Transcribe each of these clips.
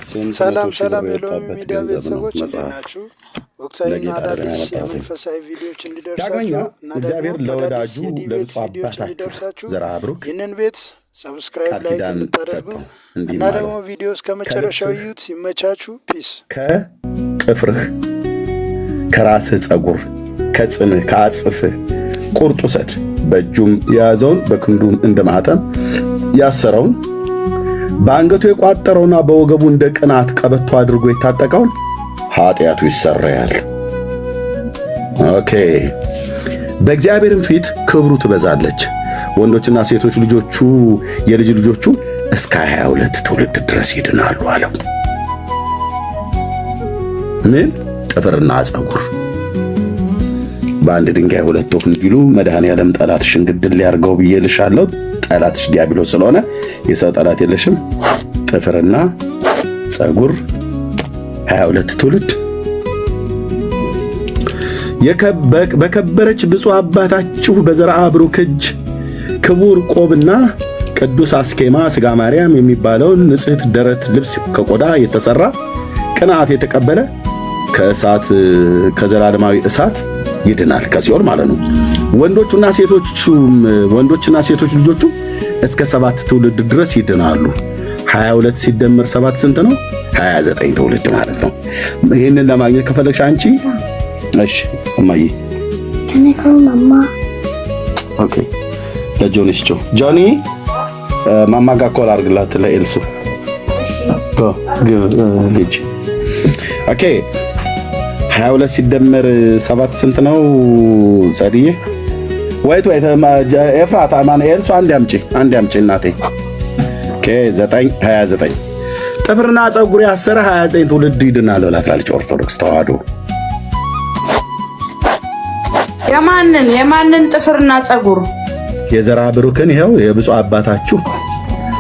ስንት መቶ ሰላም ሺህ ሰላም ብር የሎሚ የወጣበት ሚዲያ ገንዘብ ነው ቤተሰቦች እንዴት መጽሐፍ ናችሁ? ወቅታዊና ለጌጥ አይደለም አዳዲስ ያመጣሁት። የመንፈሳዊ ቪዲዮዎች እንዲደርሳችሁ ዳግመኛ እና ደግሞ እግዚአብሔር አዳዲስ ለወዳጁ የዲቤት ለብፁዕ ቪዲዮዎች አባታችሁ እንዲደርሳችሁ ዘርዓ ብሩክ ይህንን ቤት subscribe፣ ቃል like ኪዳን እንድታደርጉ ሰጠው፣ እንዲህም እና አለው ደግሞ ቪዲዮ እስከ መጨረሻው ከልብስህ እዩት። ሲመቻችሁ peace። ከጥፍርህ ከራስህ ጸጉር ከጽንህ ከአጽፍህ ቁርጥ ውሰድ። በእጁም የያዘውን በክንዱም እንደ ማኅተም ያሰረውን በአንገቱ የቋጠረውና በወገቡ እንደ ቅናት ቀበቶ አድርጎ የታጠቀውን ኃጢአቱ ይሰረያል። Okay። በእግዚአብሔርም ፊት ክብሩ ትበዛለች። ወንዶችና ሴቶች ልጆቹ የልጅ ልጆቹ እስከ 22 ትውልድ ድረስ ይድናሉ አለው። ምን ጥፍርና ጸጉር በአንድ ድንጋይ ሁለት ወፍ እንዲሉ መድኃኔዓለም ጠላትሽን ግድል ሊያርገው ብዬ ልሻለሁ። ጠላትሽ ዲያብሎስ ስለሆነ የሰው ጠላት የለሽም። ጥፍርና ጸጉር 22 ትውልድ። በከበረች ብፁዕ አባታችሁ በዘርዓ ብሩክ እጅ ክቡር ቆብና ቅዱስ አስኬማ ሥጋ ማርያም የሚባለውን ንጽሕት ደረት ልብስ ከቆዳ የተሰራ ቅንዓት የተቀበለ ከእሳት ከዘላለማዊ እሳት ይድናል፣ ከሲኦል ማለት ነው። ወንዶቹና ሴቶቹም ወንዶችና ሴቶች ልጆቹ እስከ 7 ትውልድ ድረስ ይድናሉ። 22 ሲደመር 7 ስንት ነው? 29 ትውልድ ማለት ነው። ይህንን ለማግኘት ከፈለግሽ አንቺ እሺ፣ እማዬ። Can I call Mama? Okay፣ ለጆኒ ስጪው። ጆኒ፣ ማማ ጋር call አድርግላት ለኤልሱ ልጅ። Okay፣ 22 ሲደመር 7 ስንት ነው? ጸድዬ፣ wait, wait፣ ኤፍራታ፣ ማን፣ ኤልሱ፣ አንድ አምጪ፣ አንድ አምጪ እናቴ። Okay፣ 9 29 ጥፍርና ፀጉር ያሰረ 29 ትውልድ ይድናል ብላ ትላለች ኦርቶዶክስ ተዋህዶ። የማንን ጥፍርና ፀጉር? የዘርዓ ብሩክን ይኸው የብፁዕ አባታችሁ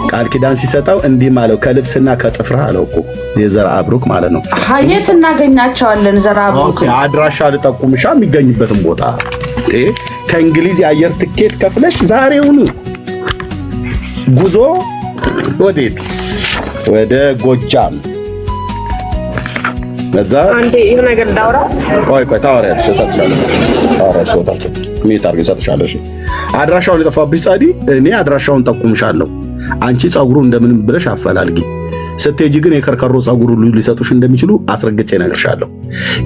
ቃል ኪዳን ሲሰጠው እንዲህ አለው፣ ከልብስና ከጥፍርህ አለው እኮ የዘርዓ ብሩክ ማለት ነው። የት እናገኛቸዋለን? ዘርዓ ብሩክ አድራሻ ልጠቁምሻ፣ የሚገኝበትን ቦታ። ከእንግሊዝ የአየር ትኬት ከፍለሽ ዛሬውኑ ጉዞ ወዴት? ወደ ጎጃም። በዛ አንዴ ይሁን ነገር ላውራ። ቆይ ቆይ፣ ታወሪያለሽ፣ እሰጥሻለሁ። ታወሪያለሽ፣ ወጣችሁ mute አድርጌ እሰጥሻለሁ። እሺ፣ አድራሻውን የጠፋብሽ ጻዲ፣ እኔ አድራሻውን ጠቁምሻለሁ። አንቺ ጸጉሩ እንደምንም ብለሽ አፈላልጊ። ስትሄጂ ግን የከርከሮ ጸጉር ሁሉ ሊሰጡሽ እንደሚችሉ አስረግጬ እነግርሻለሁ።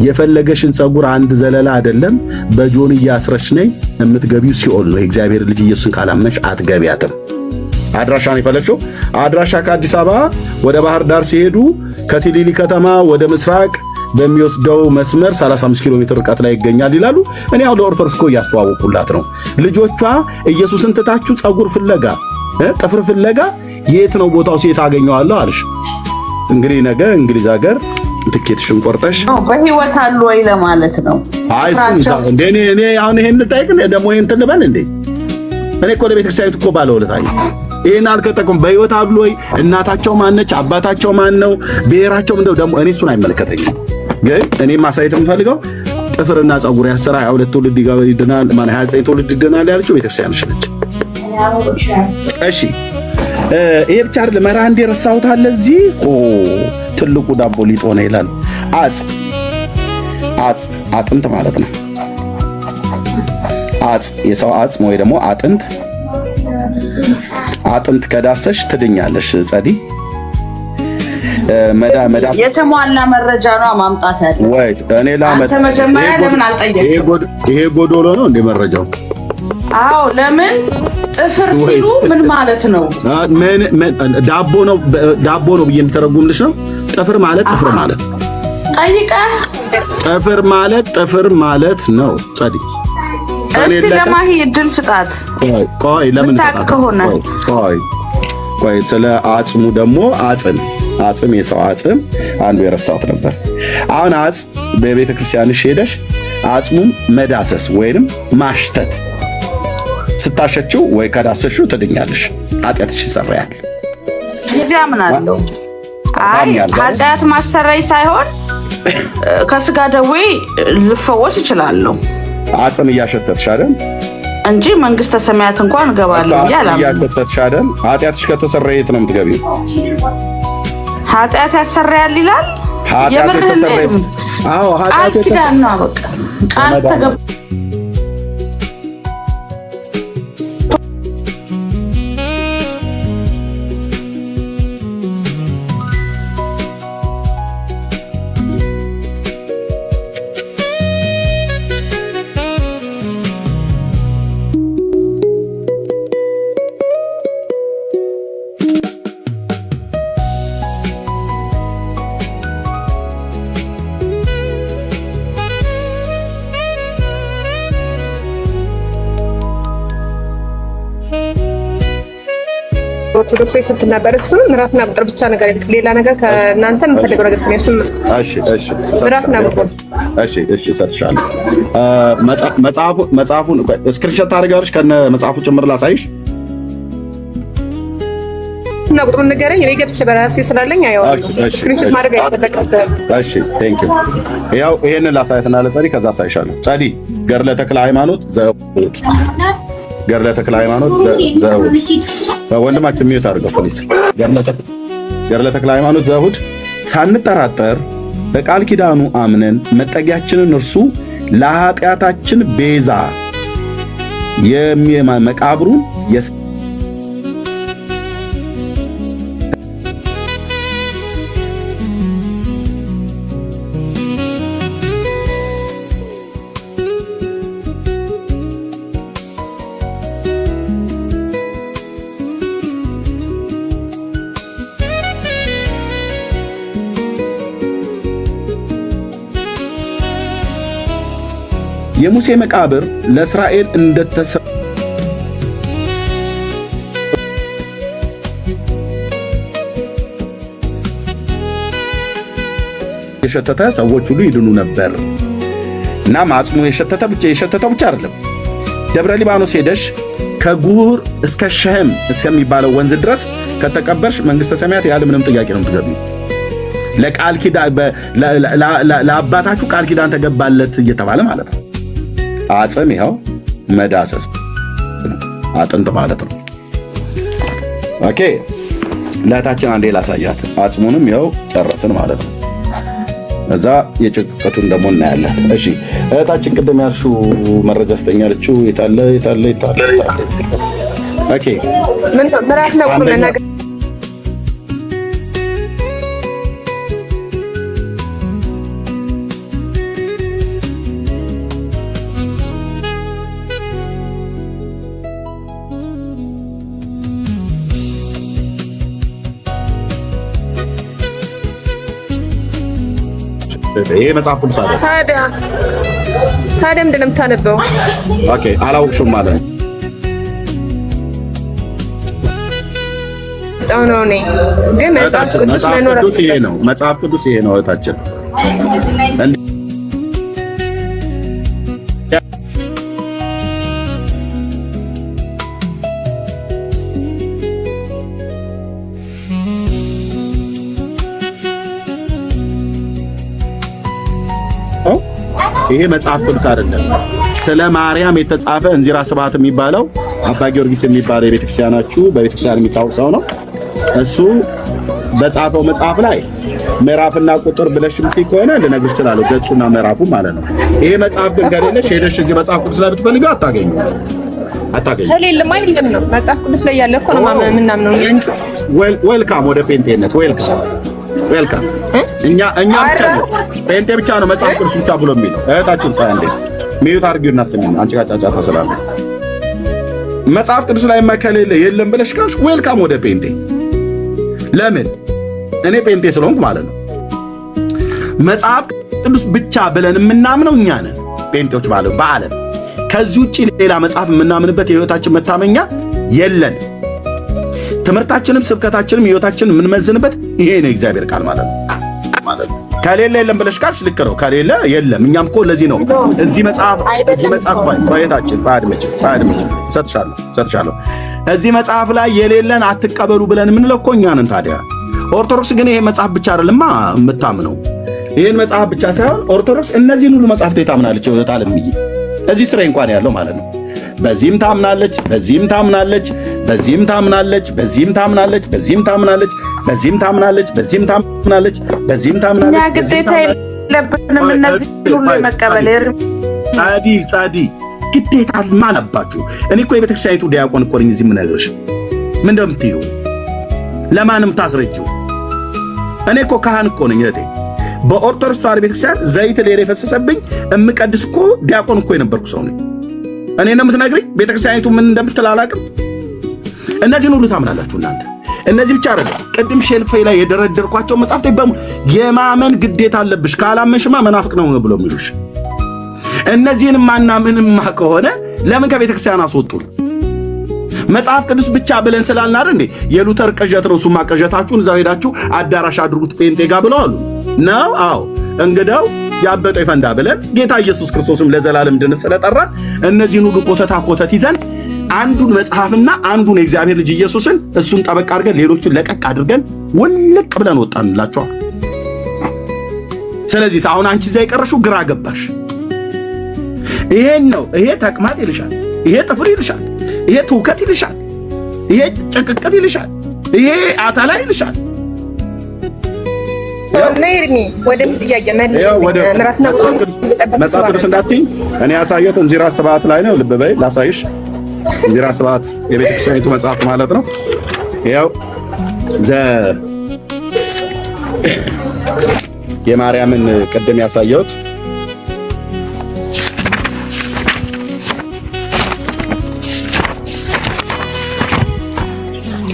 የፈለገሽን ጸጉር አንድ ዘለላ አይደለም በጆንያ አስረሽ ነይ፣ የምትገቢው ሲኦል ነው። የእግዚአብሔር ልጅ ኢየሱስን ካላመንሽ አትገቢያትም። አድራሻን የፈለግሽው አድራሻ ከአዲስ አበባ ወደ ባህር ዳር ሲሄዱ ከቲሊሊ ከተማ ወደ ምስራቅ በሚወስደው መስመር 35 ኪሎ ሜትር ርቀት ላይ ይገኛል ይላሉ። እኔ አሁን ለኦርቶዶክስ እኮ እያስተዋወቁላት ነው። ልጆቿ ኢየሱስን ትታችሁ ጸጉር ፍለጋ፣ ጥፍር ፍለጋ የት ነው ቦታው ሴት አገኘዋለሁ አልሽ። እንግዲህ ነገ እንግሊዝ ሀገር ትኬትሽን ቆርጠሽ በህይወት አሉ ወይ ለማለት ነው። አይ እሱን እንደ እኔ አሁን ይሄን ልጠይቅ ደግሞ ይሄን እንትን ልበል እንዴ? እኔ እኮ ለቤተ ክርስቲያኒቱ እኮ ባለውለታ ነኝ። ይሄን አልከጠቁም። በህይወት አሉ ወይ? እናታቸው ማነች? አባታቸው ማን ነው? ብሔራቸው ምንድነው? ደግሞ እኔ እሱን አይመለከተኝም። ግን እኔ ማሳየት የምፈልገው ጥፍርና ፀጉር ያሰራ 22 ትውልድ ይድናል፣ ማለት 29 ትውልድ ይድናል ያለችው ቤተክርስቲያንሽ ነች። እሺ፣ ይሄ ብቻ አይደለም። ኧረ አንዴ ረሳሁት አለ እዚህ ኦ ትልቁ ዳቦ ሊጥ ሆነ ይላል። አጽ አጥንት ማለት ነው። አጽ የሰው አጽም ወይ ደግሞ አጥንት፣ አጥንት ከዳሰሽ ትድኛለሽ። ጸዲ መዳ መዳ የተሟላ መረጃ ነው ማምጣት ያለ። ወይ እኔ ላመጣ አንተ መጀመሪያ ለምን አልጠየቅም? ይሄ ጎዶሎ ነው እንደ መረጃው። አዎ፣ ለምን ጥፍር ሲሉ ምን ማለት ነው? ምን ዳቦ ነው፣ ዳቦ ነው ብዬ እንተረጉምልሽ ነው። ጥፍር ማለት ጥፍር ማለት ጠይቀህ ጥፍር ማለት ጥፍር ማለት ነው። ጸዲ። እስቲ ለማሂ እድል ስጣት። ቆይ፣ ለምን ምታውቅ ከሆነ። ቆይ ቆይ፣ ስለ አጽሙ ደግሞ አጽም አጽም የሰው አጽም አንዱ የረሳሁት ነበር። አሁን አጽም በቤተ ክርስቲያንሽ ሄደሽ አጽሙን መዳሰስ ወይንም ማሽተት፣ ስታሸችው ወይ ከዳሰሽው ትድኛለሽ፣ ኃጢአትሽ ይሰረያል። እዚያ ምን አለው? አይ፣ ኃጢአት ማሰረይ ሳይሆን ከስጋ ደዌ ልፈወስ እችላለሁ። አጽም እያሸተትሽ አይደል? እንጂ መንግስተ ሰማያት እንኳን እገባለሁ ብዬ አላምንም። እያሸተትሽ አይደል? ኃጢአትሽ ከተሰረየ የት ነው የምትገቢው? ኃጢአት ያሰራያል ይላል። ኃጢአት የምርህን ነው? የተሰረየ አዎ ቃል ኃጢአት ኪዳን ነው። በቃ ቃል ተገብ ኦርቶዶክሳዊ ስትል ነበር። እሱንም ምዕራፍና ቁጥር ብቻ ነገር ሌላ ነገር ከእናንተ የምፈልገው ነገር ስለ እሱም እሺ እሺ ምዕራፍና ቁጥር። እሺ እሺ እሰጥሻለሁ። መጽሐፉን screenshot ታደርጊዋለሽ ከነ መጽሐፉ ጭምር ላሳይሽ። እና ቁጥሩን ንገረኝ። እኔ ገብቼ በራሴ ስላለኝ አየዋለሁ። Screenshot ማድረግ አይጠበቅብህም። እሺ thank you። ያው ይሄንን ላሳየትና ለጸዲ ከዛ አሳይሻለሁ። ጸዲ ገድለ ተክለ ሃይማኖት ዘእሑድ፣ ገድለ ተክለ ሃይማኖት ዘእሑድ። ወንድማችን mute አድርገው please። ገድለ ተክለ ሃይማኖት ዘእሑድ። ሳንጠራጠር በቃል ኪዳኑ አምነን መጠጊያችንን እርሱ ለኃጢአታችን ቤዛ መቃብሩን የሙሴ መቃብር ለእስራኤል እንደተሰ የሸተተ ሰዎች ሁሉ ይድኑ ነበር። እና አጽሙ የሸተተ ብቻ የሸተተው ብቻ አይደለም። ደብረ ሊባኖስ ሄደሽ ከጉር እስከ ሸህም እስከሚባለው ወንዝ ድረስ ከተቀበርሽ መንግስተ ሰማያት ያለ ምንም ጥያቄ ነው የምትገቢው። ለቃል ኪዳን ለአባታችሁ ቃል ኪዳን ተገባለት እየተባለ ማለት ነው። አጽም ይኸው መዳሰስ አጥንት ማለት ነው። Okay ለእህታችን አንዴ ላሳያት። አጽሙንም ይኸው ጨረስን ማለት ነው። እዛ የጭቅቅቱን ደግሞ እናያለን። እሺ እህታችን ቅድም ያልሽው መረጃ ስጠኝ ያለችው የታለ የታለ የታለ? Okay ምን ምዕራፍ ነው መናገር ይሄ መጽሐፍ ቅዱስ አለ። ታዲያ ታዲያ ምንድን ነው የምታነበው? Okay አላውቅሽም ማለት ነው። በጣም ነው። እኔ ግን መጽሐፍ ቅዱስ መኖር ቅዱስ ይሄ ነው። መጽሐፍ ቅዱስ ይሄ ነው እህታችን። ይሄ መጽሐፍ ቅዱስ አይደለም። ስለ ማርያም የተጻፈ እንዚራ ስብሐት የሚባለው አባ ጊዮርጊስ የሚባለው የቤተክርስቲያናችሁ በቤተክርስቲያን የሚታወቅ ሰው ነው። እሱ በጻፈው መጽሐፍ ላይ ምዕራፍና ቁጥር ብለሽ የምትይ ከሆነ ልነግርሽ እችላለሁ፣ ገጹና ምዕራፉ ማለት ነው። ይሄ መጽሐፍ ግን ከሌለሽ ሄደሽ እዚህ መጽሐፍ ቅዱስ ላይ ብትፈልጊው አታገኙ አታገኙ። ከሌለማ የለም ነው። መጽሐፍ ቅዱስ ላይ ያለ እኮ ነው የምናምነው እኛ እንጂ። Welcome ወደ ጴንጤነት welcome welcome። እኛ እኛ ብቻ ነው ጴንጤ ብቻ ነው መጽሐፍ ቅዱስ ብቻ ብሎ የሚለው። እህታችን ቆይ አንዴ mute አድርጊውና ስሚኝ፣ አንቺ ጋር ጫጫታ ስላለ መጽሐፍ ቅዱስ ላይ ከሌለ የለም ብለሽ ካልሽ welcome ወደ ጴንጤ። ለምን እኔ ጴንጤ ስለሆንኩ ማለት ነው። መጽሐፍ ቅዱስ ብቻ ብለን የምናምነው እኛ ነን ጴንጤዎች ማለት በዓለም። ከዚህ ውጭ ሌላ መጽሐፍ የምናምንበት የህይወታችን መታመኛ የለን። ትምህርታችንም ስብከታችንም ህይወታችንን የምንመዝንበት ይሄ ነው የእግዚአብሔር ቃል ማለት ነው። ከሌለ የለም ብለሽ ካልሽ ልክ ነው። ከሌለ የለም። እኛም እኮ ለዚህ ነው እዚህ መጽሐፍ እዚህ መጽሐፍ ቆየታችን አድምጭ አድምጭ እሰጥሻለሁ እሰጥሻለሁ። እዚህ መጽሐፍ ላይ የሌለን አትቀበሉ ብለን የምንለው እኮ እኛ ነን። ታዲያ ኦርቶዶክስ ግን ይሄ መጽሐፍ ብቻ አይደለማ የምታምነው። ይሄን መጽሐፍ ብቻ ሳይሆን ኦርቶዶክስ እነዚህን ሁሉ መጽሐፍት ታምናለች። አለምዬ እዚህ ስሬ እንኳን ያለው ማለት ነው። በዚህም ታምናለች፣ በዚህም ታምናለች፣ በዚህም ታምናለች፣ በዚህም ታምናለች፣ በዚህም ታምናለች፣ በዚህም ታምናለች፣ በዚህም ታምናለች፣ በዚህም እኛ ታምናለች፣ በዚህም ግዴታ ታምናለች። የለብንም እነዚህ ሁሉ የመቀበል። ጻዲ ጻዲ ግዴታ አለባችሁ። እኔ እኮ የቤተክርስቲያኒቱ ዲያቆን እኮ ነኝ። እዚህ የምነግርሽ ምን እንደምትይው ለማንም ታስረጂው። እኔ እኮ ካህን እኮ ነኝ እህቴ። በኦርቶዶክስ ተዋሕዶ ቤተክርስቲያን ዘይት ሌላ የፈሰሰብኝ እምቀድስ እኮ ዲያቆን እኮ የነበርኩ ሰው ነኝ። እኔ ነው የምትነግሪኝ? ቤተክርስቲያኒቱ ምን እንደምትል አላውቅም። እነዚህን ሁሉ ታምናላችሁ እናንተ። እነዚህ ብቻ አይደለም፣ ቅድም shelf ኤ ላይ የደረደርኳቸው መጽሐፍት በሙሉ የማመን ግዴታ አለብሽ። ካላመንሽማ መናፍቅ ነው ብሎ የሚሉሽ። እነዚህን ማናምንማ ከሆነ ለምን ከቤተ ክርስቲያን አስወጡን? መጽሐፍ ቅዱስ ብቻ ብለን ስላልን አይደል እንዴ? የሉተር ቅዠት ነው። እሱማ ቅዠታችሁን እዛው ሄዳችሁ አዳራሽ አድርጉት ጴንጤ ጋር ብለው አሉ ነው። አዎ እንግዳው ያበጠ ይፈንዳ ብለን ጌታ ኢየሱስ ክርስቶስም ለዘላለም ድነት ስለጠራን እነዚህን ሁሉ ኮተታ ኮተት ይዘን አንዱን መጽሐፍና አንዱን የእግዚአብሔር ልጅ ኢየሱስን እሱን ጠበቅ አድርገን ሌሎቹን ለቀቅ አድርገን ውልቅ ብለን ወጣንላቸዋል። ስለዚህ አሁን አንቺ እዚያ የቀረሽው ግራ ገባሽ። ይሄን ነው ይሄ ተቅማጥ ይልሻል፣ ይሄ ጥፍር ይልሻል፣ ይሄ ትውከት ይልሻል፣ ይሄ ጭቅቅት ይልሻል፣ ይሄ አታላ ይልሻል። እና ኤርሚ ወደ ጥያቄ መልስ ምዕራፍና መጽሐፍ ቅዱስ እንዳትይኝ እኔ ያሳየሁት እንዚራ ስብሐት ላይ ነው። ልብ በይ ላሳይሽ። እንዚራ ስብሐት የቤተክርስቲያኒቱ መጽሐፍ ማለት ነው። ያው የማርያምን ቅድም ያሳየሁት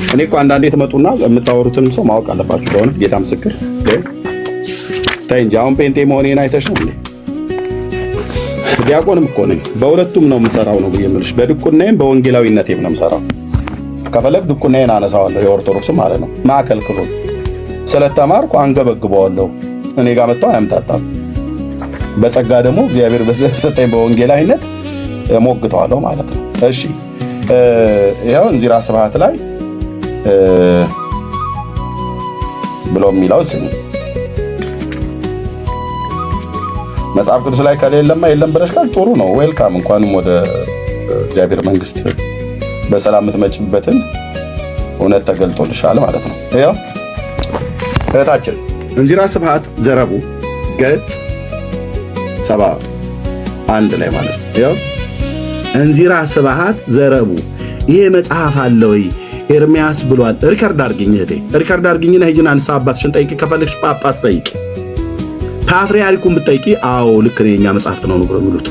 እኔ እኮ አንዳንዴ ትመጡና የምታወሩትንም ሰው ማወቅ አለባችሁ። በእውነት ጌታ ምስክር ተይ እንጂ አሁን ጴንጤ መሆኔን አይተሽ ነው እንዴ? ዲያቆንም እኮ ነኝ። በሁለቱም ነው የምሰራው ነው ብዬ የምልሽ። በድቁናዬም በወንጌላዊነቴም ነው የምሰራው። ከፈለግ ድቁናዬን አነሳዋለሁ፣ የኦርቶዶክስ ማለት ነው። ማዕከልክሎ ስለተማርኩ አንገበግበዋለሁ። እኔ ጋር መጥቶ አያምታጣም። በጸጋ ደግሞ እግዚአብሔር በሰጠኝ በወንጌላዊነት ሞግተዋለሁ ማለት ነው። እሺ ይኸው እንዚራ ስብሐት ላይ ብሎ የሚለው ስሚ መጽሐፍ ቅዱስ ላይ ከሌለማ የለም ብለሽ ካል ጥሩ ነው። ዌልካም፣ እንኳንም ወደ እግዚአብሔር መንግስት በሰላም የምትመጭበትን እውነት ተገልጦልሻል ማለት ነው። ይኸው እህታችን እንዚራ ስብሐት ዘረቡ ገጽ 71 ላይ ማለት ነው። ይኸው እንዚራ ስብሐት ዘረቡ ይሄ መጽሐፍ አለ ወይ ኤርሚያስ ብሏል። record አድርጊኝ እህቴ፣ record አድርጊኝና ሂጂና ንስሐ አባትሽን ጠይቂ። ከፈለግሽ ጳጳስ ጠይቂ፣ ፓትርያርኩን ብትጠይቂ፣ አዎ ልክ ነው የኛ መጽሐፍት ነው ነው የሚሉት።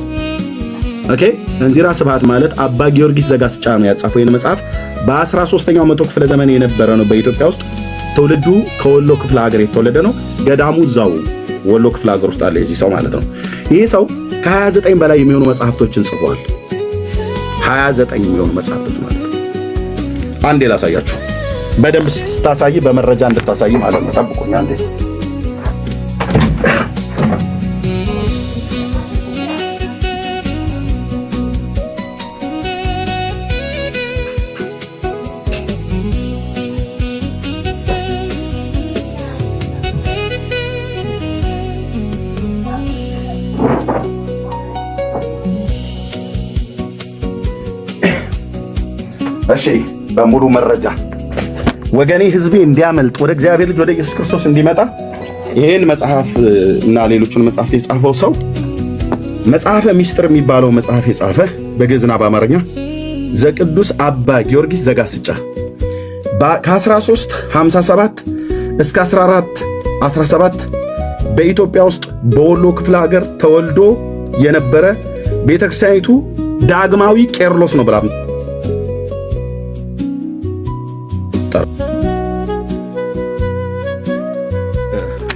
Okay እንዚራ ስብሐት ማለት አባ ጊዮርጊስ ዘጋስጫ ነው ያጻፈው። ይህን መጽሐፍ በ13ኛው መቶ ክፍለ ዘመን የነበረ ነው በኢትዮጵያ ውስጥ። ትውልዱ ከወሎ ክፍለ ሀገር የተወለደ ነው። ገዳሙ እዛው ወሎ ክፍለ ሀገር ውስጥ አለ የዚህ ሰው ማለት ነው። ይህ ሰው ከ29 በላይ የሚሆኑ መጽሐፍቶችን ጽፏል። 29 የሚሆኑ መጽሐፍቶች ማለት ነው። አንዴ ላሳያችሁ በደንብ ስታሳይ በመረጃ እንድታሳይ ማለት ነው። ጠብቁኝ አንዴ። እሺ በሙሉ መረጃ ወገኔ ሕዝቤ እንዲያመልጥ ወደ እግዚአብሔር ልጅ ወደ ኢየሱስ ክርስቶስ እንዲመጣ ይህን መጽሐፍ እና ሌሎቹን መጽሐፍት የጻፈው ሰው መጽሐፈ ሚስጥር የሚባለው መጽሐፍ የጻፈ በግዕዝና በአማርኛ ዘቅዱስ አባ ጊዮርጊስ ዘጋስጫ ከ1357 እስከ 1417 በኢትዮጵያ ውስጥ በወሎ ክፍለ ሀገር ተወልዶ የነበረ ቤተክርስቲያኒቱ ዳግማዊ ቄርሎስ ነው ብላ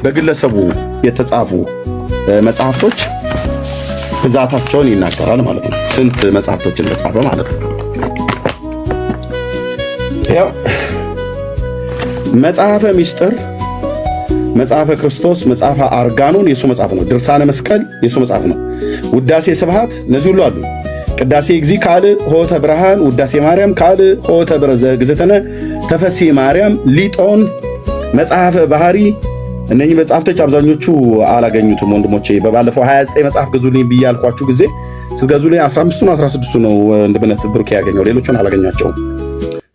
በግለሰቡ የተጻፉ መጽሐፍቶች ብዛታቸውን ይናገራል ማለት ነው። ስንት መጽሐፍቶችን እንደጻፈ ማለት ነው። ያው መጽሐፈ ሚስጥር፣ መጽሐፈ ክርስቶስ፣ መጽሐፈ አርጋኖን የሱ መጽሐፍ ነው። ድርሳነ መስቀል የሱ መጽሐፍ ነው። ውዳሴ ስብሐት፣ እነዚህ ሁሉ አሉ። ቅዳሴ እግዚ ካል ሆተ ብርሃን፣ ውዳሴ ማርያም ካል ሆተ ብረዘ ግዝእትነ፣ ተፈሲ ማርያም፣ ሊጦን፣ መጽሐፈ ባህሪ። እነኚህ መጽሐፍቶች አብዛኞቹ አላገኙትም ወንድሞቼ። በባለፈው 29 መጽሐፍ ግዙልኝ ብዬ ያልኳችሁ ጊዜ ስትገዙልኝ 15ቱ ነው 16ቱ ነው ወንድምነት ብሩኬ ያገኘው፣ ሌሎቹን አላገኛቸውም።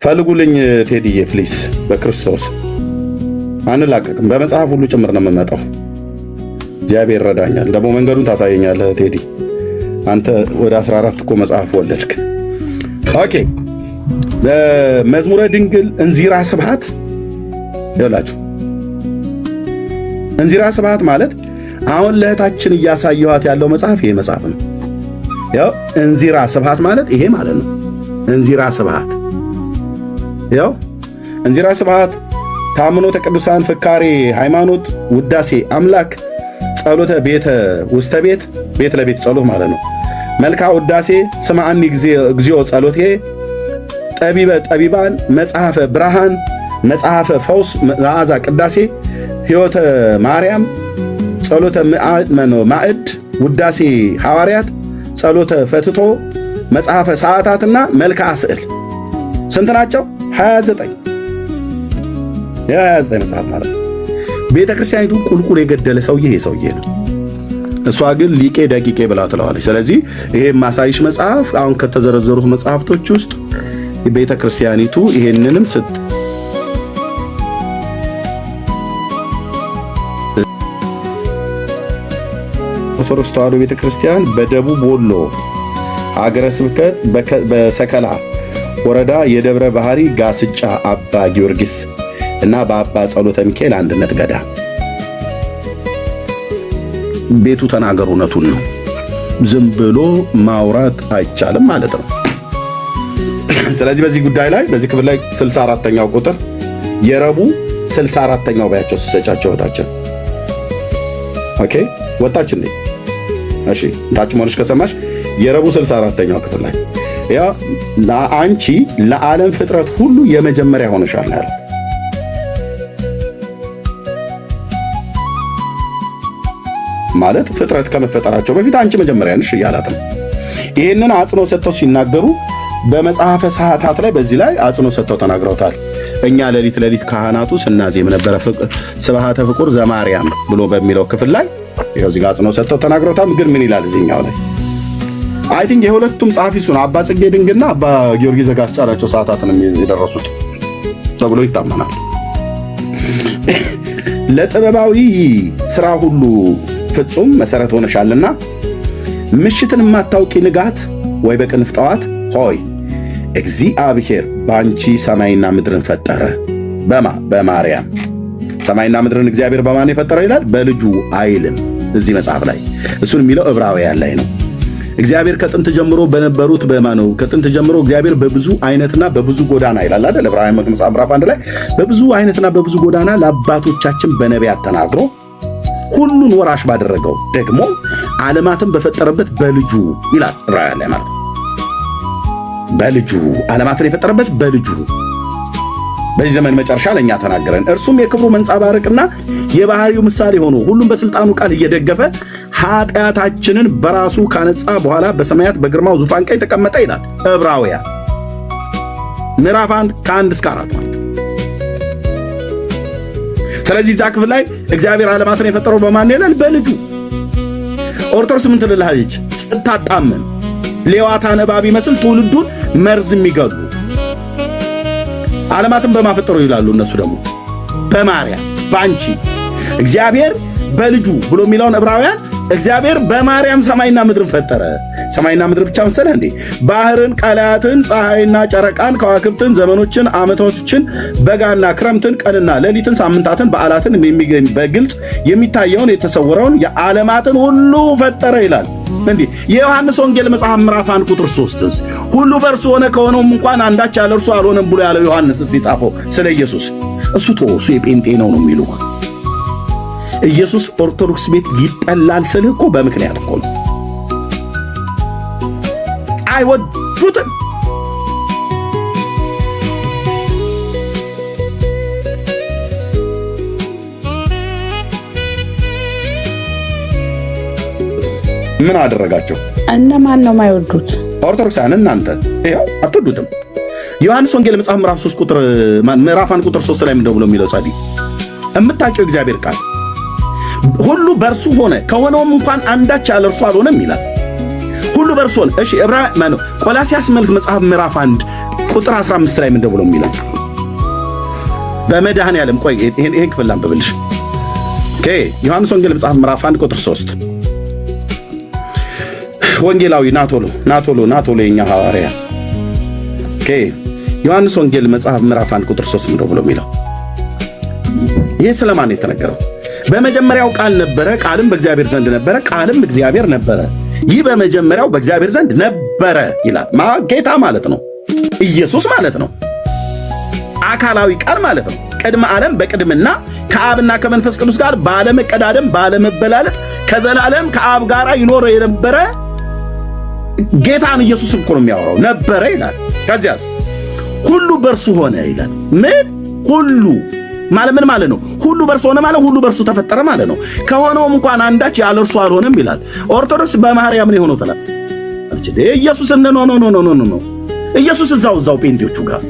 ፈልጉልኝ ቴዲዬ please፣ በክርስቶስ አንላቀቅም። በመጽሐፍ ሁሉ ጭምር ነው የምመጣው። እግዚአብሔር ይረዳኛል። ደግሞ መንገዱን ታሳየኛለህ ቴዲ። አንተ ወደ 14 እኮ መጽሐፍ ወለድክ። Okay፣ መዝሙረ ድንግል እንዚራ ስብሐት ይላችሁ። እንዚራ ስብሐት ማለት አሁን ለእህታችን እያሳየኋት ያለው መጽሐፍ ይሄ መጽሐፍ ነው። ያው እንዚራ ስብሐት ማለት ይሄ ማለት ነው። እንዚራ ስብሐት፣ ያው እንዚራ ስብሐት፣ ታምኖተ ቅዱሳን፣ ፍካሬ ሃይማኖት፣ ውዳሴ አምላክ፣ ጸሎተ ቤተ ውስተ ቤት፣ ቤት ለቤት ጸሎት ማለት ነው። መልካ ውዳሴ፣ ስምዐኒ እግዚኦ ጸሎቴ፣ ጠቢበ ጠቢባን፣ መጽሐፈ ብርሃን፣ መጽሐፈ ፈውስ፣ መዓዛ ቅዳሴ፣ ሕይወተ ማርያም፣ ጸሎተ ማዕድ፣ ውዳሴ ሐዋርያት፣ ጸሎተ ፈትቶ፣ መጽሐፈ ሰዓታትና መልክዓ ስዕል ስንት ናቸው? 29። የ29 መጽሐፍ ማለት ነው። ቤተ ክርስቲያኒቱ ቁልቁል የገደለ ሰውዬ ይሄ ሰውዬ ነው። እሷ ግን ሊቄ ደቂቄ ብላ ትለዋለች። ስለዚህ ይሄ የማሳይሽ መጽሐፍ አሁን ከተዘረዘሩት መጽሐፍቶች ውስጥ ቤተ ክርስቲያኒቱ ይሄንንም ኦርቶዶክስ ተዋሕዶ ቤተ ክርስቲያን በደቡብ ወሎ ሀገረ ስብከት በሰከላ ወረዳ የደብረ ባህሪ ጋስጫ አባ ጊዮርጊስ እና በአባ ጸሎተ ሚካኤል አንድነት ገዳም። ቤቱ ተናገር፣ እውነቱን ነው። ዝም ብሎ ማውራት አይቻልም ማለት ነው። ስለዚህ በዚህ ጉዳይ ላይ በዚህ ክፍል ላይ 64ኛው ቁጥር፣ የረቡ 64ኛው ባያቸው ስሰጫቸው እህታችን okay ወጣች እንዴ? እሺ፣ ታች መሆንሽ ከሰማሽ የረቡ 64ኛው ክፍል ላይ ያ አንቺ ለዓለም ፍጥረት ሁሉ የመጀመሪያ ሆነሻል ነው ያሉት። ማለት ፍጥረት ከመፈጠራቸው በፊት አንቺ መጀመሪያ ነሽ እያላት ነው። ይህንን አጽንኦ ሰጥተው ሲናገሩ በመጽሐፈ ሰዓታት ላይ በዚህ ላይ አጽንኦ ሰጥተው ተናግረውታል። እኛ ሌሊት ሌሊት ካህናቱ ስናዜም ነበረ ስብሐተ ፍቁር ዘማርያም ብሎ በሚለው ክፍል ላይ ይኸው እዚህ ጋር አጽንኦ ሰጥተው ተናግረውታል። ግን ምን ይላል እዚህኛው ላይ? I think የሁለቱም ጸሐፊ እሱ ነው። አባ ጽጌ ድንግልና አባ ጊዮርጊስ ዘጋስጫ ናቸው ሰዓታትን የደረሱት ተብሎ ይታመናል። ለጥበባዊ ስራ ሁሉ ፍጹም መሰረት ሆነሻልና ምሽትን የማታውቂ ንጋት ወይ በቅንፍ ጠዋት ሆይ፣ እግዚአብሔር በአንቺ ሰማይና ምድርን ፈጠረ። በማ? በማርያም። ሰማይና ምድርን እግዚአብሔር በማን የፈጠረው ይላል? በልጁ አይልም እዚህ መጽሐፍ ላይ። እሱን የሚለው ዕብራውያን ላይ ነው። እግዚአብሔር ከጥንት ጀምሮ በነበሩት በማነው ከጥንት ጀምሮ እግዚአብሔር በብዙ አይነትና በብዙ ጎዳና ይላል አይደል? ዕብራውያን መጽሐፍ ምዕራፍ 1 ላይ በብዙ አይነትና በብዙ ጎዳና ለአባቶቻችን በነቢያት ተናግሮ ሁሉን ወራሽ ባደረገው ደግሞ ዓለማትን በፈጠረበት በልጁ ይላል ዕብራውያን ላይ ማለት ነው። በልጁ፣ ዓለማትን የፈጠረበት በልጁ በዚህ ዘመን መጨረሻ ለእኛ ተናገረን። እርሱም የክብሩ መንጸባረቅና የባህሪው ምሳሌ ሆኖ ሁሉም በስልጣኑ ቃል እየደገፈ ኃጢአታችንን በራሱ ካነጻ በኋላ በሰማያት በግርማው ዙፋን ቀኝ ተቀመጠ ይላል ዕብራውያን ምዕራፍ 1 ከ1 እስከ 4 ማለት ነው። ስለዚህ እዛ ክፍል ላይ እግዚአብሔር ዓለማትን የፈጠረው በማን ይላል? በልጁ። ኦርቶዶክስ ምን ትልልሃለች? ስታጣምም ሌዋታን እባብ ይመስል ትውልዱን መርዝ የሚገሉ ዓለማትን በማፈጠሩ ይላሉ። እነሱ ደግሞ በማርያም፣ በአንቺ። እግዚአብሔር በልጁ ብሎ የሚለውን ዕብራውያን እግዚአብሔር በማርያም ሰማይና ምድርን ፈጠረ። ሰማይና ምድር ብቻ መሰለህ እንዴ? ባህርን፣ ቀላያትን፣ ፀሐይና ጨረቃን፣ ከዋክብትን፣ ዘመኖችን፣ ዓመታቶችን፣ በጋና ክረምትን፣ ቀንና ሌሊትን፣ ሳምንታትን፣ በዓላትን፣ በግልጽ የሚታየውን የተሰወረውን የዓለማትን ሁሉ ፈጠረ ይላል። እንዲህ የዮሐንስ ወንጌል መጽሐፍ ምዕራፍ 1 ቁጥር 3ስ ሁሉ በእርሱ ሆነ፣ ከሆነውም እንኳን አንዳች ያለ እርሱ አልሆነም ብሎ ያለው ዮሐንስስ የጻፈው ስለ ኢየሱስ እሱ ቶ እሱ የጴንጤ ነው ነው የሚሉ። ኢየሱስ ኦርቶዶክስ ቤት ይጠላል ስልህ እኮ በምክንያት እኮ ነው። አይወዱትም። ምን አደረጋቸው? እነማን ነው የማይወዱት? ኦርቶዶክሳውያን እናንተ ይኸው አትወዱትም። ዮሐንስ ወንጌል መጽሐፍ ምዕራፍ 3 ቁጥር ምዕራፍ 1 ቁጥር 3 ላይ ምንድነው ብሎ የሚለው? ጸዲ የምታውቂው እግዚአብሔር ቃል ሁሉ በእርሱ ሆነ፣ ከሆነውም እንኳን አንዳች ያለ እርሱ አልሆነም ይላል። ሁሉ በእርሱ ሆነ። እሺ፣ ዕብራ ማነው ቆላስያስ መልእክት መጽሐፍ ምዕራፍ 1 ቁጥር 15 ላይ ምንድነው ብሎ የሚለው? በመድኃኔዓለም ቆይ፣ ይሄን ክፍል ላንብብልሽ። Okay፣ ዮሐንስ ወንጌል መጽሐፍ ምዕራፍ 1 ቁጥር 3። ወንጌላዊ ናቶሎ ናቶሎ ናቶሎ የኛ ሐዋርያ። Okay፣ ዮሐንስ ወንጌል መጽሐፍ ምዕራፍ 1 ቁጥር 3 ምንድነው ብሎ የሚለው? ይህ ስለማን ነው የተነገረው? በመጀመሪያው ቃል ነበረ፣ ቃልም በእግዚአብሔር ዘንድ ነበረ፣ ቃልም እግዚአብሔር ነበረ። ይህ በመጀመሪያው በእግዚአብሔር ዘንድ ነበረ ይላል። ማ? ጌታ ማለት ነው፣ ኢየሱስ ማለት ነው፣ አካላዊ ቃል ማለት ነው። ቅድመ ዓለም በቅድምና ከአብና ከመንፈስ ቅዱስ ጋር ባለመቀዳደም ባለመበላለጥ ከዘላለም ከአብ ጋር ይኖር የነበረ ጌታን ኢየሱስ እኮ ነው የሚያወራው። ነበረ ይላል። ከዚያስ ሁሉ በእርሱ ሆነ ይላል። ምን ሁሉ ማለት ምን ማለት ነው? ሁሉ በእርሱ ሆነ ማለት ሁሉ በእርሱ ተፈጠረ ማለት ነው። ከሆነውም እንኳን አንዳች ያለ እርሱ አልሆነም ይላል። ኦርቶዶክስ በማርያም ነው የሆነው ትላለች። ኢየሱስ no no no no no no፣ ኢየሱስ እዛው እዛው ጴንጤዎቹ ጋር።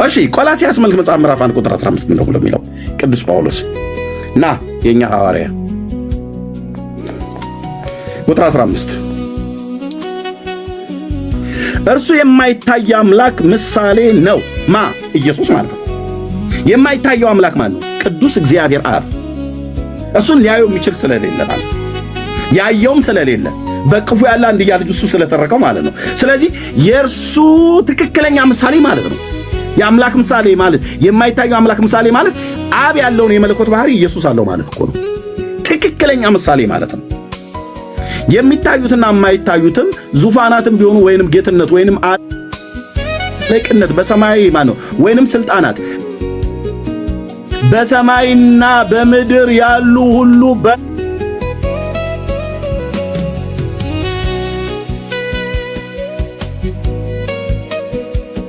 እሺ፣ ቆላስይስ መልእክት መጽሐፍ ምዕራፍ 1 ቁጥር 15 ምንድነው ብሎ የሚለው ቅዱስ ጳውሎስ? ና የኛ ሐዋርያ፣ ቁጥር 15፣ እርሱ የማይታይ አምላክ ምሳሌ ነው። ማ? ኢየሱስ ማለት ነው። የማይታየው አምላክ ማን ነው? ቅዱስ እግዚአብሔር አብ። እሱን ሊያየው የሚችል ስለሌለ ማለት፣ ያየውም ስለሌለ፣ በእቅፉ ያለ አንድያ ልጅ እሱ ስለተረከው ማለት ነው። ስለዚህ የእርሱ ትክክለኛ ምሳሌ ማለት ነው። የአምላክ ምሳሌ ማለት፣ የማይታየው አምላክ ምሳሌ ማለት አብ ያለውን የመለኮት ባህሪ ኢየሱስ አለው ማለት እኮ ነው። ትክክለኛ ምሳሌ ማለት ነው። የሚታዩትና የማይታዩትም ዙፋናትም ቢሆኑ ወይንም ጌትነት ወይንም አለቅነት በሰማይ ማለት ነው ወይንም ስልጣናት በሰማይና በምድር ያሉ ሁሉ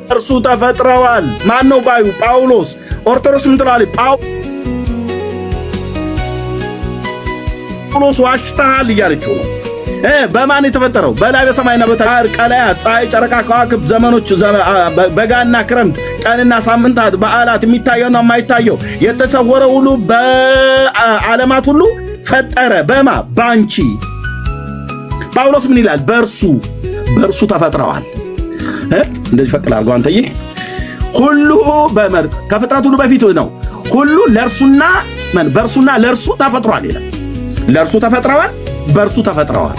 በእርሱ ተፈጥረዋል። ማን ነው ባዩ? ጳውሎስ። ኦርቶዶክስ ምን ትላለች? ጳውሎስ ዋሽተሃል እያለችው ነው። በማን የተፈጠረው? በላይ በሰማይና በታች ቀላያት፣ ፀሐይ፣ ጨረቃ፣ ከዋክብት፣ ዘመኖች፣ በጋና ክረምት፣ ቀንና ሳምንታት፣ በዓላት፣ የሚታየውና የማይታየው የተሰወረ ሁሉ በዓለማት ሁሉ ፈጠረ። በማ? ባንቺ። ጳውሎስ ምን ይላል? በእርሱ ተፈጥረዋል። እንደዚህ ፈቅል አድርገው አንተዬ። ሁሉ ከፍጥረት ሁሉ በፊት ነው። ሁሉ ለእርሱና በእርሱና ለእርሱ ተፈጥሯል ይላል። ለእርሱ ተፈጥረዋል፣ በእርሱ ተፈጥረዋል።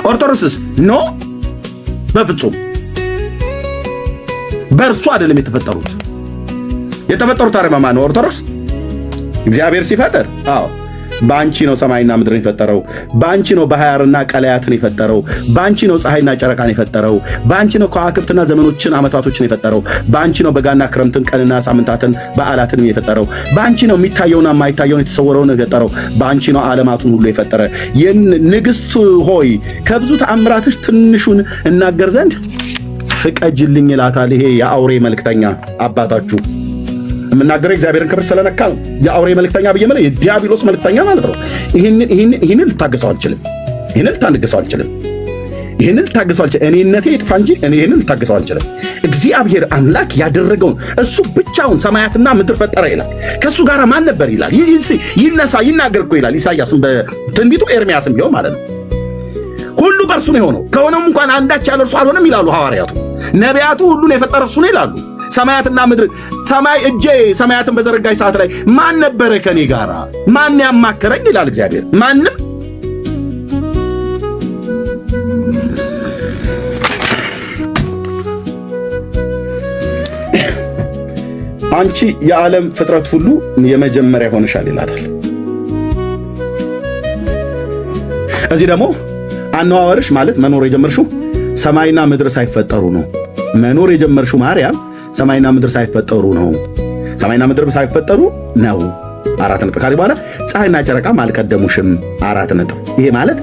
ኦርቶዶክስስ no፣ በፍጹም በእርሱ አይደለም የተፈጠሩት። የተፈጠሩት አረማ ነው? ኦርቶዶክስ እግዚአብሔር ሲፈጥር፣ አዎ፣ በአንቺ ነው ሰማይና ምድርን የፈጠረው። በአንቺ ነው ባህርና ቀላያትን የፈጠረው። በአንቺ ነው ፀሐይና ጨረቃን የፈጠረው። በአንቺ ነው ከዋክብትና ዘመኖችን ዓመታቶችን የፈጠረው። በአንቺ ነው በጋና ክረምትን፣ ቀንና ሳምንታትን፣ በዓላትን የፈጠረው። በአንቺ ነው የሚታየውና የማይታየውን የተሰወረውን የፈጠረው። በአንቺ ነው ዓለማቱን ሁሉ የፈጠረ። ንግሥት ሆይ ከብዙ ተአምራትሽ ትንሹን እናገር ዘንድ ፍቀጅልኝ ይላታል። ይሄ የአውሬ መልክተኛ አባታችሁ የምናገረው እግዚአብሔርን ክብር ስለነካ ነው። የአውሬ መልክተኛ ብዬ ማለት የዲያብሎስ መልክተኛ ማለት ነው። ይህንን ልታገሰው አልችልም። ይህንን ልታገሰው አልችልም። ይህንን ልታገሰው አልችልም። እኔነቴ ይጥፋ እንጂ እኔ ይህንን ልታገሰው አልችልም። እግዚአብሔር አምላክ ያደረገውን፣ እሱ ብቻውን ሰማያትና ምድር ፈጠረ ይላል። ከእሱ ጋር ማን ነበር ይላል። ይነሳ ይናገር እኮ ይላል ኢሳያስም በትንቢቱ፣ ኤርሚያስም ቢሆን ማለት ነው። ሁሉ በእርሱ ነው የሆነው፣ ከሆነም እንኳን አንዳች ያለ እርሱ አልሆነም ይላሉ ሐዋርያቱ። ነቢያቱ ሁሉን የፈጠረ እርሱ ነው ይላሉ። ሰማያትና ምድር፣ ሰማይ እጄ ሰማያትን በዘረጋች ሰዓት ላይ ማን ነበረ ከኔ ጋራ? ማን ያማከረኝ ይላል እግዚአብሔር። ማንም። አንቺ የዓለም ፍጥረት ሁሉ የመጀመሪያ ሆነሻል ይላታል። እዚህ ደግሞ አነዋወርሽ ማለት መኖር የጀመርሽው ሰማይና ምድር ሳይፈጠሩ ነው። መኖር የጀመርሽው ማርያም ሰማይና ምድር ሳይፈጠሩ ነው። ሰማይና ምድር ሳይፈጠሩ ነው። አራት ነጥብ ካለ በኋላ ፀሐይና ጨረቃም አልቀደሙሽም። አራት ነጥብ። ይሄ ማለት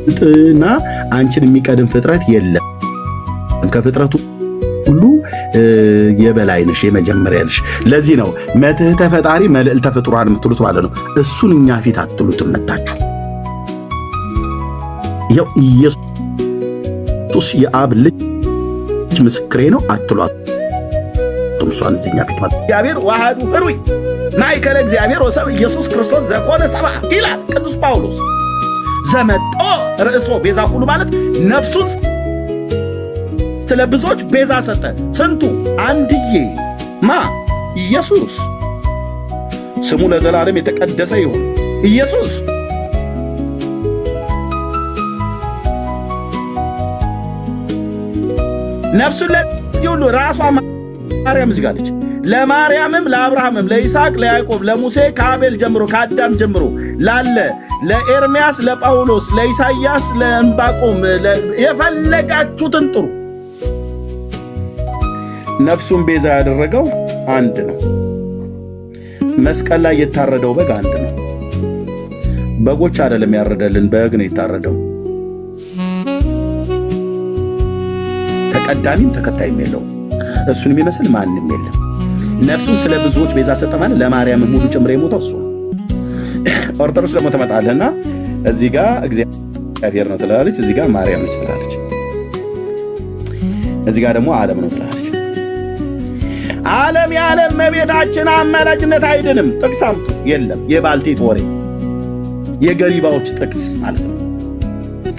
በጥና አንቺን የሚቀድም ፍጥረት የለም። ከፍጥረቱ ሁሉ የበላይ ነሽ፣ የመጀመሪያ ነሽ። ለዚህ ነው መትሕተ ፈጣሪ መልዕልተ ፍጡራን የምትሉት ማለት ነው። እሱን እኛ ፊት አትሉትም መታችሁ። ይኸው ኢየሱስ የአብ ልጅ ምስክሬ ነው አትሏትም። እሷን እዚህ እኛ ፊት ማለት እግዚአብሔር ዋህዱ ህሩይ ማእከለ እግዚአብሔር ወሰብእ ኢየሱስ ክርስቶስ ዘኮነ ሰብአ ይላል ቅዱስ ጳውሎስ። ዘመጦ ርእሶ ቤዛ ኩሉ ማለት ነፍሱን ስለ ብዙዎች ቤዛ ሰጠ። ስንቱ? አንድዬ ማ ኢየሱስ። ስሙ ለዘላለም የተቀደሰ ይሁን። ኢየሱስ ነፍሱን ለዚህ ሁሉ ራሷ ማርያም እዚህ ጋር አለች። ለማርያምም ለአብርሃምም ለይስሐቅ ለያዕቆብ ለሙሴ ከአቤል ጀምሮ ከአዳም ጀምሮ ላለ ለኤርምያስ ለጳውሎስ ለኢሳይያስ ለዕንባቆም የፈለጋችሁትን ጥሩ። ነፍሱን ቤዛ ያደረገው አንድ ነው። መስቀል ላይ የታረደው በግ አንድ ነው። በጎች አይደለም ያረደልን፣ በግ ነው የታረደው። ተቀዳሚም ተከታይም የለውም። እሱን የሚመስል ማንም የለም። ነፍሱን ስለ ብዙዎች ቤዛ ሰጠ ማለት ለማርያምም ሁሉ ጭምር የሞተው እሱ ነው። ኦርቶዶክስ ደግሞ ትመጣለህና እዚህ ጋር እግዚአብሔር ነው ትላለች፣ እዚህ ጋር ማርያም ነች ትላለች፣ እዚህ ጋር ደግሞ ዓለም ነው ትላለች። ዓለም የዓለም እመቤታችን አማላጅነት አይድንም። ጥቅስ አምጡ። የለም፣ የባልቴት ወሬ የገሪባዎች ጥቅስ ማለት ነው።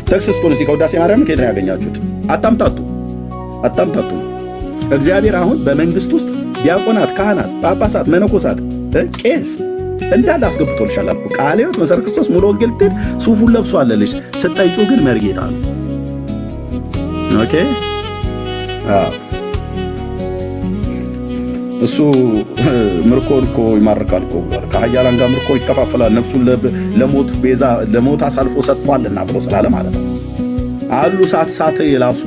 ጥቅስ ስጡን እስቲ። ከውዳሴ ማርያም ከየት ነው ያገኛችሁት? አታምታቱ፣ አታምታቱ። እግዚአብሔር አሁን በመንግስት ውስጥ ዲያቆናት፣ ካህናት፣ ጳጳሳት፣ መነኮሳት፣ ቄስ እንዳለ አስገብቶልሻል አልኩ። ቃለ ሕይወት፣ መሰረተ ክርስቶስ፣ ሙሉ ወንጌል ብትሄድ ሱፉን ለብሶ አለልሽ። ስትጠይቂው ግን መርጌታ ነው። Okay፣ አዎ እሱ ምርኮን እኮ ይማርካል እኮ ብሏል። ከኃያላን ጋር ምርኮ ይከፋፈላል፣ ነፍሱን ለሞት ቤዛ ለሞት አሳልፎ ሰጥቷልና ብሎ ስላለ ማለት ነው። አሉ ሳት ሳት የላሱ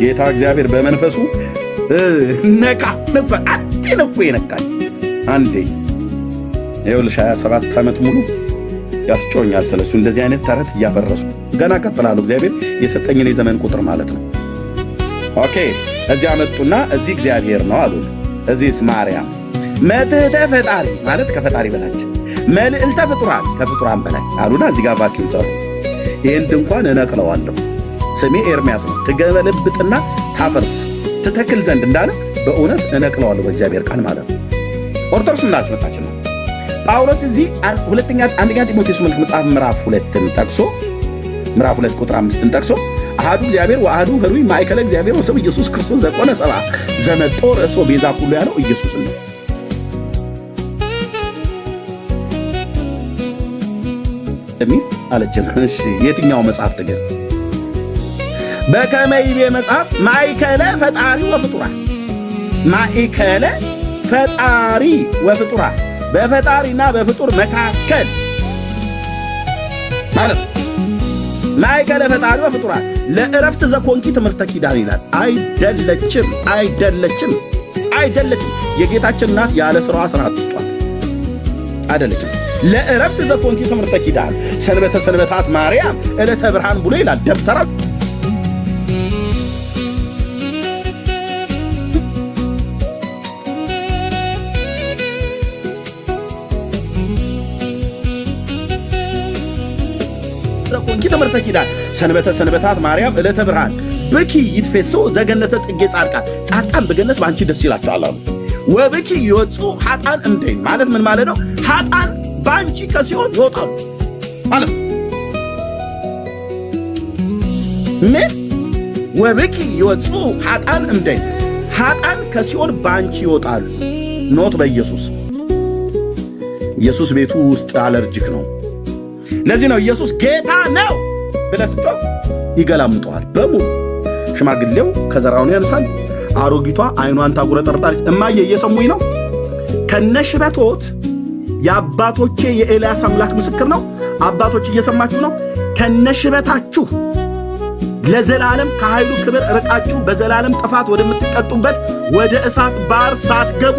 ጌታ እግዚአብሔር በመንፈሱ ነቃ ነበር። አንዴ ነው እኮ የነቃኝ። አንዴ ይኸውልሽ 27 ዓመት ሙሉ ያስጮኛል ስለሱ እንደዚህ አይነት ተረት እያፈረሱ ገና ቀጥላለሁ። እግዚአብሔር የሰጠኝን የዘመን ቁጥር ማለት ነው። Okay፣ እዚህ አመጡና እዚህ እግዚአብሔር ነው አሉ። እዚህስ ማርያም መትሕተ ፈጣሪ ማለት ከፈጣሪ በታች፣ መልዕልተ ፍጡራን ከፍጡራን በላይ አሉና እዚህ ጋር vacuum ሰሩ። ይህን ድንኳን እነቅለዋለሁ። ስሜ ኤርሚያስ ነው። ትገለብጥና ታፈርስ ትተክል ዘንድ እንዳለ በእውነት እነቅለዋለሁ በእግዚአብሔር ቃል ማለት ነው። ኦርቶዶክስ ምን አለች ነው? ጳውሎስ እዚህ ሁለተኛ አንደኛ ጢሞቴዎስ መልእክት መጽሐፍ ምዕራፍ 2ን ጠቅሶ፣ ምዕራፍ 2 ቁጥር 5ን ጠቅሶ አሐዱ እግዚአብሔር ወአሐዱ ኅሩይ ማእከለ እግዚአብሔር ወሰብእ ኢየሱስ ክርስቶስ ዘኮነ ሰብአ ዘመጦ ርእሶ ቤዛ ኩሉ ያለው ኢየሱስን ነው። የሚል አለችን። እሺ የትኛው መጽሐፍ ግን? በከመ ይቤ መጽሐፍ ማእከለ ፈጣሪ ወፍጡራ፣ ማእከለ ፈጣሪ ወፍጡራ፣ በፈጣሪና በፍጡር መካከል ማለት ነው። ማእከለ ፈጣሪ ወፍጡራ ለእረፍት ዘኮንኪ ትምህርተ ኪዳን ይላል። አይደለችም፣ አይደለችም፣ አይደለችም። የጌታችን እናት ያለ ስራዋ ስራ አትስጧት። አይደለችም። ለእረፍት ዘኮንኪ ትምህርተ ኪዳን ሰንበተ ሰንበታት ማርያም ዕለተ ብርሃን ብሎ ይላል ደብተራ። ዘኮንኪ ትምህርተ ኪዳን ሰንበተ ሰንበታት ማርያም ዕለተ ብርሃን ብኪ ይትፌሥሑ ዘገነተ ጽጌ ጻድቃን፣ ጻድቃን በገነት በአንቺ ደስ ይላቸዋል አሉ። ወብኪ ይወፁ ኃጥአን እምደይን ማለት ምን ማለት ነው? ኃጥአን በአንቺ ከሲኦል ይወጣሉ ማለት ነው። ምን? ወብኪ ይወፁ ኃጥአን እምደይን፣ ኃጥአን ከሲኦል በአንቺ ይወጣሉ። Not በኢየሱስ። ኢየሱስ ቤቱ ውስጥ allergic ነው። ለዚህ ነው ኢየሱስ ጌታ ነው ብለህ ስትጮህ ይገላምጠዋል በሙሉ። ሽማግሌው ከዘራውን ያነሳል። አሮጊቷ አይኗን ታጉረጠርጣለች። እማዬ እየሰሙኝ ነው? ከነሽበቶት የአባቶቼ የኤልያስ አምላክ ምስክር ነው። አባቶች እየሰማችሁ ነው? ከነሽበታችሁ ለዘላለም ከኃይሉ ክብር ርቃችሁ በዘላለም ጥፋት ወደምትቀጡበት ወደ እሳት ባህር ሳትገቡ፣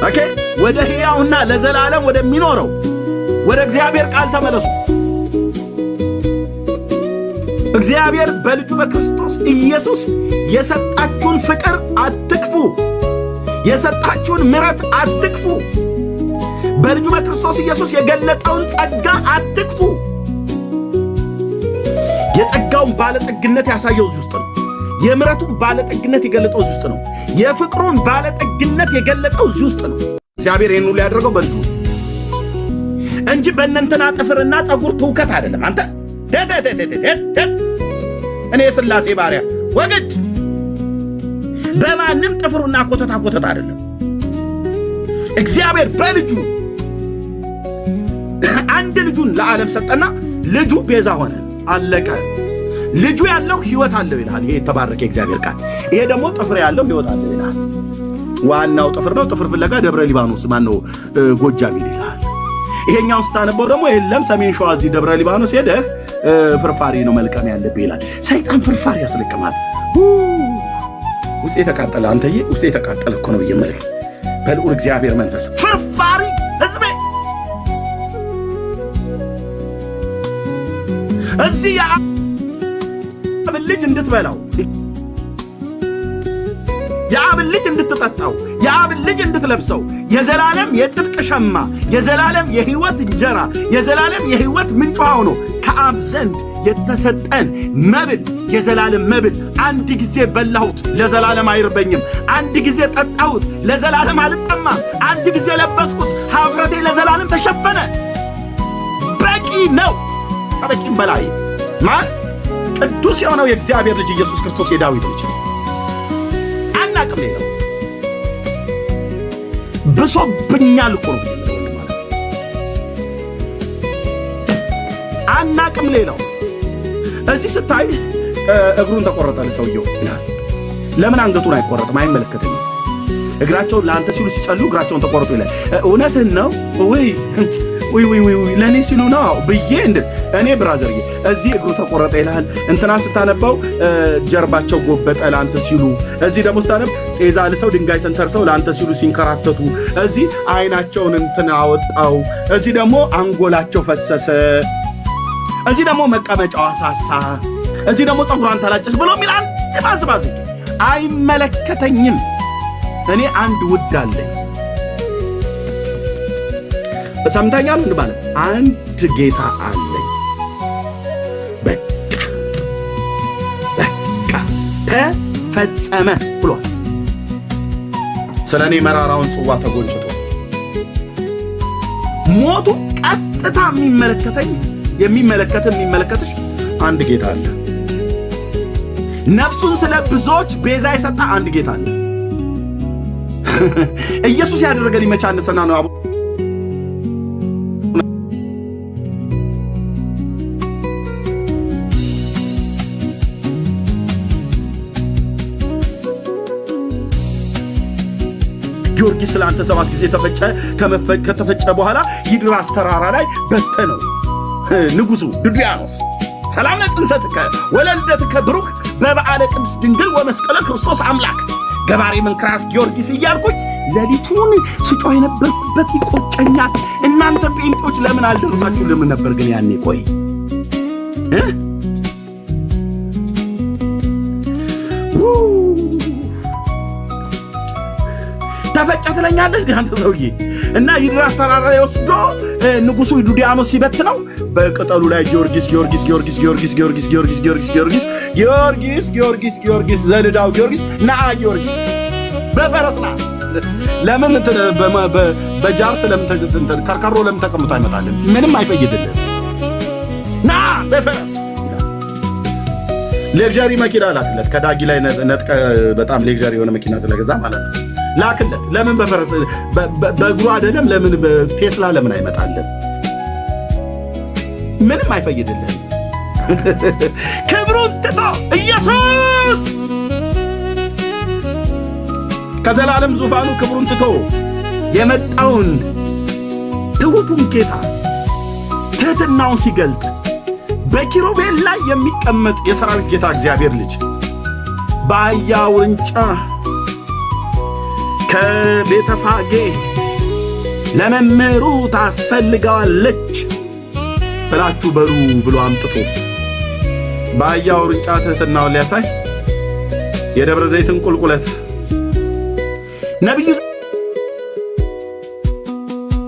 okay፣ ወደ ሕያውና ለዘላለም ወደሚኖረው ወደ እግዚአብሔር ቃል ተመለሱ። እግዚአብሔር በልጁ በክርስቶስ ኢየሱስ የሰጣችሁን ፍቅር አትክፉ። የሰጣችሁን ምሕረት አትክፉ። በልጁ በክርስቶስ ኢየሱስ የገለጠውን ጸጋ አትክፉ። የጸጋውን ባለጠግነት ያሳየው እዚህ ውስጥ ነው። የምሕረቱን ባለጠግነት የገለጠው እዚህ ውስጥ ነው። የፍቅሩን ባለጠግነት የገለጠው እዚህ ውስጥ ነው። እግዚአብሔር ይህን ሁሉ ያደረገው በልጁ። እንጂ በእነንትና ጥፍርና ፀጉር ትውከት አይደለም። አንተ እኔ የሥላሴ ባሪያ ወግድ በማንም ጥፍሩና ኮተታ ኮተት አይደለም። እግዚአብሔር በልጁ አንድ ልጁን ለዓለም ሰጠና ልጁ ቤዛ ሆነ። አለቀ። ልጁ ያለው ሕይወት አለው ይልሃል። ይሄ የተባረከ የእግዚአብሔር ቃል። ይሄ ደግሞ ጥፍር ያለው ሕይወት አለው ይልሃል። ዋናው ጥፍር ነው። ጥፍር ፍለጋ ደብረ ሊባኖስ ማነው ጎጃም ሂድ ይልሃል። ይሄኛውን ስታነበው ደግሞ የለም ሰሜን ሸዋ እዚህ ደብረ ሊባኖስ ሄደህ ፍርፋሪ ነው መልቀም ያለብህ ይላል። ሰይጣን ፍርፋሪ ያስለቅማል። ውስጤ የተቃጠለ አንተዬ፣ ውስጤ የተቃጠለ እኮ ነው ብዬ መልክ በልዑል እግዚአብሔር መንፈስ ፍርፋሪ ህዝቤ እዚህ የአብን ልጅ እንድትበላው፣ የአብን ልጅ እንድትጠጣው፣ የአብን ልጅ እንድትለብሰው፣ የዘላለም የጽድቅ ሸማ፣ የዘላለም የሕይወት እንጀራ፣ የዘላለም የሕይወት ምንጭ ውሃ ሆኖ ከአብ ዘንድ የተሰጠን መብል፣ የዘላለም መብል። አንድ ጊዜ በላሁት ለዘላለም አይርበኝም። አንድ ጊዜ ጠጣሁት ለዘላለም አልጠማም። አንድ ጊዜ ለበስኩት ኀፍረቴ ለዘላለም ተሸፈነ። በቂ ነው። ከበቂም በላይ ማን ቅዱስ የሆነው የእግዚአብሔር ልጅ ኢየሱስ ክርስቶስ የዳዊት ልጅ አናቅም። ሌላው ብሶብኛል እኮ ነው ማለት አናቅም። ሌላው እዚህ ስታይ እግሩን ተቆረጠ ሰውየው ይላል። ለምን አንገቱን አይቆረጥም? አይመለከተኝም። እግራቸውን ለአንተ ሲሉ ሲጸልዩ እግራቸውን ተቆረጡ ይላል። እውነትህን ነው ወይ ውይ ውይ ውይ ለእኔ ሲሉ ነው ብዬ እኔ brother ዬ እዚህ እግሩ ተቆረጠ ይልሃል። እንትና ስታነባው ጀርባቸው ጎበጠ ለአንተ ሲሉ፣ እዚህ ደግሞ ስታነብ ጤዛ ልሰው ድንጋይ ተንተርሰው ለአንተ ሲሉ ሲንከራተቱ፣ እዚህ አይናቸውን እንትን አወጣው፣ እዚህ ደግሞ አንጎላቸው ፈሰሰ፣ እዚህ ደግሞ መቀመጫው አሳሳ፣ እዚህ ደግሞ ፀጉሯን ተላጨች ብሎ የሚል አንድ ባዝባዝ አይመለከተኝም። እኔ አንድ ውድ አለኝ። ሰምተኛል እንድ ማለት አንድ ጌታ አለኝ። በቃ በቃ ተፈጸመ ብሏል። ስለ እኔ መራራውን ጽዋ ተጎንጭቶ ሞቱ ቀጥታ የሚመለከተኝ የሚመለከት የሚመለከትሽ አንድ ጌታ አለ። ነፍሱን ስለ ብዙዎች ቤዛ የሰጠ አንድ ጌታ አለ። ኢየሱስ ያደረገልኝ መቼ አነሰና ነው? ጊዮርጊስ ስለ አንተ 7 ጊዜ ተፈጨ። ከተፈጨ በኋላ ይድራስ ተራራ ላይ በተነው ንጉሱ ዱድያኖስ። ሰላም ለጽንሰትከ ወለልደትከ ብሩክ በበዓለ ቅድስት ድንግል ወመስቀለ ክርስቶስ አምላክ ገባሬ መንክራት ጊዮርጊስ እያልኩኝ ሌሊቱን ስጮህ የነበርኩበት ይቆጨኛል። እናንተ ጴንጤዎች ለምን አልደረሳችሁ? ለምን ነበር ግን ያኔ? ቆይ ተፈጨ ትለኛለህ አንተ ሰውዬ። እና ይድራስ ተራራ ላይ ወስዶ ንጉሱ ዱዲያኖስ ሲበትነው በቅጠሉ ላይ ጊዮርጊስ ጊዮርጊስ ጊዮርጊስ ጊዮርጊስ ጊዮርጊስ ጊዮርጊስ ጊዮርጊስ ጊዮርጊስ ጊዮርጊስ ጊዮርጊስ ጊዮርጊስ ዘልዳው ጊዮርጊስ ነአ ጊዮርጊስ በፈረስ ና። ለምን በጃርት ለምን ከርከሮ ለምን ተቀምጦ አይመጣልም? ምንም አይፈይድልህም። ና በፈረስ luxury መኪና ላክለት። ከዳጊ ላይ ነጥቀ በጣም luxury የሆነ መኪና ስለገዛ ማለት ነው። ላክለት። ለምን በፈረስ በእግሩ አይደለም? ለምን ቴስላ ለምን አይመጣልን? ምንም አይፈይድልህም። ክብሩን ትቶ ኢየሱስ ከዘላለም ዙፋኑ ክብሩን ትቶ የመጣውን ትሑቱን ጌታ ትሕትናውን ሲገልጥ በኪሩቤል ላይ የሚቀመጥ የሰራዊት ጌታ እግዚአብሔር ልጅ በአህያ ውርንጫ ከቤተፋጌ ለመምህሩ ታስፈልገዋለች ብላችሁ በሉ ብሎ አምጥቶ በአህያ ውርንጫ ትሕትናውን ሊያሳይ የደብረ ዘይትን ቁልቁለት ነቢዩ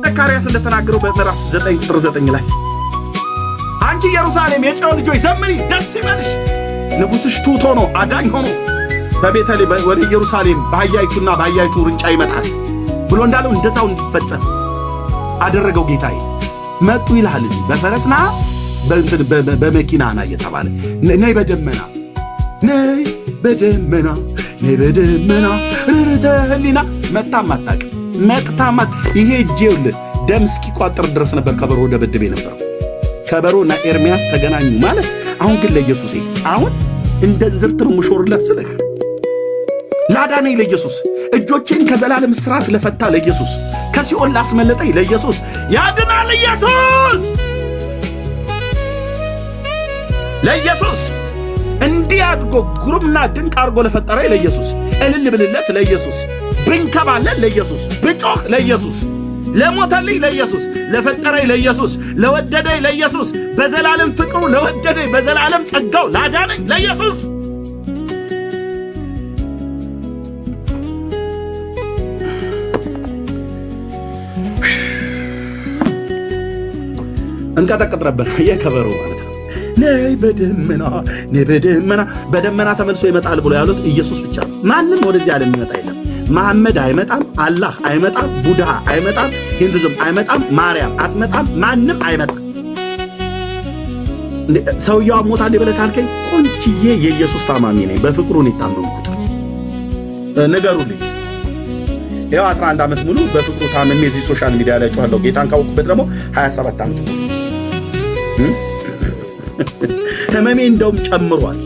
ዘካርያስ እንደተናገረው በምዕራፍ 9 ቁጥር 9 ላይ አንቺ ኢየሩሳሌም የጽዮን ልጆች ዘምሪ፣ ደስ ይበልሽ፣ ንጉሥሽ ትሑት ሆኖ አዳኝ ሆኖ በቤተልሔም ወደ ኢየሩሳሌም በአህያይቱና በአህያይቱ ውርንጫ ይመጣል ብሎ እንዳለው እንደዛው እንዲፈጸም አደረገው ጌታዬ። መጡ ይልሃል። እዚህ በፈረስ ና፣ በእንትን በመኪና ና እየተባለ፣ ነይ በደመና፣ ነይ በደመና፣ ነይ በደመና ርርተ ህሊና መጣም አታውቅም። መጥታም ይሄ እጄ ይኸውልህ ደም እስኪቋጥር ድረስ ነበር ከበሮ ደበድቤ ነበረው። ከበሮ እና ኤርሚያስ ተገናኙ ማለት። አሁን ግን ለኢየሱሴ አሁን እንደ እንዝርት ነው የምሾርለት ስልህ፣ ላዳነኝ ለኢየሱስ፣ እጆቼን ከዘላለም እስራት ለፈታ ለኢየሱስ፣ ከሲኦል ላስመለጠኝ ለኢየሱስ። ያድናል ኢየሱስ። ለኢየሱስ፣ እንዲህ አድርጎ ግሩምና ድንቅ አድርጎ ለፈጠረኝ ለኢየሱስ እልል ብልለት፣ ለኢየሱስ ብንከባለል፣ ለኢየሱስ ብጮህ፣ ለኢየሱስ ለሞተልኝ፣ ለኢየሱስ ለፈጠረኝ፣ ለኢየሱስ ለወደደኝ፣ ለኢየሱስ በዘላለም ፍቅሩ ለወደደኝ፣ በዘላለም ጸጋው ላዳነኝ ለኢየሱስ። እንቀጠቅጥ ነበር የከበሮ ማለት ነው። ነይ በደመና፣ ነይ በደመና። በደመና ተመልሶ ይመጣል ብሎ ያሉት ኢየሱስ ብቻ ነው። ማንም ወደዚህ ዓለም የሚመጣ የለም። መሐመድ አይመጣም፣ አላህ አይመጣም፣ ቡድሃ አይመጣም፣ ሂንዱዝም አይመጣም፣ ማርያም አትመጣም፣ ማንም አይመጣም። ሰውየው ሞታል ብለህ ካልከኝ ቆንጅዬ የኢየሱስ ታማሚ ነኝ። በፍቅሩ ነው የታመምኩት። ንገሩልኝ። ይኸው 11 ዓመት ሙሉ በፍቅሩ ታምሜ እዚህ social media ላይ ጮኻለሁ። ጌታን ካወቅኩበት ደግሞ 27 ዓመት ሙሉ ህመሜ እንደውም ጨምሯል።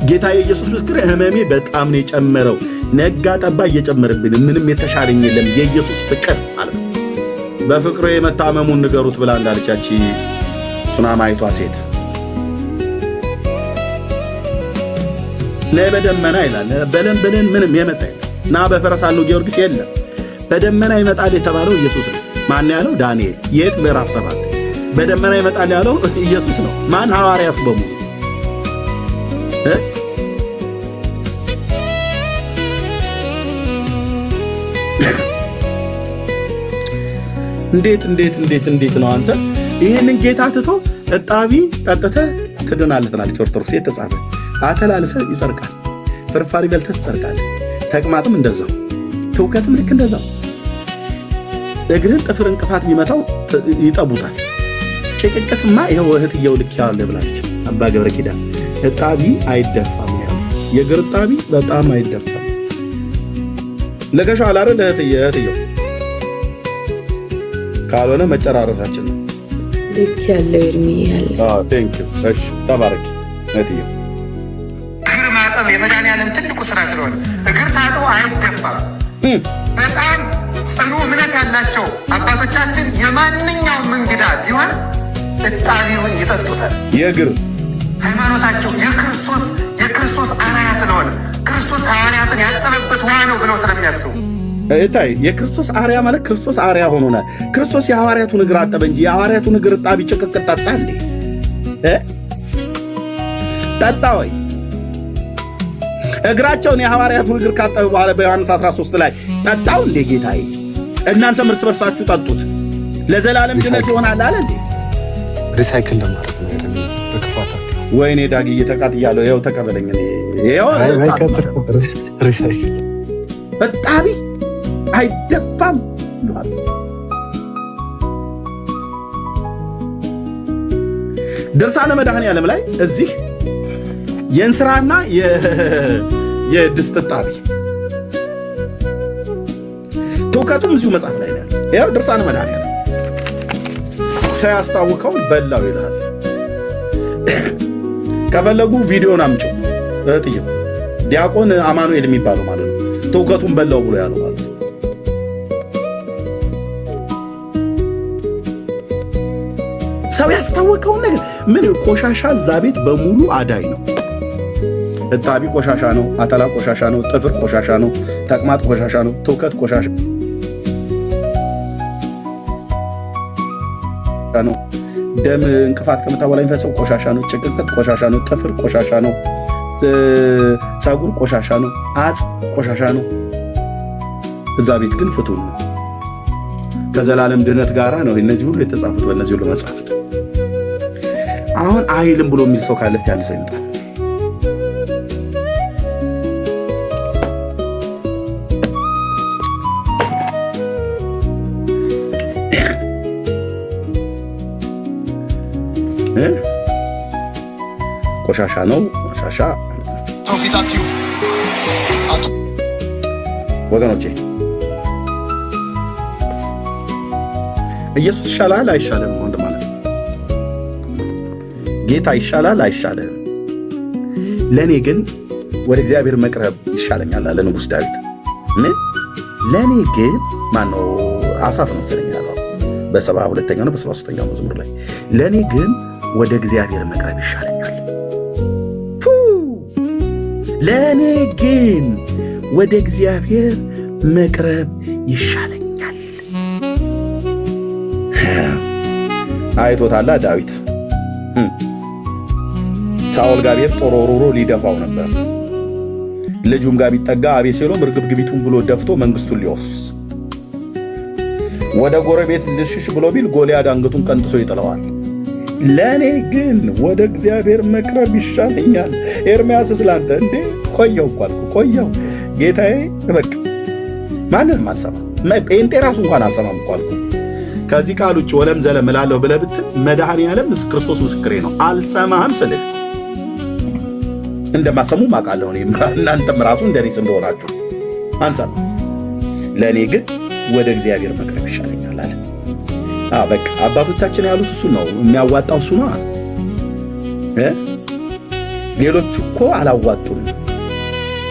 ጌታ የኢየሱስ ምስክር፣ ህመሜ በጣም ነው የጨመረው። ነጋ ጠባ እየጨመረብኝ፣ ምንም የተሻለኝ የለም። የኢየሱስ ፍቅር ማለት ነው። በፍቅሩ የመታመሙን ንገሩት ብላ እንዳለቻች ሱናማይቷ ሴት፣ ነይ በደመና ይላል። በለን በለን ምንም የመጣ የለም። ና በፈረስ አለው ጊዮርጊስ የለም። በደመና ይመጣል የተባለው ኢየሱስ ነው። ማን ያለው? ዳንኤል። የት? ምዕራፍ 7። በደመና ይመጣል ያለው ኢየሱስ ነው። ማን? ሐዋርያቱ በሙሉ። እንዴት እንዴት እንዴት እንዴት ነው አንተ ይህንን ጌታ ትቶ እጣቢ ጠጥተህ ትድናለህ ትላለች ኦርቶዶክስ። የተጻፈ አተላልሰህ ይጸድቃል። ፍርፋሪ በልተህ ትጸድቃለህ። ተቅማጥም እንደዛው፣ ትውከትም ልክ እንደዛው። እግርህን ጥፍር እንቅፋት ቢመታው ይጠቡታል። ጭቅቅትማ ይኸው እህትየው ልክ ያለ ብላለች። አባ ገብረ ኪዳን እጣቢ አይደፋም ያሉ፣ የእግር እጣቢ በጣም አይደፋም። ልከሻዋል አይደል እህትየው? ካልሆነ መጨራረሳችን ነው። ልክ ያለው ኤርሚ ያለ። Thank you። እሺ ተባረኪ እህትየው። እግር ማጠብ የመድኃኒዓለም ትልቁ ስራ ስለሆነ እግር ታጥቦ አይደፋም። በጣም ጽኑ እምነት ያላቸው አባቶቻችን የማንኛውም እንግዳ ቢሆን እጣቢውን ይጠጡታል። የእግር ሃይማኖታቸው የክርስቶስ አርአያ ስለሆነ፣ ክርስቶስ ሐዋርያትን ያጠበበት ውሃ ነው ብለው ስለሚያስቡ። እታይ የክርስቶስ አርያ ማለት ክርስቶስ አርያ ሆኖናል። ክርስቶስ የሐዋርያቱን እግር አጠበ እንጂ የሐዋርያቱን እግር እጣቢ ጭቅቅት ጠጣ እንዴ? ጠጣ ወይ? እግራቸውን የሐዋርያቱን እግር ካጠበ በኋላ በዮሐንስ 13 ላይ ጠጣው እንዴ ጌታዬ? እናንተም እርስ በርሳችሁ ጠጡት ለዘላለም ድነት ይሆናል አለ እንዴ? Recycle ለማድረግ ነው ኤርሚ፣ በክፋት አትይው። ወይኔ ዳግዬ ተቃጥያለሁ። ይኸው ተቀበለኝ። እኔ ይኸው። አይ አይ፣ ቀጥል ቀጥል። Recycle። እጣቢ አይደፋም ብሏል። ድርሳነ መድኃኔዓለም ላይ እዚህ የእንስራና የድስት እጣቢ፣ ትውከቱም እዚሁ መጽሐፍ ላይ ነው ያለው። ይኸው ድርሳነ መድኃኔዓለም ሰው ያስታውከውን በላው ይልሃል። ከፈለጉ ቪዲዮን አምጪው እህትዬው፣ ዲያቆን አማኑኤል የሚባለው ማለት ነው። ትውከቱን በላው ብሎ ያለው ማለት ነው። ሰው ያስታወቀውን ነገር ምን ቆሻሻ እዛ ቤት በሙሉ አዳኝ ነው። እጣቢ ቆሻሻ ነው። አተላ ቆሻሻ ነው። ጥፍር ቆሻሻ ነው። ተቅማጥ ቆሻሻ ነው። ትውከት ቆሻሻ ነው። ደም እንቅፋት ከመታ በኋላ የሚፈሰው ቆሻሻ ነው። ጭቅቅት ቆሻሻ ነው። ጥፍር ቆሻሻ ነው። ፀጉር ቆሻሻ ነው። አጽ ቆሻሻ ነው። እዛ ቤት ግን ፍቱን ነው። ከዘላለም ድነት ጋራ ነው እነዚህ ሁሉ የተጻፉት በእነዚህ ሁሉ መጽሐፍት። አሁን አይልም ብሎ የሚል ሰው ካለ እስቲ አንድ ሰው ይምጣ። ቆሻሻ ነው። ቆሻሻ ሰው ፊት አትዩ። ወገኖቼ ኢየሱስ ይሻልሃል አይሻልህም? ወንድ ማለት ጌታ ይሻልሃል አይሻልህም? ለእኔ ግን ወደ እግዚአብሔር መቅረብ ይሻለኛል አለ ንጉሥ ዳዊት። ምን ለእኔ ግን ማነው አሳፍ ነው መሰለኝ ያለው በ72ኛው ነው በ73ኛው መዝሙር ላይ፣ ለእኔ ግን ወደ እግዚአብሔር መቅረብ ይሻለኛል። ለእኔ ግን ወደ እግዚአብሔር መቅረብ ይሻለኛል። አይቶታላ ዳዊት። ሳኦል ጋር ቢሄድ ጦር ወርውሮ ሊደፋው ነበር። ልጁም ጋር ቢጠጋ አቤሴሎም እርግብግቢቱን ብሎ ደፍቶ መንግስቱን ሊወስድ፣ ወደ ጎረቤት ልሽሽ ብሎ ቢል ጎልያድ አንገቱን ቀንጥሶ ይጥለዋል። ለእኔ ግን ወደ እግዚአብሔር መቅረብ ይሻለኛል። ኤርምያስ ስላንተ እንዴ ቆየው እኮ አልኩህ፣ ቆየው ጌታዬ። በቃ ማንንም አልሰማም፣ ጴንጤ ራሱ እንኳን አልሰማም እኮ አልኩህ። ከዚህ ቃል ውጭ ወለም ዘለም እላለሁ ብለህ ብትል መድኃኔዓለም ክርስቶስ ምስክሬ ነው፣ አልሰማህም ስልህ እንደማሰሙ አውቃለሁ። እናንተም ራሱ እንደኔስ እንደሆናችሁ አንሰማ። ለእኔ ግን ወደ እግዚአብሔር መቅረብ ይሻለኛል አለ። በቃ አባቶቻችን ያሉት እሱ ነው የሚያዋጣው፣ እሱ ነው። ሌሎቹ እኮ አላዋጡም።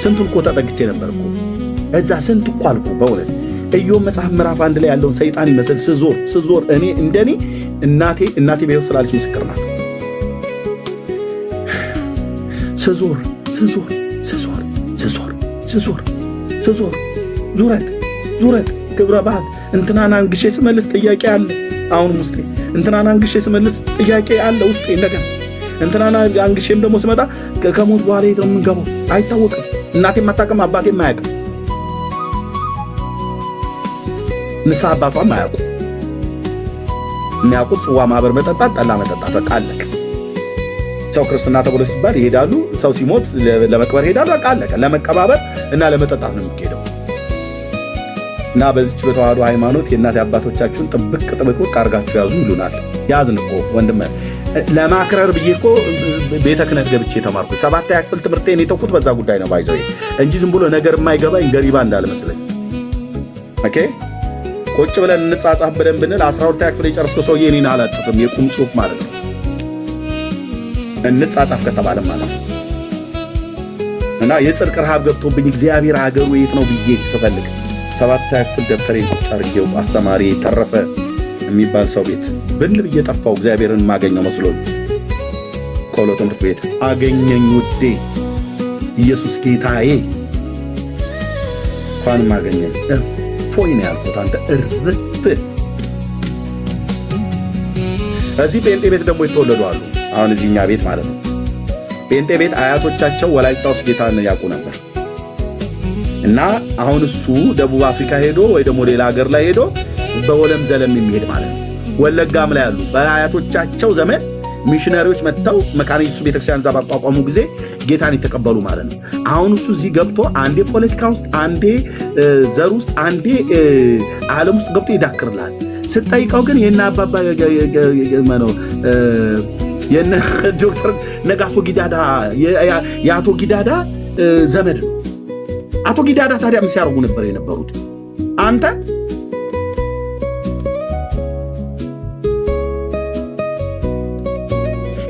ስንቱን እኮ ተጠግቼ ነበር እኮ እዛ፣ ስንት እኮ አልኩ። በእውነት ኢዮብ መጽሐፍ ምዕራፍ 1 ላይ ያለውን ሰይጣን ይመስል ስዞር ስዞር እኔ እንደኔ እናቴ እናቴ በሕይወት ስላለች ምስክር ናት። ስዞር ስዞር ስዞር ስዞር ስዞር ስዞር ዙረት ዙረት ክብረ በዓል እንትናን አንግሼ ስመልስ ጥያቄ አለ። አሁንም ውስጤ እንትናን አንግሼ ስመልስ ጥያቄ አለ ውስጤ። እንደገና እንትናን አንግሼም ደግሞ ስመጣ ከሞት በኋላ የት ነው የምንገባው አይታወቅም። እናቴም አታውቅም፣ አባቴም አያውቅም፣ ንስሐ አባቷም አያውቁም። የሚያውቁት ጽዋ ማህበር መጠጣት፣ ጠላ መጠጣት፣ በቃ አለቀ። ሰው ክርስትና ተብሎ ሲባል ይሄዳሉ። ሰው ሲሞት ለመቅበር ይሄዳሉ። በቃ አለቀ። ለመቀባበር እና ለመጠጣት ነው የሚሄደው። እና በዚች በተዋህዶ ሃይማኖት የእናት አባቶቻችሁን ጥብቅ ጥብቅብቅ አድርጋችሁ ያዙ ይሉናል። ያዝን እኮ ወንድም፣ ለማክረር ብዬ እኮ ቤተ ክህነት ገብቼ የተማርኩ ሰባተኛ ክፍል ትምህርቴን የተውኩት በዛ ጉዳይ ነው by the way እንጂ ዝም ብሎ ነገር የማይገባኝ ገሪባ እንዳልመስለኝ። Okay፣ ቁጭ ብለን እንጻጻፍ ብለን ብንል 12ኛ ክፍል የጨረስከው ሰውዬ እኔን አላጽፍም፣ የቁም ጽሁፍ ማለት ነው። እንጻጻፍ ከተባለ ማለት ነው። እና የጽድቅ ረሃብ ገብቶብኝ እግዚአብሔር ሀገሩ የት ነው ብዬ ስፈልግ ሰባተኛ ክፍል ደብተሬን ቁጭ አድርጌው አስተማሪ ተረፈ የሚባል ሰው ቤት ብን ብዬ ጠፋው። እግዚአብሔርን የማገኘው መስሎኝ ቆሎ ትምህርት ቤት አገኘኝ። ውዴ ኢየሱስ ጌታዬ እንኳንም አገኘኝ። እፎይ ነው ያልኩት። አንተ እርፍ። እዚህ ጴንጤ ቤት ደግሞ የተወለዱ አሉ። አሁን እዚህ እኛ ቤት ማለት ነው። ጴንጤ ቤት አያቶቻቸው ወላይታ ውስጥ ጌታን ያውቁ ነበር። እና አሁን እሱ ደቡብ አፍሪካ ሄዶ ወይ ደግሞ ሌላ ሀገር ላይ ሄዶ በወለም ዘለም የሚሄድ ማለት ነው። ወለጋም ላይ ያሉ በአያቶቻቸው ዘመን ሚሽነሪዎች መጥተው መካነ ኢየሱስ ቤተክርስቲያን እዛ ባቋቋሙ ጊዜ ጌታን የተቀበሉ ማለት ነው። አሁን እሱ እዚህ ገብቶ አንዴ ፖለቲካ ውስጥ፣ አንዴ ዘር ውስጥ፣ አንዴ ዓለም ውስጥ ገብቶ ይዳክርልሃል። ስትጠይቀው ግን የነ አባባ ነው የነ ዶክተር ነጋሶ ጊዳዳ የአቶ ጊዳዳ ዘመድ ነው። አቶ ጊዳዳ ታዲያ ምን ሲያደርጉ ነበር የነበሩት? አንተ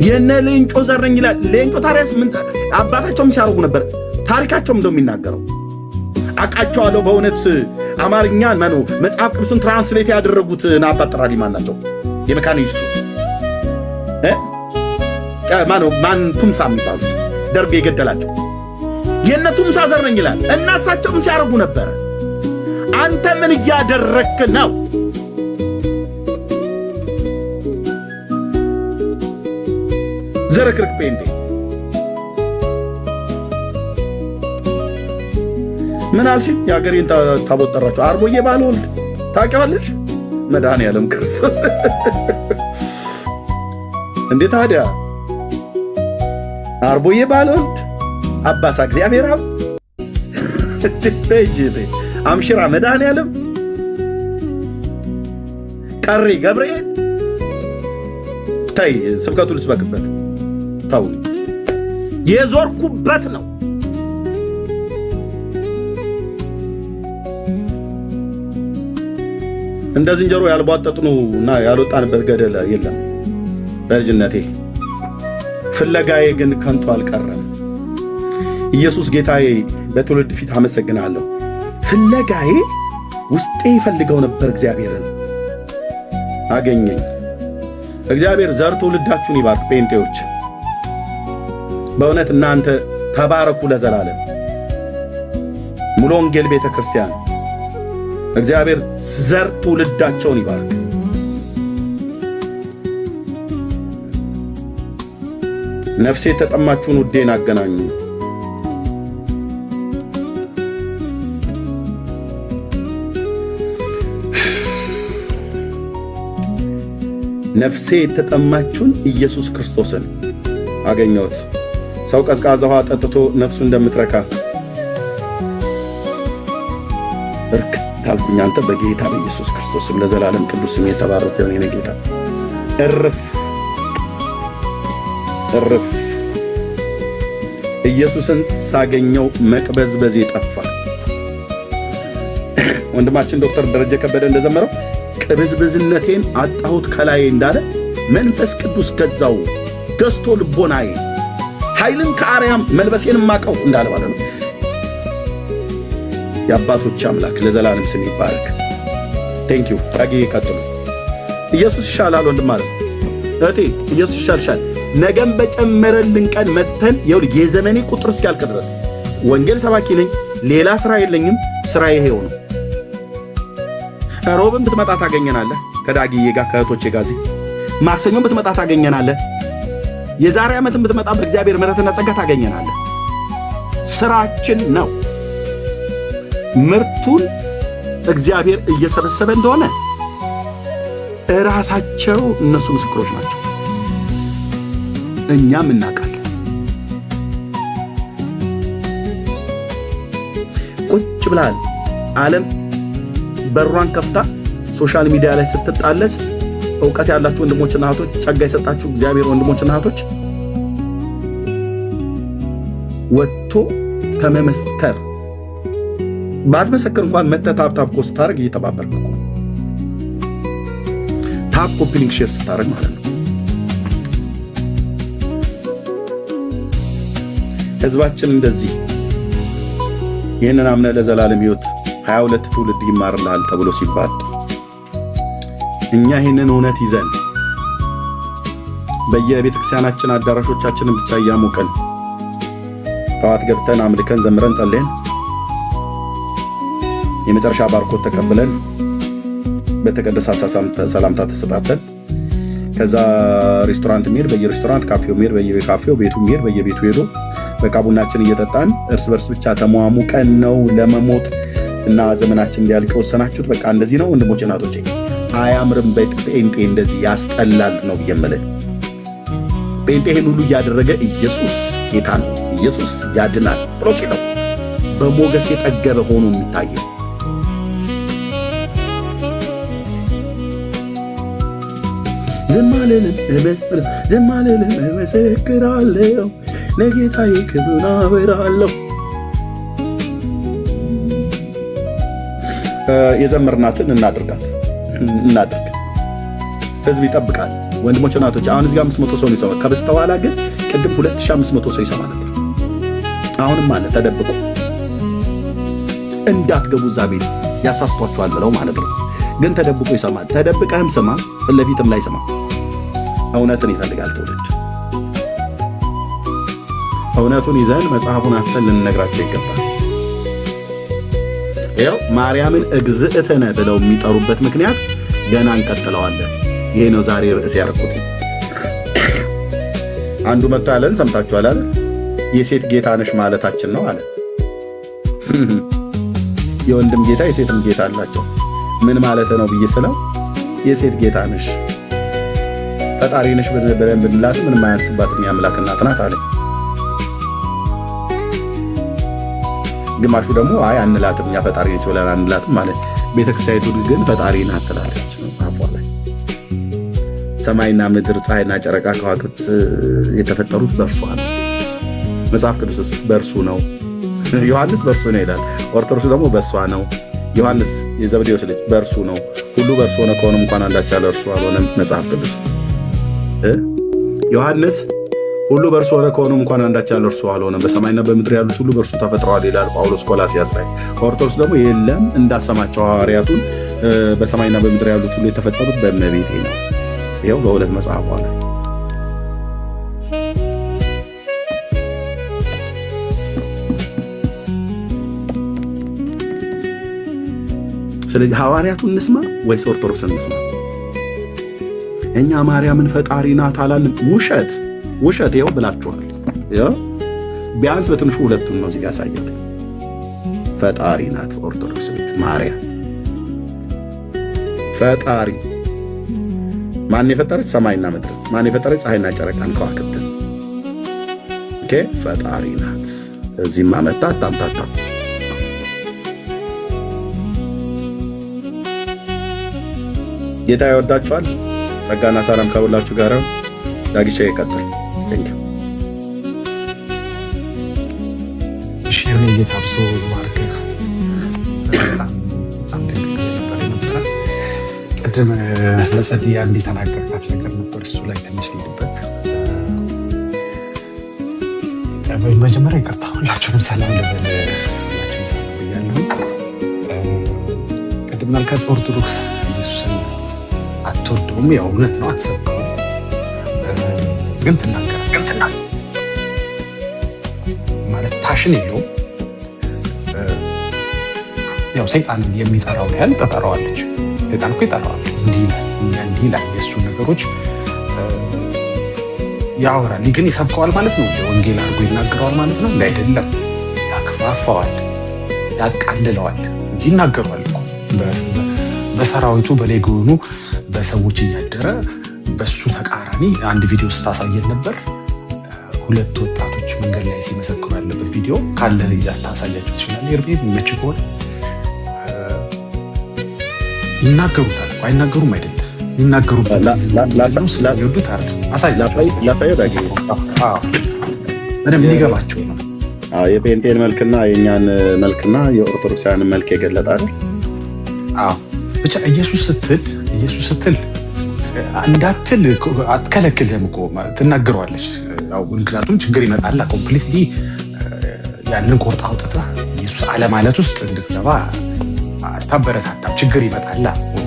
የነ ሌንጮ ዘር ነኝ ይላል። ሌንጮ ታዲያስ ምን አባታቸውም ሲያደርጉ ነበር? ታሪካቸውም እንደው የሚናገረው አውቃቸዋለሁ። በእውነት አማርኛ ማነው መጽሐፍ ቅዱስን translate ያደረጉት አባት ጠራሪ ማን ናቸው? የመካነ ኢየሱስ ማነው? ማን ቱምሳ የሚባሉት ደርግ የገደላቸው የነ ቱምሳ ዘር ነኝ ይላል። እና እሳቸው ምን ሲያደርጉ ነበረ? አንተ ምን እያደረግክ ነው? ዝርክርክ ጴንጤ ምን አልሽ? የሀገሬን ታቦት ጠራችሁ። አርቦዬ ባልወልድ ታውቂዋለሽ? መድኃኔዓለም ክርስቶስ እንዴ ታዲያ አርቦዬ ባልወልድ አባሳ እግዚአብሔር አብ አምሽራ መድኃኔዓለም ቀሪ ገብርኤል። ተይ ስብከቱ ልስበክበት። ተው። የዞርኩበት ነው። እንደ ዝንጀሮ ያልቧጠጥነው እና ያልወጣንበት ገደል የለም። በልጅነቴ ፍለጋዬ ግን ከንቱ አልቀረም። ኢየሱስ ጌታዬ በትውልድ ፊት አመሰግናለሁ። ፍለጋዬ ውስጤ ይፈልገው ነበር፣ እግዚአብሔርን አገኘኝ። እግዚአብሔር ዘር ትውልዳችሁን ይባርክ። ጴንጤዎች በእውነት እናንተ ተባረኩ ለዘላለም። ሙሉ ወንጌል ቤተ ክርስቲያን እግዚአብሔር ዘር ትውልዳቸውን ይባርክ። ነፍሴ የተጠማችውን ውዴን አገናኙ። ነፍሴ የተጠማችውን ኢየሱስ ክርስቶስን አገኘሁት። ሰው ቀዝቃዛ ውሃ ጠጥቶ ነፍሱ እንደምትረካ እርክት አልኩኝ። አንተ በጌታ በኢየሱስ ክርስቶስም ለዘላለም ቅዱስ ስም የተባረከ ይሁን። የኔ ጌታ እርፍ እርፍ። ኢየሱስን ሳገኘው መቅበዝበዜ ጠፋ። ወንድማችን ዶክተር ደረጀ ከበደ እንደዘመረው ቅብዝብዝነቴን አጣሁት ከላይ እንዳለ መንፈስ ቅዱስ ገዛው ገዝቶ ልቦናዬ ኃይልን ከአርያም መልበሴን ማቀው እንዳለ ማለት ነው። የአባቶች አምላክ ለዘላለም ስም ይባረክ። Thank you ዳጊ፣ ቀጥሉ። ኢየሱስ ይሻላል ወንድም ማለት እህቴ፣ ኢየሱስ ይሻልሻል። ነገም በጨመረልን ቀን መተን ይኸውልህ የዘመኔ ቁጥር እስኪያልቅ ድረስ ወንጌል ሰባኪ ነኝ። ሌላ ስራ የለኝም። ስራ ይሄው ነው። ሮብን ብትመጣ ታገኘናለህ ከዳጊዬ ጋር ከእህቶቼ ጋር እዚህ። ማክሰኞን ብትመጣ ታገኘናለህ። የዛሬ ዓመትን ብትመጣ በእግዚአብሔር ምሕረትና ጸጋ ታገኘናለህ። ስራችን ነው። ምርቱን እግዚአብሔር እየሰበሰበ እንደሆነ እራሳቸው እነሱ ምስክሮች ናቸው። እኛም እናውቃለን። ቁጭ ብለሃል። ዓለም በሯን ከፍታ social media ላይ ስትጣለስ እውቀት ያላችሁ ወንድሞችና እህቶች፣ ጸጋ የሰጣችሁ እግዚአብሔር ወንድሞችና እህቶች ወጥቶ ከመመስከር ባትመሰክር እንኳን መተህ tap tap እኮ ስታደርግ እየተባበርክ እኮ tap copy link share ስታደርግ ማለት ነው። ህዝባችን እንደዚህ ይህንን አምነህ ለዘላለም ሕይወት 22 ትውልድ ይማርልሃል ተብሎ ሲባል እኛ ይህንን እውነት ይዘን በየቤተ ክርስቲያናችን አዳራሾቻችንን ብቻ እያሞቀን ጠዋት ገብተን አምልከን ዘምረን ጸልየን የመጨረሻ ባርኮት ተቀብለን በተቀደሰ ሰላምታ ተሰጣተን ከዛ ሬስቶራንት የሚሄድ በየሬስቶራንት፣ ካፌው የሚሄድ በየካፌው፣ ቤቱ የሚሄድ በየቤቱ ሄዶ በቃ ቡናችን እየጠጣን እርስ በርስ ብቻ ተሟሙቀን ነው ለመሞት እና ዘመናችን እንዲያልቅ የወሰናችሁት። በቃ እንደዚህ ነው ወንድሞች እናቶቼ። አያምርም። ጴንጤ እንደዚህ ያስጠላል ነው ብዬ የምልህ። ጴንጤ ይህን ሁሉ እያደረገ ኢየሱስ ጌታ ነው፣ ኢየሱስ ያድናል ብሎ ሲለው በሞገስ የጠገበ ሆኖ የሚታየው ዝም አልልም፣ ዝም አልልም፣ እመሰክራለሁ፣ ለጌታዬ ክብሩን አበራለሁ። የዘመርናትን እናድርጋት እናድርግ። ህዝብ ይጠብቃል። ወንድሞች እናቶች፣ አሁን እዚህ ጋር 500 ሰው ነው ይሰማል። ከበስተኋላ ግን ቅድም 2500 ሰው ይሰማ ነበር። አሁንም አለ ተደብቆ እንዳትገቡ እዛ ቤት ያሳስቷቸዋል ብለው ማለት ነው። ግን ተደብቆ ይሰማል። ተደብቀህም ስማ፣ ፊት ለፊትም ላይ ስማ። እውነትን ይፈልጋል ትውልድ። እውነቱን ይዘን መጽሐፉን አስተን ልንነግራቸው ይገባል። ይኸው ማርያምን እግዝእትነ ብለው የሚጠሩበት ምክንያት ገና እንቀጥለዋለን። ይሄ ነው ዛሬ ርዕስ ያደረኩት። አንዱ መጥቶ ያለን ሰምታችኋል አለ። የሴት ጌታ ነሽ ማለታችን ነው አለ። የወንድም ጌታ የሴትም ጌታ አላቸው። ምን ማለት ነው ብዬ ስለው የሴት ጌታ ነሽ ፈጣሪ ነሽ ብለን ብንላት ምንም አያንስባትም የአምላክ እናት ናት አለ። ግማሹ ደግሞ አይ አንላትም እኛ ፈጣሪ ነች ብለን አንላትም ማለት፣ ቤተክርስቲያኒቱ ግን ፈጣሪ ናት ትላለች መጽሐፏ ላይ። ሰማይና ምድር ፀሐይና ጨረቃ ከዋክብት የተፈጠሩት በእርሷ ነው። መጽሐፍ ቅዱስስ በእርሱ ነው። ዮሐንስ በእርሱ ነው ይላል። ኦርቶዶክስ ደግሞ በእሷ ነው። ዮሐንስ የዘብዴዎስ ልጅ በእርሱ ነው። ሁሉ በእርሱ ሆነ፣ ከሆነም እንኳን አንዳች ያለ እርሱ አልሆነም። መጽሐፍ ቅዱስ ዮሐንስ ሁሉ በእርሱ ሆነ፣ ከሆነም እንኳን አንዳች ያለ እርሱ አልሆነም። በሰማይና በምድር ያሉት ሁሉ በእርሱ ተፈጥረዋል ይላል ጳውሎስ ቆላስይስ ላይ። ኦርቶዶክስ ደግሞ የለም፣ እንዳሰማቸው ሐዋርያቱን በሰማይና በምድር ያሉት ሁሉ የተፈጠሩት በእመቤቴ ነው። ይኸው በሁለት መጽሐፏ ላይ። ስለዚህ ሐዋርያቱን እንስማ ወይስ ኦርቶዶክስ እንስማ? እኛ ማርያምን ፈጣሪ ናት አላልንም። ውሸት ውሸት፣ ይኸው ብላችኋል። ቢያንስ በትንሹ ሁለቱን ነው እዚህ ያሳየት። ፈጣሪ ናት ኦርቶዶክስ ቤት ማርያም ፈጣሪ። ማን የፈጠረች? ሰማይና ምድር። ማን የፈጠረች? ፀሐይና ጨረቃን ከዋክብትን። Okay፣ ፈጣሪ ናት። እዚህም አመጣ አታምታታ። ጌታ ይወዳችኋል። ጸጋና ሰላም ከሁላችሁ ጋር። ዳጊሻ ይቀጥል። Thank you። እሺ፣ ጌታ አብዝቶ ይባርክህ። በጣም በጣም ድንቅ ጊዜ ነበር የነበረ። ቅድም ለጸድያ አንድ የተናገርካት ነገር ነበር፣ እሱ ላይ ትንሽ ልሂድበት። መጀመሪያ ይቅርታ፣ ሁላችሁንም ሰላም ልበል። ሁላችሁንም ሰላም ብያለሁ። ቅድም ምናልባት ኦርቶዶክስ ኢየሱስን አትወደውም፣ ያው እውነት ነው፣ አትሰብከውም፣ ግን ትናገራለች ማለት passion የለውም። ያው ሰይጣን የሚጠራውን ያህል ትጠራዋለች። ሰይጣን እኮ ይጠራዋል፣ እንዲህ ይላል፣ እኛ እንዲህ ይላል፣ የእሱን ነገሮች ያወራል። ግን ይሰብከዋል ማለት ነው? ወንጌል አድርጎ ይናገረዋል ማለት ነው? አይደለም። ያክፋፋዋል፣ ያቃልለዋል እንጂ ይናገረዋል እኮ። በሰራዊቱ በሌጊዮኑ በሰዎች እያደረ በሱ ተቃራኒ አንድ ቪዲዮ ስታሳየን ነበር። ሁለት ወጣቶች መንገድ ላይ ሲመሰክሩ ያለበት ቪዲዮ ካለ ታሳያቸው ትችላለህ። ኤርሚ የሚመች ከሆነ ይናገሩታል እኮ፣ አይናገሩም አይደለም። የሚናገሩበት ስለሚወዱት አይደለም። አሳያቸው። ላሳየው ዳጊ። በደንብ እንዲገባቸው ነው። የጴንጤን መልክና የእኛን መልክና የኦርቶዶክሳውያንን መልክ የገለጠ አይደል? አዎ፣ ብቻ ኢየሱስ ስትል እንዳትል አትከለክልህም እኮ፣ ትናገረዋለች። ምክንያቱም ችግር ይመጣል። Completely ያንን ቆርጣ አውጥተህ ኢየሱስ አለማለት ውስጥ እንድትገባ አታበረታታም። ችግር ይመጣል።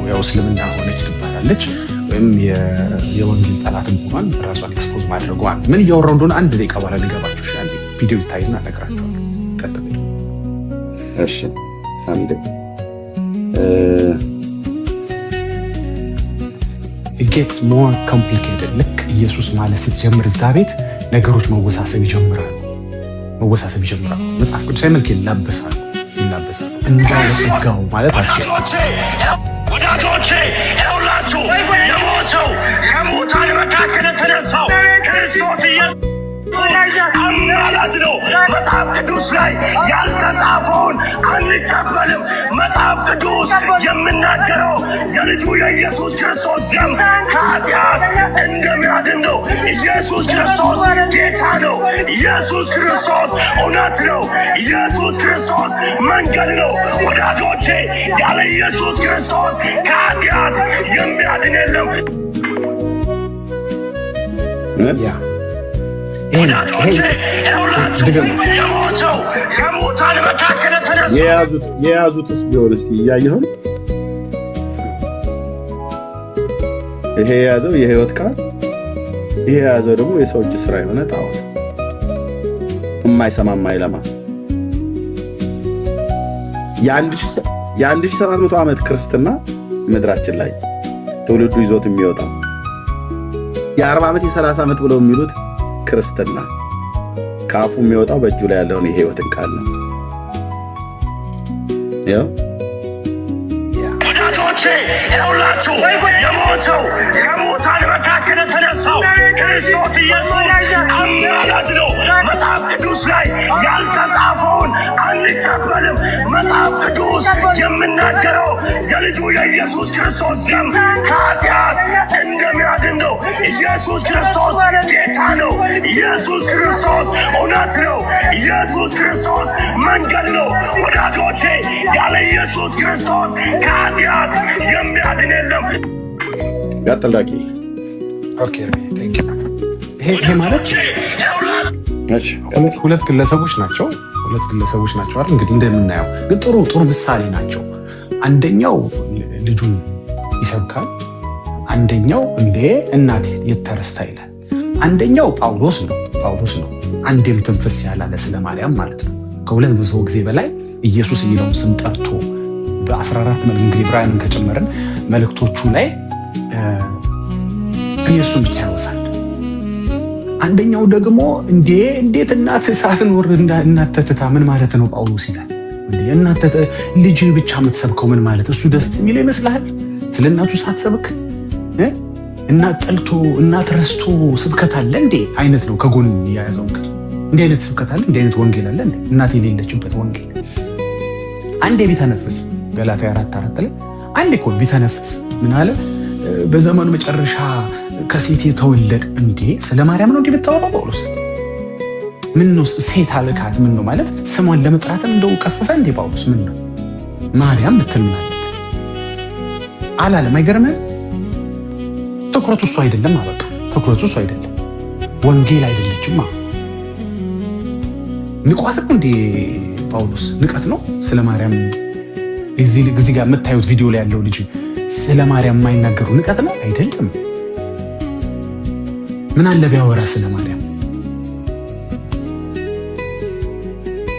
ያው እስልምና ሆነች ትባላለች፣ ወይም የወንጌል ጠላት መሆኗን ራሷን expose ማድረጓን። ምን እያወራሁ እንደሆነ አንድ ደቂቃ በኋላ ሊገባችሁ ይችላል። ቪዲዮ ይታይና እነግራችኋለሁ። ቀጥል። እሺ፣ አንዴ። Gets more complicated። ልክ ኢየሱስ ማለት ስትጀምር እዛ ቤት ነገሮች መወሳሰብ ይጀምራሉ፣ መወሳሰብ ይጀምራሉ። መጽሐፍ ቅዱሳዊ መልክ ይላበሳሉ ይላበሳሉ። እንዳለ ጸጋው ማለት አትችልም። ወዳጆቼ፣ ይኸውላችሁ የሞተው ከሙታን መካከል የተነሳው ክርስቶስ ኢየሱስ አማላጅ ነው። መጽሐፍ ቅዱስ ላይ ያልተጻፈውን አንቀበልም። መጽሐፍ ቅዱስ የሚናገረው የልጁ የኢየሱስ ክርስቶስ ደም ከኃጢአት እንደሚያድን ነው። ኢየሱስ ክርስቶስ ጌታ ነው። ኢየሱስ ክርስቶስ እውነት ነው። ኢየሱስ ክርስቶስ መንገድ ነው። ወዳጆቼ፣ ያለ ኢየሱስ ክርስቶስ ከኃጢአት የሚያድን የለም። Yeah፣ ይሄ ወዳጆቼ፣ የሞተው ከሙታን መካከል የተነሳው የያዙትስ ቢሆን እስኪ እያየኸው ነው። ይሄ የያዘው የህይወት ቃል፣ ይሄ የያዘው ደግሞ የሰው እጅ ስራ የሆነ ጣዖት፣ የማይሰማ የማይለማ። የ1700 ዓመት ክርስትና ምድራችን ላይ ትውልዱ ይዞት የሚወጣው፣ የ40 ዓመት የ30 ዓመት ብለው የሚሉት ክርስትና፣ ከአፉ የሚወጣው በእጁ ላይ ያለውን የህይወትን ቃል ነው። ያው ወዳጆቼ፣ ይኸውላችሁ የሞተው ከሙታን መካከል መካከል የተነሳው ክርስቶስ ኢየሱስ አማላጅ ነው። መጽሐፍ ቅዱስ ላይ ያልተጻፈውን አንቀበልም። መጽሐፍ ቅዱስ የሚናገረው የልጁ የኢየሱስ ክርስቶስ ደም ከኃጢአት እንደሚያድን ነው። ኢየሱስ ክርስቶስ ጌታ ነው። ኢየሱስ ክርስቶስ እውነት ነው። ኢየሱስ ክርስቶስ መንገድ ነው። ወዳጆቼ፣ ያለ ኢየሱስ ክርስቶስ ከኃጢአት የሚያድን የለም። ቀጥል ዳጊ። Okay, thank you። ይሄ ማለት ሁለት ግለሰቦች ናቸው። ሁለት ግለሰቦች ናቸው አይደል? እንግዲህ እንደምናየው ግን ጥሩ ጥሩ ምሳሌ ናቸው። አንደኛው ልጁን ይሰብካል። አንደኛው እንዴ እናት የት ተረስታ ይላል። አንደኛው ጳውሎስ ነው። አንዴም ትንፍስ ያላለ ስለ ማርያም ማለት ነው። ከ200 ጊዜ በላይ ኢየሱስ የሚለውን ስም ጠርቶ በ14 መልክ እንግዲህ ዕብራውያንን ከጨመርን መልእክቶቹ ላይ ኢየሱስን ብቻ ያወሳል። አንደኛው ደግሞ እንዴ እንዴት እናት ሳትኖር እናት ተትታ ምን ማለት ነው ጳውሎስ ይላል። እናት ልጅ ብቻ የምትሰብከው ምን ማለት እሱ ደስ የሚለው ይመስልሃል? ስለ እናቱ ሳትሰብክ እናት ጠልቶ እናት ረስቶ ስብከት አለ እንዴ አይነት ነው ከጎን የያዘው። እንግዲህ እንዲህ አይነት ስብከት አለ፣ እንዲህ አይነት ወንጌል አለ እንዴ? እናት የሌለችበት ወንጌል። አንዴ ቢተነፍስ ገላትያ 4:4 ላይ አንዴ እኮ ቢተነፍስ ምን አለ? በዘመኑ መጨረሻ ከሴት የተወለደ። እንዴ ስለ ማርያም ነው እንዲህ የምታወራው ጳውሎስ? ምን ነው ሴት አልካት? ምን ነው ማለት ስሟን ለመጥራትም እንደው ቀፈፈ እንዴ ጳውሎስ? ምን ነው ማርያም ብትል ምን አለበት? አላለም። አይገርምህም? ትኩረቱ እሱ አይደለም። አበቃ። ትኩረቱ እሱ አይደለም። ወንጌል አይደለችማ። ንቋት ነው እንዴ ጳውሎስ? ንቀት ነው ስለ ማርያም። እዚህ ጋር የምታዩት ቪዲዮ ላይ ያለው ልጅ ስለ ማርያም የማይናገሩ ንቀት ነው አይደለም። ምን አለ ቢያወራ ስለ ማርያም?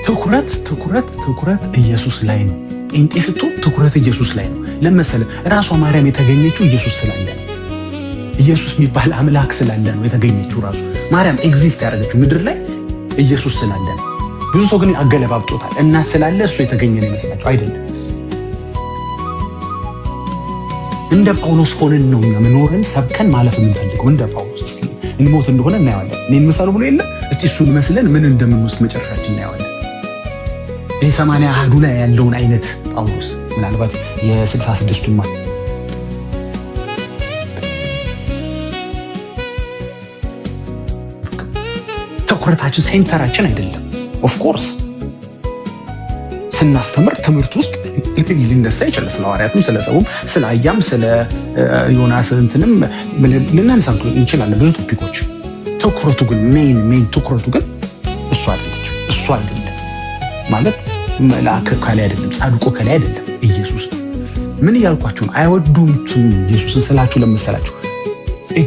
ትኩረት ትኩረት ትኩረት ኢየሱስ ላይ ነው። ጴንጤ ስትሆን ትኩረት ኢየሱስ ላይ ነው። ለመሰለ ራሷ ማርያም የተገኘችው ኢየሱስ ስላለ ነው። ኢየሱስ የሚባል አምላክ ስላለ ነው የተገኘችው። ራሱ ማርያም exist ያደረገችው ምድር ላይ ኢየሱስ ስላለ ነው። ብዙ ሰው ግን አገለባብጦታል። እናት ስላለ እሱ የተገኘ ነው ይመስላቸው። አይደለም። እንደ ጳውሎስ ሆነን ነው እኛ መኖርን ሰብከን ማለፍ የምንፈልገው። እንደ ጳውሎስ እስቲ እንሞት እንደሆነ እናየዋለን። እኔን ምሰሉ ብሎ የለ? እስቲ እሱን መስለን ምን እንደምንወስድ መጨረሻችን እናየዋለን። ይህ 80 አሃዱ ላይ ያለውን አይነት ጳውሎስ ምናልባት የ66ቱማ ትኩረታችን center ኣችን አይደለም። Of course ስናስተምር ትምህርት ውስጥ ሊነሳ ይችላል። ስለ ሐዋርያትም፣ ስለ ሰውም፣ ስለ አያም፣ ስለ ዮናስ እንትንም ልናነሳ እንችላለን ብዙ topic ኦች። ትኩረቱ ግን main ትኩረቱ ግን እሱ አይደለች። እሱ አይደለም ማለት መልአክ ከላይ አይደለም፣ ጻድቁ ከላይ አይደለም፣ ኢየሱስ ነው። ምን እያልኳችሁ ነው? አይወዱም ኢየሱስን ስላችሁ ለመሰላችሁ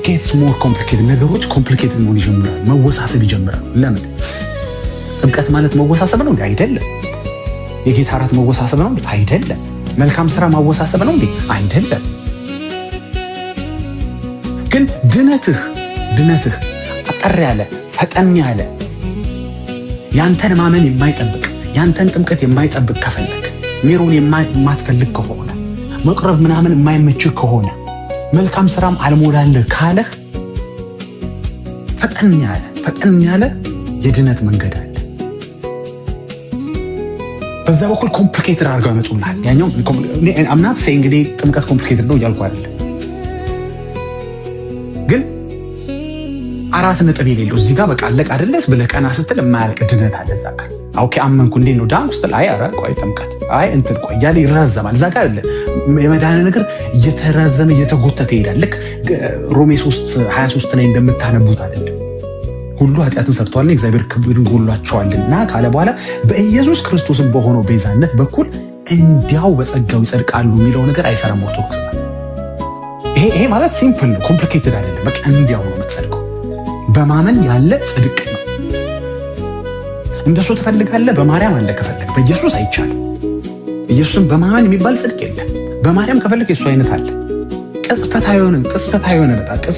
gets more complicated፣ ነገሮች complicated መሆን ይጀምራል፣ መወሳሰብ ይጀምራል። ለምን? ጥምቀት ማለት መወሳሰብ ነው እንዴ? አይደለም። የጌታ እራት መወሳሰብ ነው እንዴ? አይደለም። መልካም ስራ ማወሳሰብ ነው እንዴ? አይደለም። ግን ድነትህ አጠር ያለ፣ ፈጠን ያለ፣ ያንተን ማመን የማይጠብቅ፣ ያንተን ጥምቀት የማይጠብቅ ከፈለግ፣ ሜሮን የማትፈልግ ከሆነ፣ መቅረብ ምናምን የማይመችህ ከሆነ፣ መልካም ስራም አልሞላልህ ካለህ ፈጠን ያለ የድነት መንገድ አለ። በዛ በኩል complicated አድርገው ያመጡልሃል። ያኛው I'm not saying እንግዲህ ጥምቀት complicated ነው እያልኩ አይደለም፣ ግን አራት ነጥብ የሌለው እዚህ ጋር በቃ አለቅ አይደለ ብለህ ቀና ስትል የማያልቅ ድነት አለ እዛ ጋር። Okay አመንኩ፣ እንዴት ነው ዳንኩ ስትል አይ ኧረ ቆይ ጥምቀት፣ አይ እንትን ቆይ እያለ ይራዘማል። እዛ ጋር የመዳን ነገር እየተራዘመ እየተጎተተ ይሄዳል። ልክ ሮሜ 3 23 ላይ እንደምታነቡት አይደለም። ሁሉ ኃጢአትን ሰርተዋልና እግዚአብሔር ክብርን ጎሏቸዋልና ካለ በኋላ በኢየሱስ ክርስቶስን በሆነው ቤዛነት በኩል እንዲያው በጸጋው ይጸድቃሉ የሚለው ነገር አይሰራም። ኦርቶዶክስ ይሄ ማለት simple ነው፣ complicated አይደለም። በቃ እንዲያው ነው የምትጸድቀው። በማመን ያለ ጽድቅ ነው። እንደሱ ትፈልጋለህ? በማርያም አለ ከፈለግ፣ በኢየሱስ አይቻልም። ኢየሱስን በማመን የሚባል ጽድቅ የለም። በማርያም ከፈለግ የሱ አይነት አለ። ቅጽበታዊ የሆነ ቅጽበታዊ የሆነ በጣም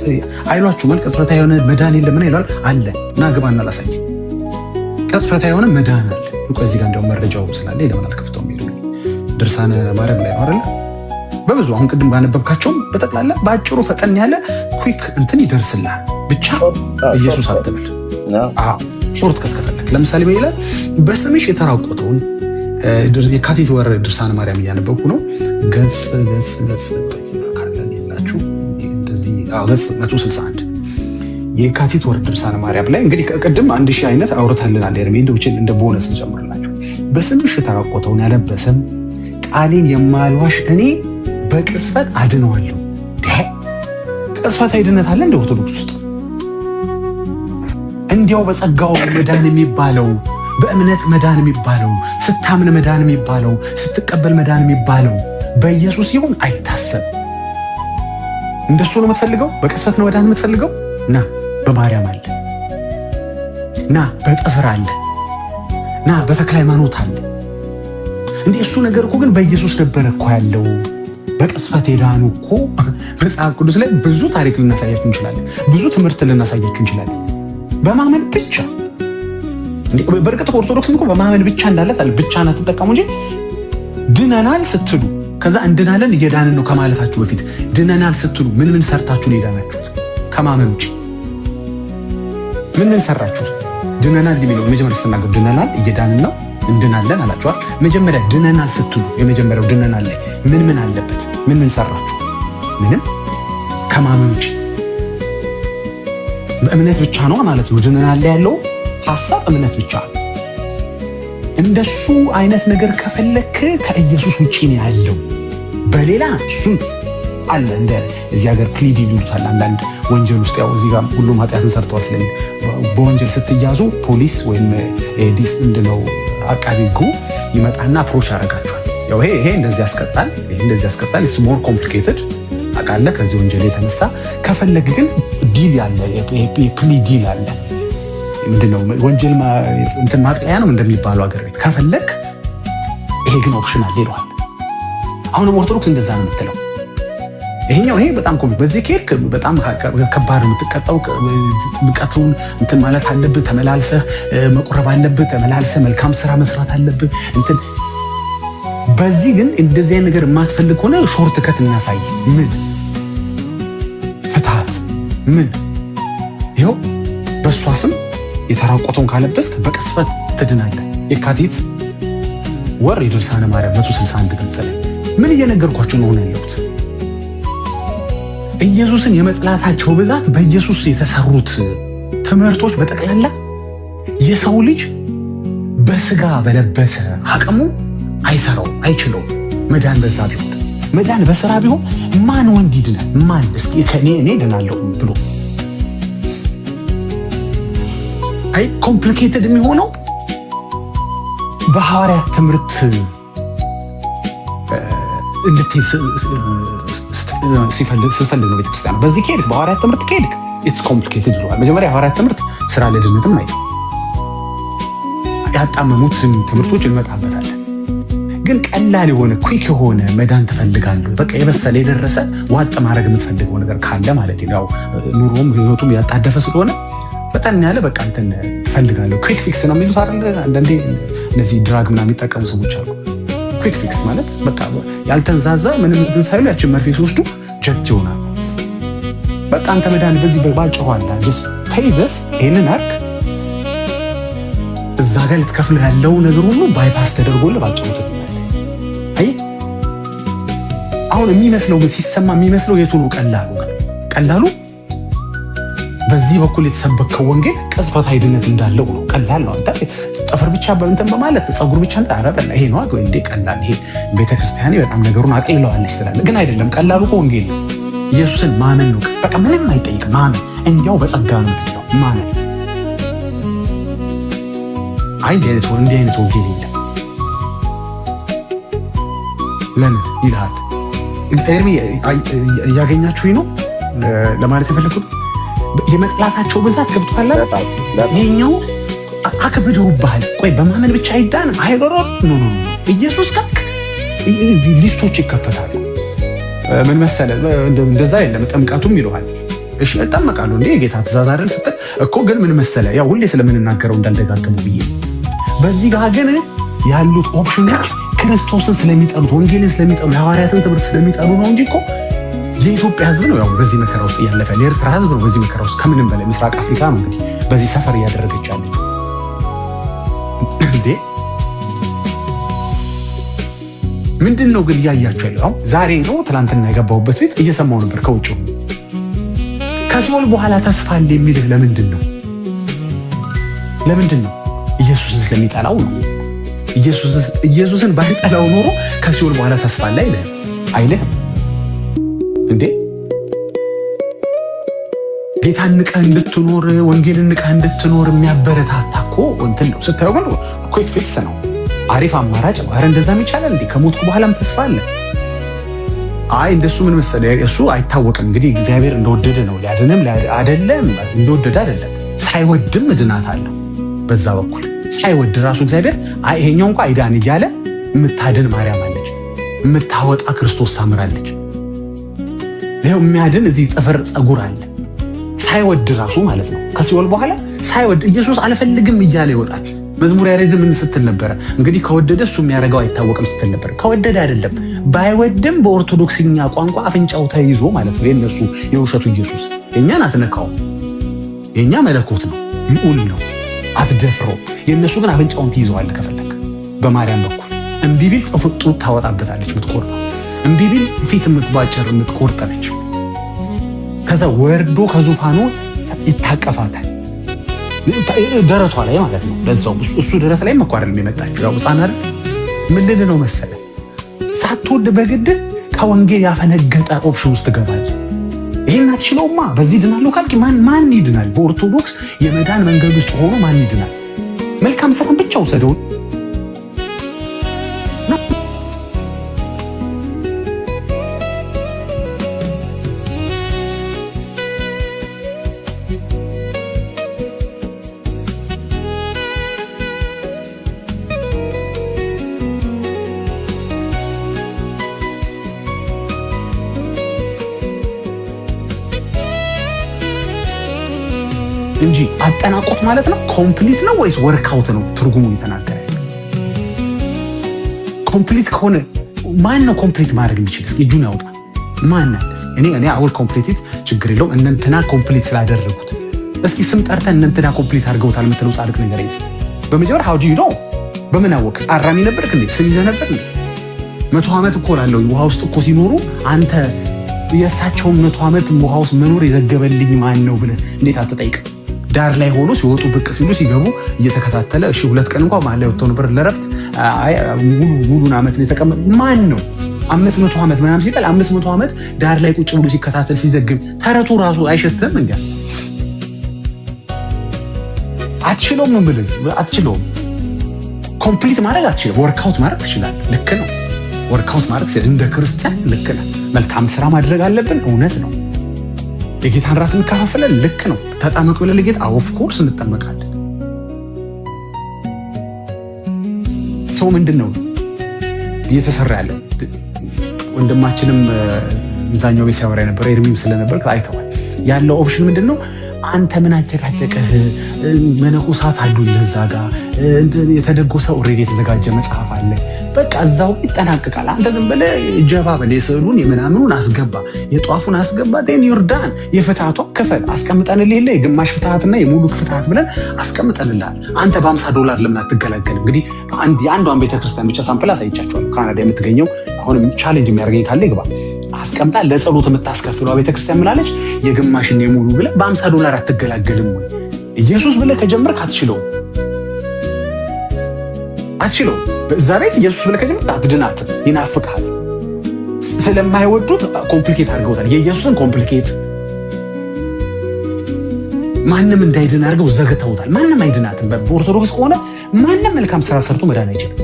አይሏችሁ ማለት ቅጽበታዊ የሆነ መዳን የለም ምን ይሏል አለ እና ግባና ላሳይ። ቅጽበታዊ የሆነ መዳን አለ። ቆይ እዚህ ጋር እንደው መረጃው ስላለ ለምን አልከፍተውም? የሚሉ ድርሳነ ማርያም ላይ ነው አይደለ? በብዙ አሁን ቅድም ባነበብካቸውም በጠቅላላ በአጭሩ ፈጠን ያለ quick እንትን ይደርስልሃል። ብቻ ኢየሱስ አትበል። Short cut ከፈለግ ለምሳሌ ምን ይላል? በስምሽ የተራቆተውን፣ የካቲት ወር ድርሳነ ማርያም እያነበብኩ ነው። ገጽ ካለ ሌላችሁ እንደዚህ ገጽ 161 የካቲት ወር ድርሳነ ማርያም ላይ እንግዲህ ቅድም 1000 አይነት አውርተልናል። ኤርሚ እንደ ቦነስ እንጨምርላችሁ። በስምሽ የተራቆተውን ያለበሰም ቃሌን የማልዋሽ እኔ በቅጽበት አድነዋለሁ። ቅጽበታዊ ድነት አለ እንደ ኦርቶዶክስ ውስጥ? እንዲያው በጸጋው መዳን የሚባለው፣ በእምነት መዳን የሚባለው፣ ስታምን መዳን የሚባለው፣ ስትቀበል መዳን የሚባለው በኢየሱስ ይሁን አይታሰብ። እንደሱ ነው የምትፈልገው? በቅጽበት ነው መዳን የምትፈልገው? ና በማርያም አለ፣ ና በጥፍር አለ፣ ና በተክለ ሃይማኖት አለ። እንዴ እሱ ነገር እኮ ግን በኢየሱስ ነበረ እኮ ያለው። በቅጽበት የዳኑ እኮ መጽሐፍ ቅዱስ ላይ ብዙ ታሪክ ልናሳያችሁ እንችላለን። ብዙ ትምህርት ልናሳያችሁ እንችላለን። በማመን ብቻ። በእርግጥ ኦርቶዶክስም እኮ በማመን ብቻ እንዳለ ብቻ ናት ትጠቀሙ እንጂ ድነናል ስትሉ ከዛ እንድናለን እየዳንን ነው ከማለታችሁ በፊት ድነናል ስትሉ ምን ምን ሰርታችሁ ነው የዳናችሁት? ከማመን ውጭ ምን ምን ሰራችሁ? ድነናል የሚለው መጀመሪያ ስትናገሩ ድነናል፣ እየዳንን ነው፣ እንድናለን አላችኋል። መጀመሪያ ድነናል ስትሉ የመጀመሪያው ድነናል ላይ ምን ምን አለበት? ምን ምን ሰራችሁ? ምንም ከማመን ውጭ በእምነት ብቻ ነው ማለት ነው። ድነናል ላይ ያለው ሀሳብ እምነት ብቻ ነው። እንደሱ አይነት ነገር ከፈለክ ከኢየሱስ ውጪ ነው ያለው። በሌላ እሱን አለ እንደ እዚህ ሀገር plea deal ይሉታል። አንዳንድ ወንጀል ውስጥ ያው እዚህ ጋር ሁሉም ኃጢአትን ሰርተዋል ስለሚል በወንጀል ስትያዙ ፖሊስ ወይም ዲስ ምንድነው አቃቢ ሕጉ ይመጣና approach ያደርጋቸዋል። ያው ይሄ እንደዚህ ያስቀጣል፣ ይሄ እንደዚህ ያስቀጣል። It's more complicated አውቃለህ። ከዚህ ወንጀል የተነሳ ከፈለግ ግን deal ያለ plea deal አለ። ምንድነው ወንጀል እንትን ማቅለያ ነው እንደሚባለው ሀገር ቤት፣ ከፈለግ ይሄ ግን option አለ ይለዋል። አሁንም ኦርቶዶክስ እንደዛ ነው የምትለው። ይሄኛው ይሄ በጣም በዚህ ከሄድክ በጣም ከባድ ነው የምትቀጣው። ጥምቀቱን እንትን ማለት አለብህ፣ ተመላልሰህ መቁረብ አለብህ፣ ተመላልሰህ መልካም ስራ መስራት አለብህ። እንትን በዚህ ግን እንደዚህ አይነት ነገር የማትፈልግ ከሆነ short cut እናሳይ። ምን ፍትሃት ምን ይኸው በእሷ ስም የተራቆተውን ካለበስክ በቅጽበት ትድናለህ። የካቲት ወር የድርሳነ ማርያም 161 ገጽ ላይ ምን እየነገርኳችሁ ነው ያለሁት? ኢየሱስን የመጥላታቸው ብዛት በኢየሱስ የተሰሩት ትምህርቶች በጠቅላላ የሰው ልጅ በስጋ በለበሰ አቅሙ አይሰራውም፣ አይችለውም። መዳን በዛ ቢሆን፣ መዳን በስራ ቢሆን ማን ወንድ ይድናል? ማን እስኪ ከኔ እኔ ድናለሁ ብሎ? አይ complicated የሚሆነው በሐዋርያት ትምህርት እንድትሄድ ስትፈልግ ነው ቤተክርስቲያን። በዚህ ከሄድክ፣ በሐዋርያት ትምህርት ከሄድክ it's complicated ይለዋል። መጀመሪያ የሐዋርያት ትምህርት ስራ ለድነትም አይደል፣ ያጣመሙትን ትምህርቶች እንመጣበታለን። ግን ቀላል የሆነ quick የሆነ መዳን ትፈልጋለህ፣ በቃ የበሰለ የደረሰ ዋጥ ማድረግ የምትፈልገው ነገር ካለ ማለት ነው። ያው ኑሮም ህይወቱም ያጣደፈ ስለሆነ በጣም ያለ በቃ እንትን ትፈልጋለህ። Quick fix ነው የሚሉት አይደል? አንዳንዴ እነዚህ drug ምናምን የሚጠቀሙ ሰዎች አሉ። Quick fix ማለት በቃ ያልተንዛዛ ምንም እንትን ሳይሉ ያችን መርፌ ሲወስዱ ጀት ይሆናል። በቃ አንተ መዳን በዚህ ባጭሩ አለ። Just pay this፣ ይሄንን አርግ፣ እዛ ጋር ልትከፍለው ያለው ነገር ሁሉ bypass ተደርጎልህ ባጭሩ ትድናለህ። አይ አሁን የሚመስለው ግን ሲሰማ የሚመስለው የቱ ነው ቀላሉ? ቀላሉ በዚህ በኩል የተሰበከው ወንጌል ቅጽበታዊ ድነት እንዳለው ነው። ቀላል ነው። አንተ ጥፍር ብቻ በእንትን በማለት ፀጉር ብቻ እንትን ኧረ በላ ይሄ ነው እንዴ ቀላል፣ ይሄ ቤተክርስቲያኔ በጣም ነገሩን አቅልለዋለች ትላለህ። ግን አይደለም። ቀላሉ እኮ ወንጌል ነው። ኢየሱስን ማመን ነው። በቃ ምንም አይጠይቅም። ማመን፣ እንዲያው በጸጋ ነው የምትድነው። ማመን። አይ እንዲህ አይነት ወንጌል የለም። ለምን ይልሃል። ኤርሚ እያገኛችሁኝ ነው ለማለት የፈለግኩት የመጥላታቸው ብዛት ገብቶሃል። ይሄኛው አክብደውብሃል። ቆይ በማመን ብቻ አይዳንም። አይሮሮ no no ኢየሱስ ካልክ list ኦች ይከፈታሉ። ምን መሰለህ እንደዛ የለም ጥምቀቱም ይለዋል። እሺ እጠመቃለሁ እንዴ የጌታ ትእዛዝ አይደል ስትል እኮ ግን ምን መሰለህ ያው ሁሌ ስለምንናገረው እንዳልደጋገሙ ብዬ በዚህ ጋር ግን ያሉት ኦፕሽኖች ክርስቶስን ስለሚጠሉት፣ ወንጌልን ስለሚጠሉ፣ የሐዋርያትን ትምህርት ስለሚጠሉ ነው እንጂ እኮ የኢትዮጵያ ሕዝብ ነው ያው በዚህ መከራ ውስጥ እያለፈ ያለ። የኤርትራ ሕዝብ ነው በዚህ መከራ ውስጥ። ከምንም በላይ ምስራቅ አፍሪካ ነው እንግዲህ በዚህ ሰፈር እያደረገች ያለችው። እንዴ፣ ምንድን ነው ግን እያያችሁ ያለው? አሁን ዛሬ ነው ትናንትና የገባሁበት ቤት እየሰማሁ ነበር ከውጭ። ከሲኦል በኋላ ተስፋ አለ የሚልህ ለምንድን ነው? ለምንድን ነው? ኢየሱስን ስለሚጠላው ነው። ኢየሱስን ባይጠላው ኖሮ ከሲኦል በኋላ ተስፋ አለ አይልህም አይልህም። እንዴ፣ ጌታን ንቀህ እንድትኖር፣ ወንጌልን ንቀህ እንድትኖር የሚያበረታታ እኮ እንትን ነው። ስታየው ግን quick fix ነው፣ አሪፍ አማራጭ ነው። ኧረ እንደዛም ይቻላል እንዴ? ከሞትኩ በኋላም ተስፋ አለ። አይ እንደሱ ምን መሰለህ፣ እሱ አይታወቅም። እንግዲህ እግዚአብሔር እንደወደደ ነው፣ ሊያድንም አይደለም እንደወደደ አይደለም፣ ሳይወድም ድናት አለው። በዛ በኩል ሳይወድ ራሱ እግዚአብሔር አይ ይሄኛው እንኳ አይዳን እያለ የምታድን ማርያም አለች፣ የምታወጣ ክርስቶስ ሳምራለች። ይኸው የሚያድን እዚህ ጥፍር ፀጉር አለ። ሳይወድ ራሱ ማለት ነው። ከሲኦል በኋላ ሳይወድ ኢየሱስ አልፈልግም እያለ ይወጣል። መዝሙር ያሬድ ምን ስትል ነበረ? እንግዲህ ከወደደ እሱ የሚያደርገው አይታወቅም ስትል ነበር። ከወደደ አይደለም፣ ባይወድም በኦርቶዶክስኛ ቋንቋ አፍንጫው ተይዞ ማለት ነው። የነሱ የውሸቱ ኢየሱስ የእኛን አትነካውም። የእኛ መለኮት ነው፣ ልዑል ነው፣ አትደፍረው። የእነሱ ግን አፍንጫውን ትይዘዋለህ ከፈለክ በማርያም በኩል። እምቢ ቢል ጡት ታወጣበታለች የምትቆርጠው። እምቢ ቢል ፊት የምትቧጭር የምትቆርጥ ነች። ከዛ ወርዶ ከዙፋኑ ይታቀፋታል ደረቷ ላይ ማለት ነው። ለዛው እሱ ደረት ላይ እኮ አይደለም የመጣችው፣ ያው ሕፃን አይደል? ምን ልል ነው መሰለህ፣ ሳትወድ በግድ ከወንጌል ያፈነገጠ option ውስጥ ትገባለህ። ይሄን አትችለውማ። በዚህ ድናለሁ ካልክ ማን ማን ይድናል? በኦርቶዶክስ የመዳን መንገድ ውስጥ ሆኖ ማን ይድናል? መልካም ስራን ብቻ ውሰደው። እንጂ አጠናቆት ማለት ነው። Complete ነው ወይስ workout ነው? ትርጉሙ የተናገረ complete ከሆነ ማን ነው complete ማድረግ የሚችል? እስኪ እጁን ያውጣ። ማን አለ? እኔ I will complete it፣ ችግር የለውም። እነንትና complete ስላደረጉት እስኪ ስም ጠርተን እነንትና complete አድርገውታል የምትለው ጻድቅ ነገር ይዝ። በመጀመሪያ how do you know? በምን አወቅ? አራሚ ነበርክ እንዴ? ስም ይዘህ ነበር እንዴ? 100 ዓመት እኮ ላለው ውሃ ውስጥ እኮ ሲኖሩ አንተ የእሳቸውን 100 ዓመት ውሃ ውስጥ መኖር የዘገበልኝ ማን ነው ብለህ እንዴት አትጠይቅም? ዳር ላይ ሆኖ ሲወጡ ብቅ ሲሉ ሲገቡ እየተከታተለ፣ እሺ 2 ቀን እንኳ መሀል ላይ ወጥተው ነበር ለረፍት፣ ሙሉ ሙሉን ዓመት ነው የተቀመጠ ማን ነው? 500 ዓመት ምናምን ሲባል 500 ዓመት ዳር ላይ ቁጭ ብሎ ሲከታተል ሲዘግብ ተረቱ ራሱ አይሸትም? እንዲ አትችለውም ነው የምልህ፣ አትችለውም። Complete ማድረግ አትችልም። Workout ማድረግ ትችላለህ። ልክ ነው። Workout ማድረግ ትችላለህ። እንደ ክርስቲያን ልክ ነህ። መልካም ስራ ማድረግ አለብን። እውነት ነው። የጌታን ራት እንከፋፍለን። ልክ ነው። ተጠመቁ ይላል ጌታ። Of course እንጠመቃለን። ሰው ምንድን ነው እየተሰራ ያለው? ወንድማችንም እዛኛው ቤት ሲያወራ የነበረ ኤርሚም ስለነበር አይተዋል። ያለው option ምንድን ነው? አንተ ምን አጨቃጨቀህ? መነኮሳት አሉልህ እዛ ጋ የተደጎሰ already የተዘጋጀ መጽሐፍ አለ። በቃ እዛው ይጠናቀቃል። አንተ ዝም ብለህ ጀባ በል፣ የስዕሉን የምናምኑን አስገባ፣ የጧፉን አስገባ፣ then you're done። የፍትሃቷ ክፈል አስቀምጠንልህ የለ የግማሽ ፍትሃትና የሙሉ ፍትሃት ብለን አስቀምጠንልሃል። አንተ በ50 ዶላር ለምን አትገላገልም? እንግዲህ የአንዷን ቤተክርስቲያን ብቻ sample አሳይቻቸዋለሁ። ካናዳ የምትገኘው አሁንም challenge የሚያደርገኝ ካለ ይግባ። አስቀምጣ ለጸሎት የምታስከፍለው ቤተክርስቲያን ምላለች? የግማሽን የሙሉ ብለህ በ50 ዶላር አትገላገልም ወይ? ኢየሱስ ብለህ ከጀመርክ አትችለውም፣ አትችለውም። በዛ ቤት ኢየሱስ ብለህ ከጀመርክ አትድናትም፣ ይናፍቅሃል። ስለማይወዱት complicate አድርገውታል። የኢየሱስን complicate ማንም እንዳይድን አድርገው ዘግተውታል። ማንም አይድናትም። በኦርቶዶክስ ከሆነ ማንም መልካም ስራ ሰርቶ መዳን አይችልም።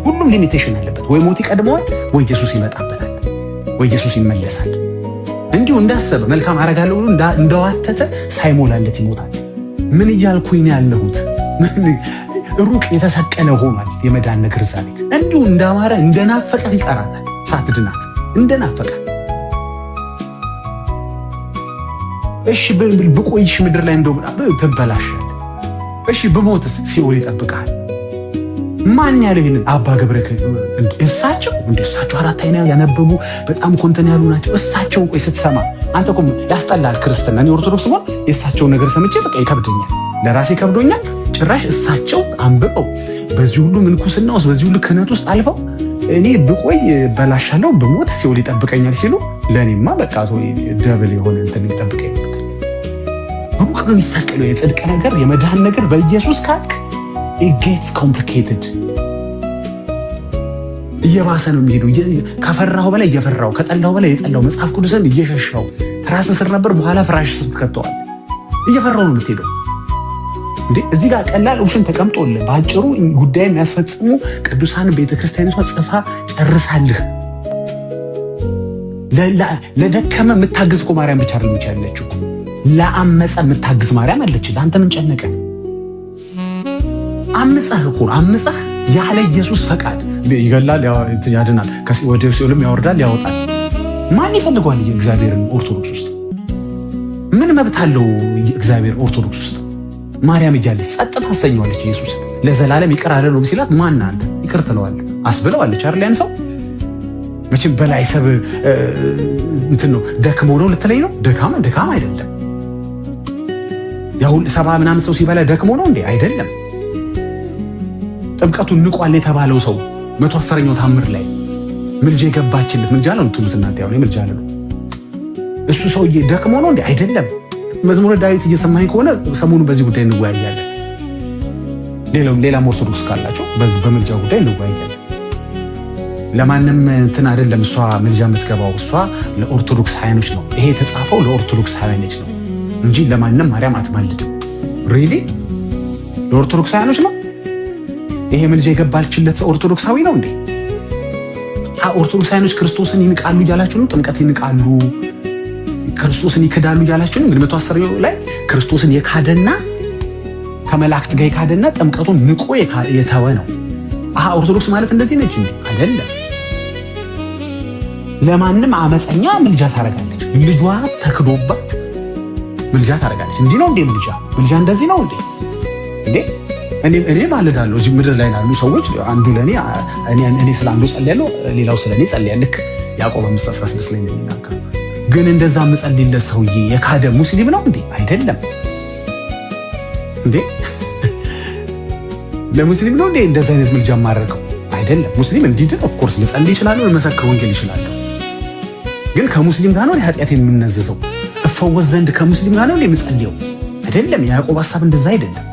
ሁሉም limitation አለበት። ወይ ሞት ይቀድመዋል፣ ወይ ኢየሱስ ይመጣበታል፣ ወይ ኢየሱስ ይመለሳል። እንዲሁ እንዳሰበ መልካም አረጋለሁ ብሎ እንደዋተተ ሳይሞላለት ይሞታል። ምን እያልኩኝ ነው ያለሁት? ሩቅ የተሰቀለ ሆኗል የመዳን ነገር እዛ ቤት እንዲሁ እንዳማረ እንደናፈቀ ይቀራታል። ሳትድናት እንደናፈቀ። እሺ ብቆይሽ ምድር ላይ እንደው ትበላሻል። እሺ ብሞትስ ሲኦል ይጠብቅሃል። ማን ያለው ይሄንን? አባ ገብረ እሳቸው እንደ እሳቸው አራት አይና ያነበቡ በጣም ኮንተን ያሉ ናቸው። እሳቸው ቆይ ስትሰማ አንተ እኮ ያስጠላል ክርስትና። እኔ ኦርቶዶክስ ሆን የእሳቸውን ነገር ሰምቼ በቃ ይከብደኛል፣ ለራሴ ከብዶኛል። ጭራሽ እሳቸው አንብበው በዚህ ሁሉ ምንኩስና ውስጥ፣ በዚህ ሁሉ ክህነት ውስጥ አልፈው እኔ ብቆይ በላሻለው፣ ብሞት ሲኦል ይጠብቀኛል ሲሉ ለእኔማ በቃ double የሆነ እንትን ይጠብቀኝ። ሩቅ ነው የሚሰቀለው የጽድቅ ነገር፣ የመድህን ነገር በኢየሱስ ካልክ gets complicated፣ እየባሰ ነው የሚሄደው። ከፈራሁ በላይ እየፈራው፣ ከጠላሁ በላይ የጠላው፣ መጽሐፍ ቅዱስን እየሸሻው፣ ትራስ ስር ነበር፣ በኋላ ፍራሽ ስር ትከተዋል። እየፈራው ነው የምትሄደው። እንዴ፣ እዚህ ጋር ቀላል option ተቀምጦልህ በአጭሩ ጉዳይ የሚያስፈጽሙ ቅዱሳን ቤተክርስቲያኒቷ ጽፋ ጨርሳልህ። ለደከመ የምታግዝ እኮ ማርያም ብቻ አይደለም ያለችው፣ ለአመፀ የምታግዝ ማርያም አለች። ለአንተ ምን ጨነቀ? አምፀህ እኮ አምፀህ ያለ ኢየሱስ ፈቃድ ይገላል፣ ያድናል፣ ወደ ሲኦልም ያወርዳል፣ ያወጣል። ማን ይፈልገዋል? እግዚአብሔርን ኦርቶዶክስ ውስጥ ምን መብት አለው? እግዚአብሔር ኦርቶዶክስ ውስጥ ማርያም እያለች ጸጥ ታሰኘዋለች። ኢየሱስ ለዘላለም ይቅር አልለውም ሲላት ማን አንተ ይቅር ትለዋለህ አስብለዋለች አይደል? ያን ሰው መቼም በላይ ሰብ እንትን ነው፣ ደክሞ ነው ልትለኝ ነው? ድካም ድካም አይደለም። ያው 70 ምናምን ሰው ሲበላ ደክሞ ነው እንዴ? አይደለም። ጥምቀቱን ንቋል የተባለው ሰው 110ኛው ታምር ላይ ምልጃ የገባችለት፣ ምልጃ ነው የምትሉት እናንተ፣ ያው ምልጃ ነው። እሱ ሰውዬ ደክሞ ነው እንዴ? አይደለም። መዝሙረ ዳዊት እየሰማኝ ከሆነ ሰሞኑን በዚህ ጉዳይ እንወያያለን። ሌላም ኦርቶዶክስ ካላቸው በምልጃ ጉዳይ እንወያያለን። ለማንም እንትን አይደለም። እሷ ምልጃ የምትገባው እሷ ለኦርቶዶክሳውያኖች ነው። ይሄ የተጻፈው ለኦርቶዶክሳውያኖች ነው እንጂ ለማንም ማርያም አትማልድም። Really፣ ለኦርቶዶክሳውያኖች ነው። ይሄ ምልጃ የገባችለት ሰው ኦርቶዶክሳዊ ነው እንዴ? ኦርቶዶክሳውያኖች ክርስቶስን ይንቃሉ እያላችሁ ነው። ጥምቀት ይንቃሉ፣ ክርስቶስን ይክዳሉ እያላችሁ ነው። እንግዲህ 110 ላይ ክርስቶስን የካደና ከመላእክት ጋር የካደና ጥምቀቱን ንቆ የተወ ነው። አሃ፣ ኦርቶዶክስ ማለት እንደዚህ ነች እንዴ? አይደለም። ለማንም አመፀኛ ምልጃ ታደርጋለች። ልጇ ተክዶባት ምልጃ ታደርጋለች። እንዲህ ነው እንዴ ምልጃ? ምልጃ እንደዚህ ነው እንዴ? እንዴ፣ እኔ ማልዳለሁ። እዚህ ምድር ላይ ላሉ ሰዎች አንዱ ለእኔ፣ እኔ ስለ አንዱ ጸልያለሁ፣ ሌላው ስለ እኔ ጸልያል። ልክ ያዕቆብ 5:16 ላይ እንደሚናገር። ግን እንደዛ ምጸልይለት ሰውዬ የካደ ሙስሊም ነው እንዴ? አይደለም እንዴ? ለሙስሊም ነው እንዴ እንደዛ አይነት ምልጃ የማደርገው? አይደለም። ሙስሊም እንዲድን of course ልጸልይ እችላለሁ፣ ልመሰክር ወንጌል እችላለሁ። ግን ከሙስሊም ጋር ነው ኃጢአት የምነዘዘው? እፈወስ ዘንድ ከሙስሊም ጋር ነው የምጸልየው? አይደለም። የያዕቆብ ሀሳብ እንደዛ አይደለም።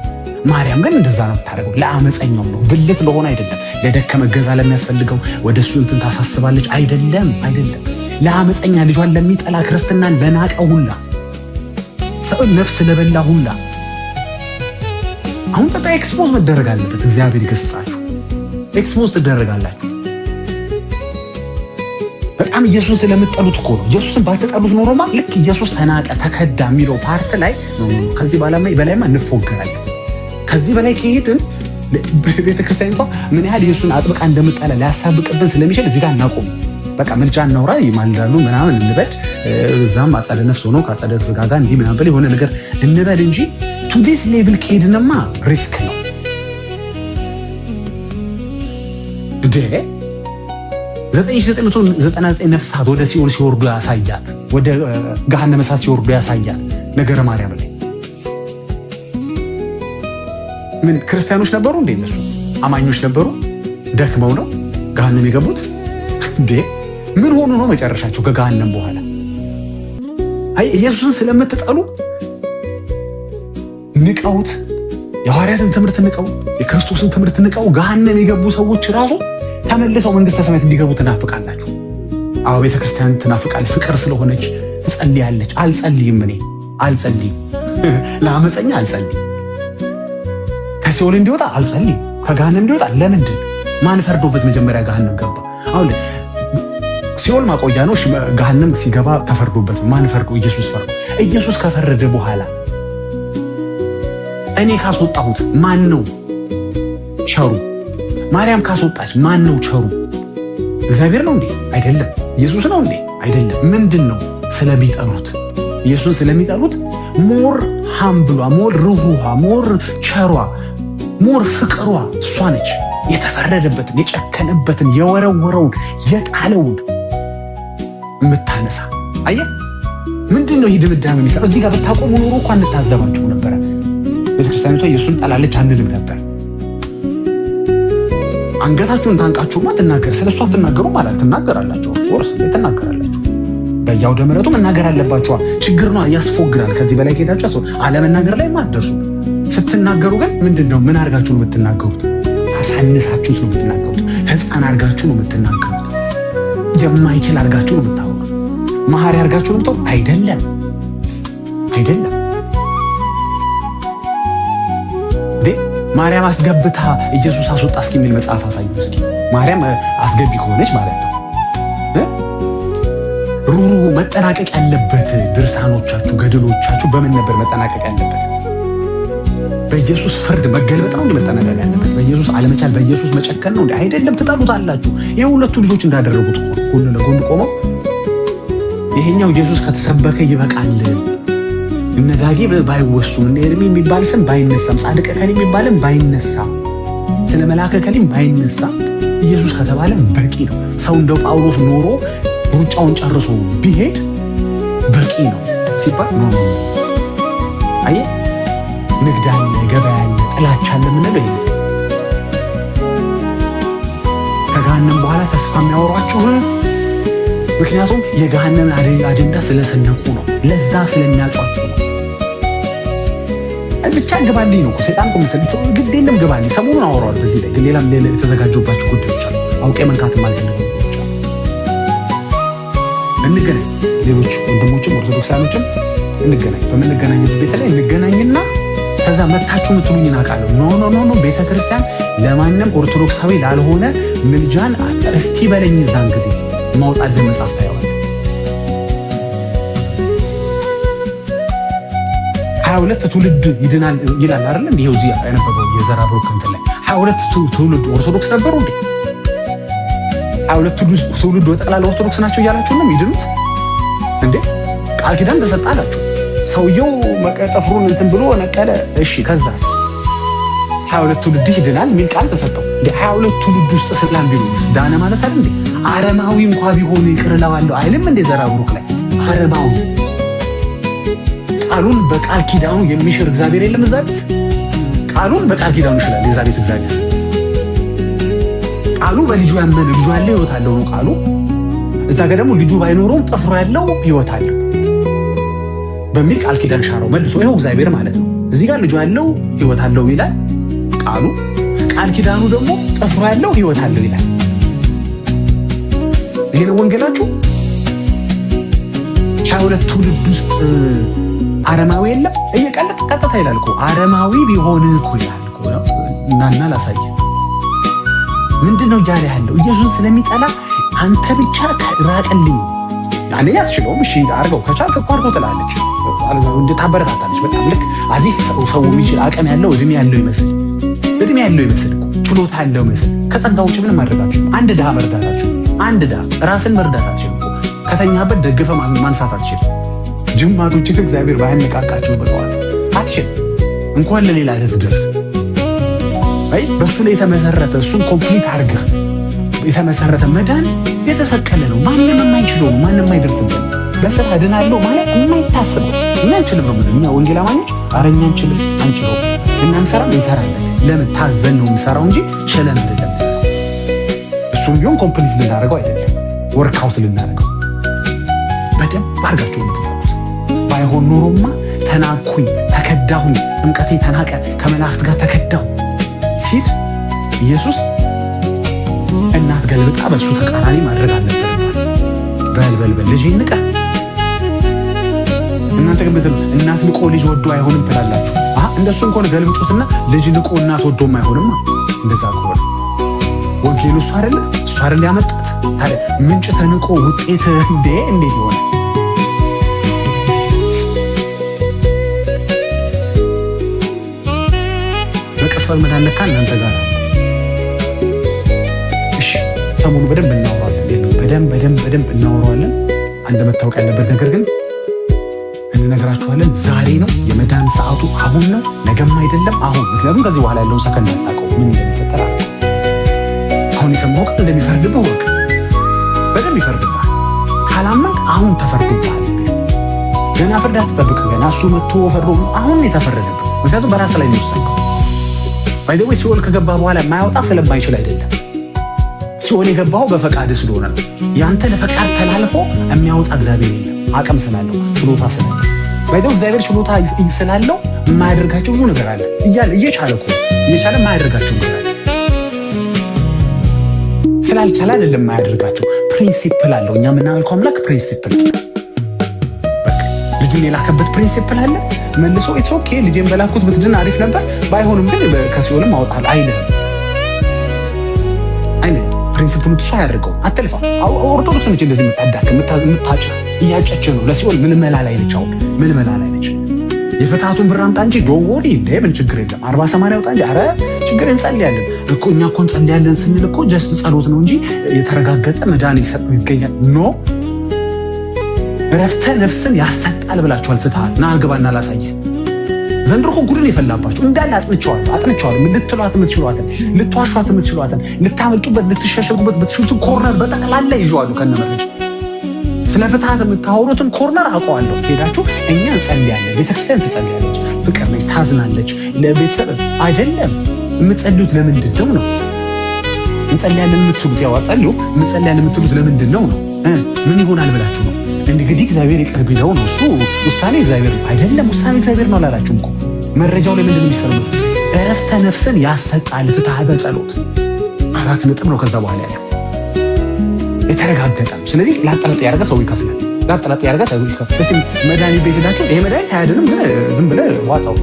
ማርያም ግን እንደዛ ነው የምታደርገው። ለአመፀኛው ነው፣ ብልት ለሆነ አይደለም። ለደከመ ገዛ ለሚያስፈልገው ወደ እሱ እንትን ታሳስባለች። አይደለም፣ አይደለም። ለአመፀኛ፣ ልጇን ለሚጠላ፣ ክርስትናን ለናቀ ሁላ፣ ሰው ነፍስ ለበላ ሁላ አሁን በጣም expose መደረግ አለበት። እግዚአብሔር ይገስጻችሁ። Expose ትደረጋላችሁ። በጣም ኢየሱስን ስለምጠሉት እኮ ነው። ኢየሱስን ባትጠሉት ኖሮማ ልክ ኢየሱስ ተናቀ፣ ተከዳ የሚለው part ላይ ከዚህ በላይማ እንፎገራለን። ከዚህ በላይ ከሄድን ቤተክርስቲያኒቷ ምን ያህል ኢየሱስን አጥብቃ እንደምጠላ ሊያሳብቅብን ስለሚችል እዚህ ጋር እናቆም። በቃ ምልጃ እናውራ፣ ይማልዳሉ ምናምን እንበል፣ እዛም አጸደ ነፍስ ሆኖ ከአጸደ ስጋ ጋር እንዲህ ምናምን በል የሆነ ነገር እንበል እንጂ to this level ከሄድንማ risk ነው እንዴ። 9999 ነፍሳት ወደ ሲኦል ሲወርዱ ያሳያት፣ ወደ ገሃነመ እሳት ሲወርዱ ያሳያት ነገረ ማርያም ላይ ምን ክርስቲያኖች ነበሩ እንዴ? እነሱ አማኞች ነበሩ? ደክመው ነው ገሃነም የገቡት እንዴ? ምን ሆኑ ነው መጨረሻቸው ከገሃነም በኋላ? አይ፣ ኢየሱስን ስለምትጠሉ ንቀውት፣ የሐዋርያትን ትምህርት ንቀው፣ የክርስቶስን ትምህርት ንቀው ገሃነም የገቡ ሰዎች ራሱ ተመልሰው መንግስተ ሰማያት እንዲገቡ ትናፍቃላችሁ። አዎ፣ ቤተክርስቲያን ትናፍቃለች። ፍቅር ስለሆነች ትጸልያለች። አልጸልይም፣ እኔ አልጸልይም፣ ለአመፀኛ አልጸልይም። ከሲኦል እንዲወጣ አልጸልይም፣ ከገሃነም እንዲወጣ። ለምንድን? ማን ፈርዶበት መጀመሪያ ገሃነም ገባ? አሁን ሲኦል ማቆያ ነው። ገሃነም ሲገባ ተፈርዶበት ማን ፈርዶ? ኢየሱስ ፈርዶ። ኢየሱስ ከፈረደ በኋላ እኔ ካስወጣሁት ማን ነው ቸሩ? ማርያም ካስወጣች ማን ነው ቸሩ? እግዚአብሔር ነው እንዴ? አይደለም። ኢየሱስ ነው እንዴ? አይደለም። ምንድን ነው? ስለሚጠሉት፣ ኢየሱስን ስለሚጠሉት more humble ዋ፣ more ርኅሩሃ፣ more ቸሯ፣ more ፍቅሯ እሷ ነች። የተፈረደበትን፣ የጨከነበትን፣ የወረወረውን፣ የጣለውን የምታነሳ። አየህ፣ ምንድን ነው ይህ ድምዳሜ የሚሰራው? እዚህ ጋር ብታቆሙ ኖሮ እኮ እንታዘባችሁ ነበረ። ቤተክርስቲያኒቷ ኢየሱስን ጠላለች አንልም ነበር። አንገታችሁን ታንቃችሁማ ትናገር ስለ እሷ አትናገሩ ማለት ትናገራላችሁ። Of course ትናገራላችሁ። በየአውደ ምሕረቱ መናገር አለባችኋ። ችግር ነው፣ ያስፎግራል። ከዚህ በላይ ከሄዳችሁ ሰው አለመናገር ላይ አትደርሱ። ስትናገሩ ግን ምንድን ነው? ምን አድርጋችሁ ነው የምትናገሩት? አሳንሳችሁት ነው የምትናገሩት። ሕፃን አድርጋችሁ ነው የምትናገሩት። የማይችል አድርጋችሁ ነው የምታወሩት። መሐሪ አድርጋችሁ ነው የምታወሩት። አይደለም፣ አይደለም። እንዴ፣ ማርያም አስገብታ ኢየሱስ አስወጣ እስኪ የሚል መጽሐፍ አሳዩ እስኪ። ማርያም አስገቢ ከሆነች ማለት ነው። ሩሩ መጠናቀቅ ያለበት ድርሳኖቻችሁ፣ ገድሎቻችሁ በምን ነበር መጠናቀቅ ያለበት? በኢየሱስ ፍርድ መገልበጥ ነው እንዴ መጠናቀቅ ያለበት? በኢየሱስ አለመቻል፣ በኢየሱስ መጨከን ነው እንዴ? አይደለም። ትጠሉታላችሁ። ይሄ ሁለቱ ልጆች እንዳደረጉት እኮ ጎን ለጎን ቆመው ይሄኛው ኢየሱስ ከተሰበከ ይበቃል፣ እነ ዳጊ ባይወሱም፣ እነ ኤርሚ የሚባል ስም ባይነሳም፣ ጻድቀ ከሌ የሚባልም ባይነሳም፣ ስለ መልአከ ከሌም ባይነሳ ኢየሱስ ከተባለ በቂ ነው። ሰው እንደ ጳውሎስ ኖሮ ሩጫውን ጨርሶ ቢሄድ በቂ ነው ሲባል no no፣ አየህ፣ ንግድ አለ፣ ገበያ አለ፣ ጥላቻ አለ የምንለው ይሄ ከገሃነም በኋላ ተስፋ የሚያወሯችሁ ምክንያቱም የገሃነምን አጀንዳ ስለሰነቁ ነው። ለዛ ስለሚያጯችሁ ነው። ብቻ ግባልኝ ነው እኮ ሰይጣን እኮ መሰለኝ። ግድ የለም ግባልኝ። ሰሞኑን አወራዋለሁ በዚህ ላይ ግን ሌላም ሌላ የተዘጋጀባቸው ጉዳዮች አሉ። አውቄ መንካት የማልፈልገው ጉዳዮች አሉ። እንገናኝ፣ ሌሎች ወንድሞችም ኦርቶዶክሳኖችም እንገናኝ። በምንገናኝበት ቤት ላይ እንገናኝና ከዛ መታችሁ የምትሉኝን አውቃለሁ። No, no, no, no፣ ቤተክርስቲያን ለማንም ኦርቶዶክሳዊ ላልሆነ ምልጃን እስቲ በለኝ። እዛን ጊዜ ማውጣት ለመጻፍ ታየዋለህ። 22 ትውልድ ይድናል ይላል አይደል? ይኸው እዚህ ያነበበው የዘራ ብሩክ እንትን ላይ 22 ትውልድ ኦርቶዶክስ ነበሩ እንዴ? 22 ትውልድ በጠቅላላ ኦርቶዶክስ ናቸው እያላችሁ ነው የሚድኑት እንዴ? ቃል ኪዳን ተሰጠ አላችሁ። ሰውየው ጥፍሩን እንትን ብሎ ነቀለ። እሺ ከዛስ? 22 ትውልድ ይድናል የሚል ቃል ተሰጠው። እንዴ፣ 22 ትውልድ ውስጥ እስላም ቢኖርስ ዳነ ማለት አይደል እንዴ? አረማዊ እንኳ ቢሆን ይቅር እለዋለሁ አይልም እንዴ? ዘራ ብሩክ ላይ አረማዊ ቃሉን በቃል ኪዳኑ የሚሽር እግዚአብሔር የለም እዛ ቤት። ቃሉን በቃል ኪዳኑ ይሽራል የዛ ቤት እግዚአብሔር። ቃሉ በልጁ ያመነ ልጁ ያለው ህይወት አለው ነው ቃሉ። እዛ ጋር ደግሞ ልጁ ባይኖረውም ጥፍሩ ያለው ህይወት አለው በሚል ቃል ኪዳን ሻረው መልሶ ይኸው እግዚአብሔር ማለት ነው። እዚህ ጋር ልጁ ያለው ህይወት አለው ይላል ቃሉ። ቃል ኪዳኑ ደግሞ ጥፍሩ ያለው ህይወት አለው ይላል። ይሄ ነው ወንጌላችሁ። 22 ትውልድ ውስጥ አረማዊ የለም። እየቀለጥ ቀጥታ ይላል እኮ፣ አረማዊ ቢሆን እኮ ይላል እኮ። እናና ላሳይ፣ ምንድን ነው እያለ ያለው? ኢየሱስን ስለሚጠላ አንተ ብቻ ራቅልኝ። አንደኛ አትችለውም። እሺ አድርገው፣ ከቻልክ እኮ አድርገው ትላለች፣ ታበረታታለች። በጣም ልክ as if ሰው የሚችል፣ አቅም ያለው፣ እድሜ ያለው ይመስል፣ እድሜ ያለው ይመስል እኮ፣ ችሎታ ያለው ይመስል። ከጸጋ ውጭ ምንም ማድረጋችሁ፣ አንድ ድሃ መርዳታችሁ፣ አንድ ድሃ ራስን መርዳት አትችልም እኮ። ከተኛበት ደግፈ ማንሳት አትችልም። ጅማቶችን እግዚአብሔር ባያነቃቃቸው በጠዋት አትችልም፣ እንኳን ለሌላ ልትደርስ። አይ፣ በእሱ ላይ የተመሰረተ፣ እሱን complete አድርገህ የተመሰረተ መዳን የተሰቀለ ነው። ማንም የማይችለው ነው። ማንም የማይደርስበት፣ በስራ እድናለሁ ማለት የማይታሰብ፣ እኛ አንችልም ነው። እኛ ወንጌል አማኞች ኧረ እኛ አንችልም፣ አንችለውም። እና እንሰራም እንሰራለን። ለምን? ታዘን ነው የምንሰራው እንጂ ችለን አይደለም የምንሰራው። እሱም ቢሆን complete ልናደርገው አይደለም፣ workout ልናደርገው። በደንብ አድርጋችሁ የምትጠሩት ባይሆን ኖሮማ ተናኩኝ፣ ተከዳሁኝ፣ ጥምቀቴ ተናቀ፣ ከመላእክት ጋር ተከዳሁ ሲል ኢየሱስ እናት ገልብጣ በእሱ ተቃራኒ ማድረግ አልነበረባት። በል በል በል ልጅ ንቀ። እናንተ ግን ብትሉ እናት ንቆ ልጅ ወዶ አይሆንም ትላላችሁ። አሀ፣ እንደሱም ከሆነ ገልብጡትና ልጅ ንቆ እናት ወዶም አይሆንማ። እንደዛ ከሆነ ወንጌሉ እሱ አይደለ? እሱ አይደለ ያመጣት? ታዲያ ምንጭ ተንቆ ውጤት እንዴ እንዴት ይሆናል? በቅጽበት መዳን ለካ እናንተ ጋር አለ። እሺ፣ ሰሞኑ በደንብ እናወራለን። በደንብ በደንብ በደንብ እናወራለን። አንድ መታወቅ ያለበት ነገር ግን እንነግራችኋለን። ዛሬ ነው የመዳን ሰዓቱ፣ አሁን ነው፣ ነገም አይደለም፣ አሁን። ምክንያቱም ከዚህ በኋላ ያለውን ሰከንድ አናውቀውም፣ ምን እንደሚፈጠር አናውቅም። አሁን የሰማኸው ቃል እንደሚፈርድብህ እወቅ። በደንብ ይፈርድብሃል። ካላመንክ አሁን ተፈርዶብሃል። ገና ፍርድ አትጠብቅም። ገና እሱ መጥቶ ፈርዶ አሁን የተፈረደብህ። ምክንያቱም በራስህ ላይ ነው የወሰንከው። By the way፣ ሲኦል ከገባ በኋላ የማያወጣ ስለማይችል አይደለም። ሲኦል የገባው በፈቃድ ስለሆነ ነው። ያንተ ለፈቃድ ተላልፎ የሚያወጣ እግዚአብሔር የለም። አቅም ስላለው፣ ችሎታ ስላለው። By the way፣ እግዚአብሔር ችሎታ ስላለው የማያደርጋቸው ብዙ ነገር አለ። እያለ እየቻለ እኮ እየቻለ የማያደርጋቸው ነገር አለ። ስላልቻለ አይደለም የማያደርጋቸው፣ principle አለው። እኛ የምናመልከው አምላክ principle፣ በቃ ልጁን የላከበት principle አለ። መልሶ it's okay፣ ልጄን በላኩት ብትድን አሪፍ ነበር፣ ባይሆንም ግን ከሲኦልም አወጣለሁ አይልህም አይልህም። Principle ኡ ጥሶ አያደርገውም። አትልፋ። ኦርቶዶክስ ነች እንደዚህ የምታዳክም፣ የምታጭ፣ እያጨች ነው ለሲኦል። ምልመላ ላይ ነች። አሁን ምልመላ ላይ ነች። የፍትሃቱን ብር አምጣ እንጂ don't worry እንደ ምን ችግር የለም። 40 80 አውጣ እንጂ አረ ችግር እንጸልያለን እኮ። እኛ እኮ እንጸልያለን ስንል እኮ just ጸሎት ነው እንጂ የተረጋገጠ መዳን ይገኛል። No፣ እረፍተ ነፍስን ያሰጣል ብላችኋል። ፍትሃት ና ግባና ላሳይህ። ዘንድሮ እኮ ጉድን የፈላባችሁ እንዳለ አጥንቼዋለሁ፣ አጥንቼዋለሁ። ልትሏት የምትችሏትን፣ ልትዋሿት የምትችሏትን፣ ልታመልጡበት ልትሸሸጉበት ብትችሉትን corner በጠቅላላ ይዤዋለሁ ከነመረጃ። ስለ ፍትሃት የምታወሩትን corner አውቀዋለሁ። ሄዳችሁ እኛ እንጸልያለን፣ ቤተክርስቲያን ትጸልያለች፣ ፍቅር ነች፣ ታዝናለች። ለቤተሰብ አይደለም የምትጸልዩት ለምንድን ነው ነው እንጸልያለን የምትሉት? ያው ጸልዩ። እንጸልያለን የምትሉት ለምንድን ነው ነው ምን ይሆናል ብላችሁ ነው? እንግዲህ እግዚአብሔር ይቅር ቢለው ነው እሱ፣ ውሳኔ እግዚአብሔር ነው። አይደለም፣ ውሳኔ እግዚአብሔር ነው አላላችሁም እኮ። መረጃው ላይ ምንድን ነው የሚሰሩት? እረፍተ ነፍስን ያሰጣል ፍትሐተ ጸሎት። 4 ነጥብ ነው። ከዛ በኋላ ያለው የተረጋገጠ ነው። ስለዚህ ላጠለጥ ያደረገ ሰው ይከፍላል። ላጠለጥ ያደረገ ሰው ይከፍላል። እስቲ መድኃኒት ቤት ሄዳችሁ ይሄ መድኃኒት አያድንም ግን ዝም ብለህ ዋጣው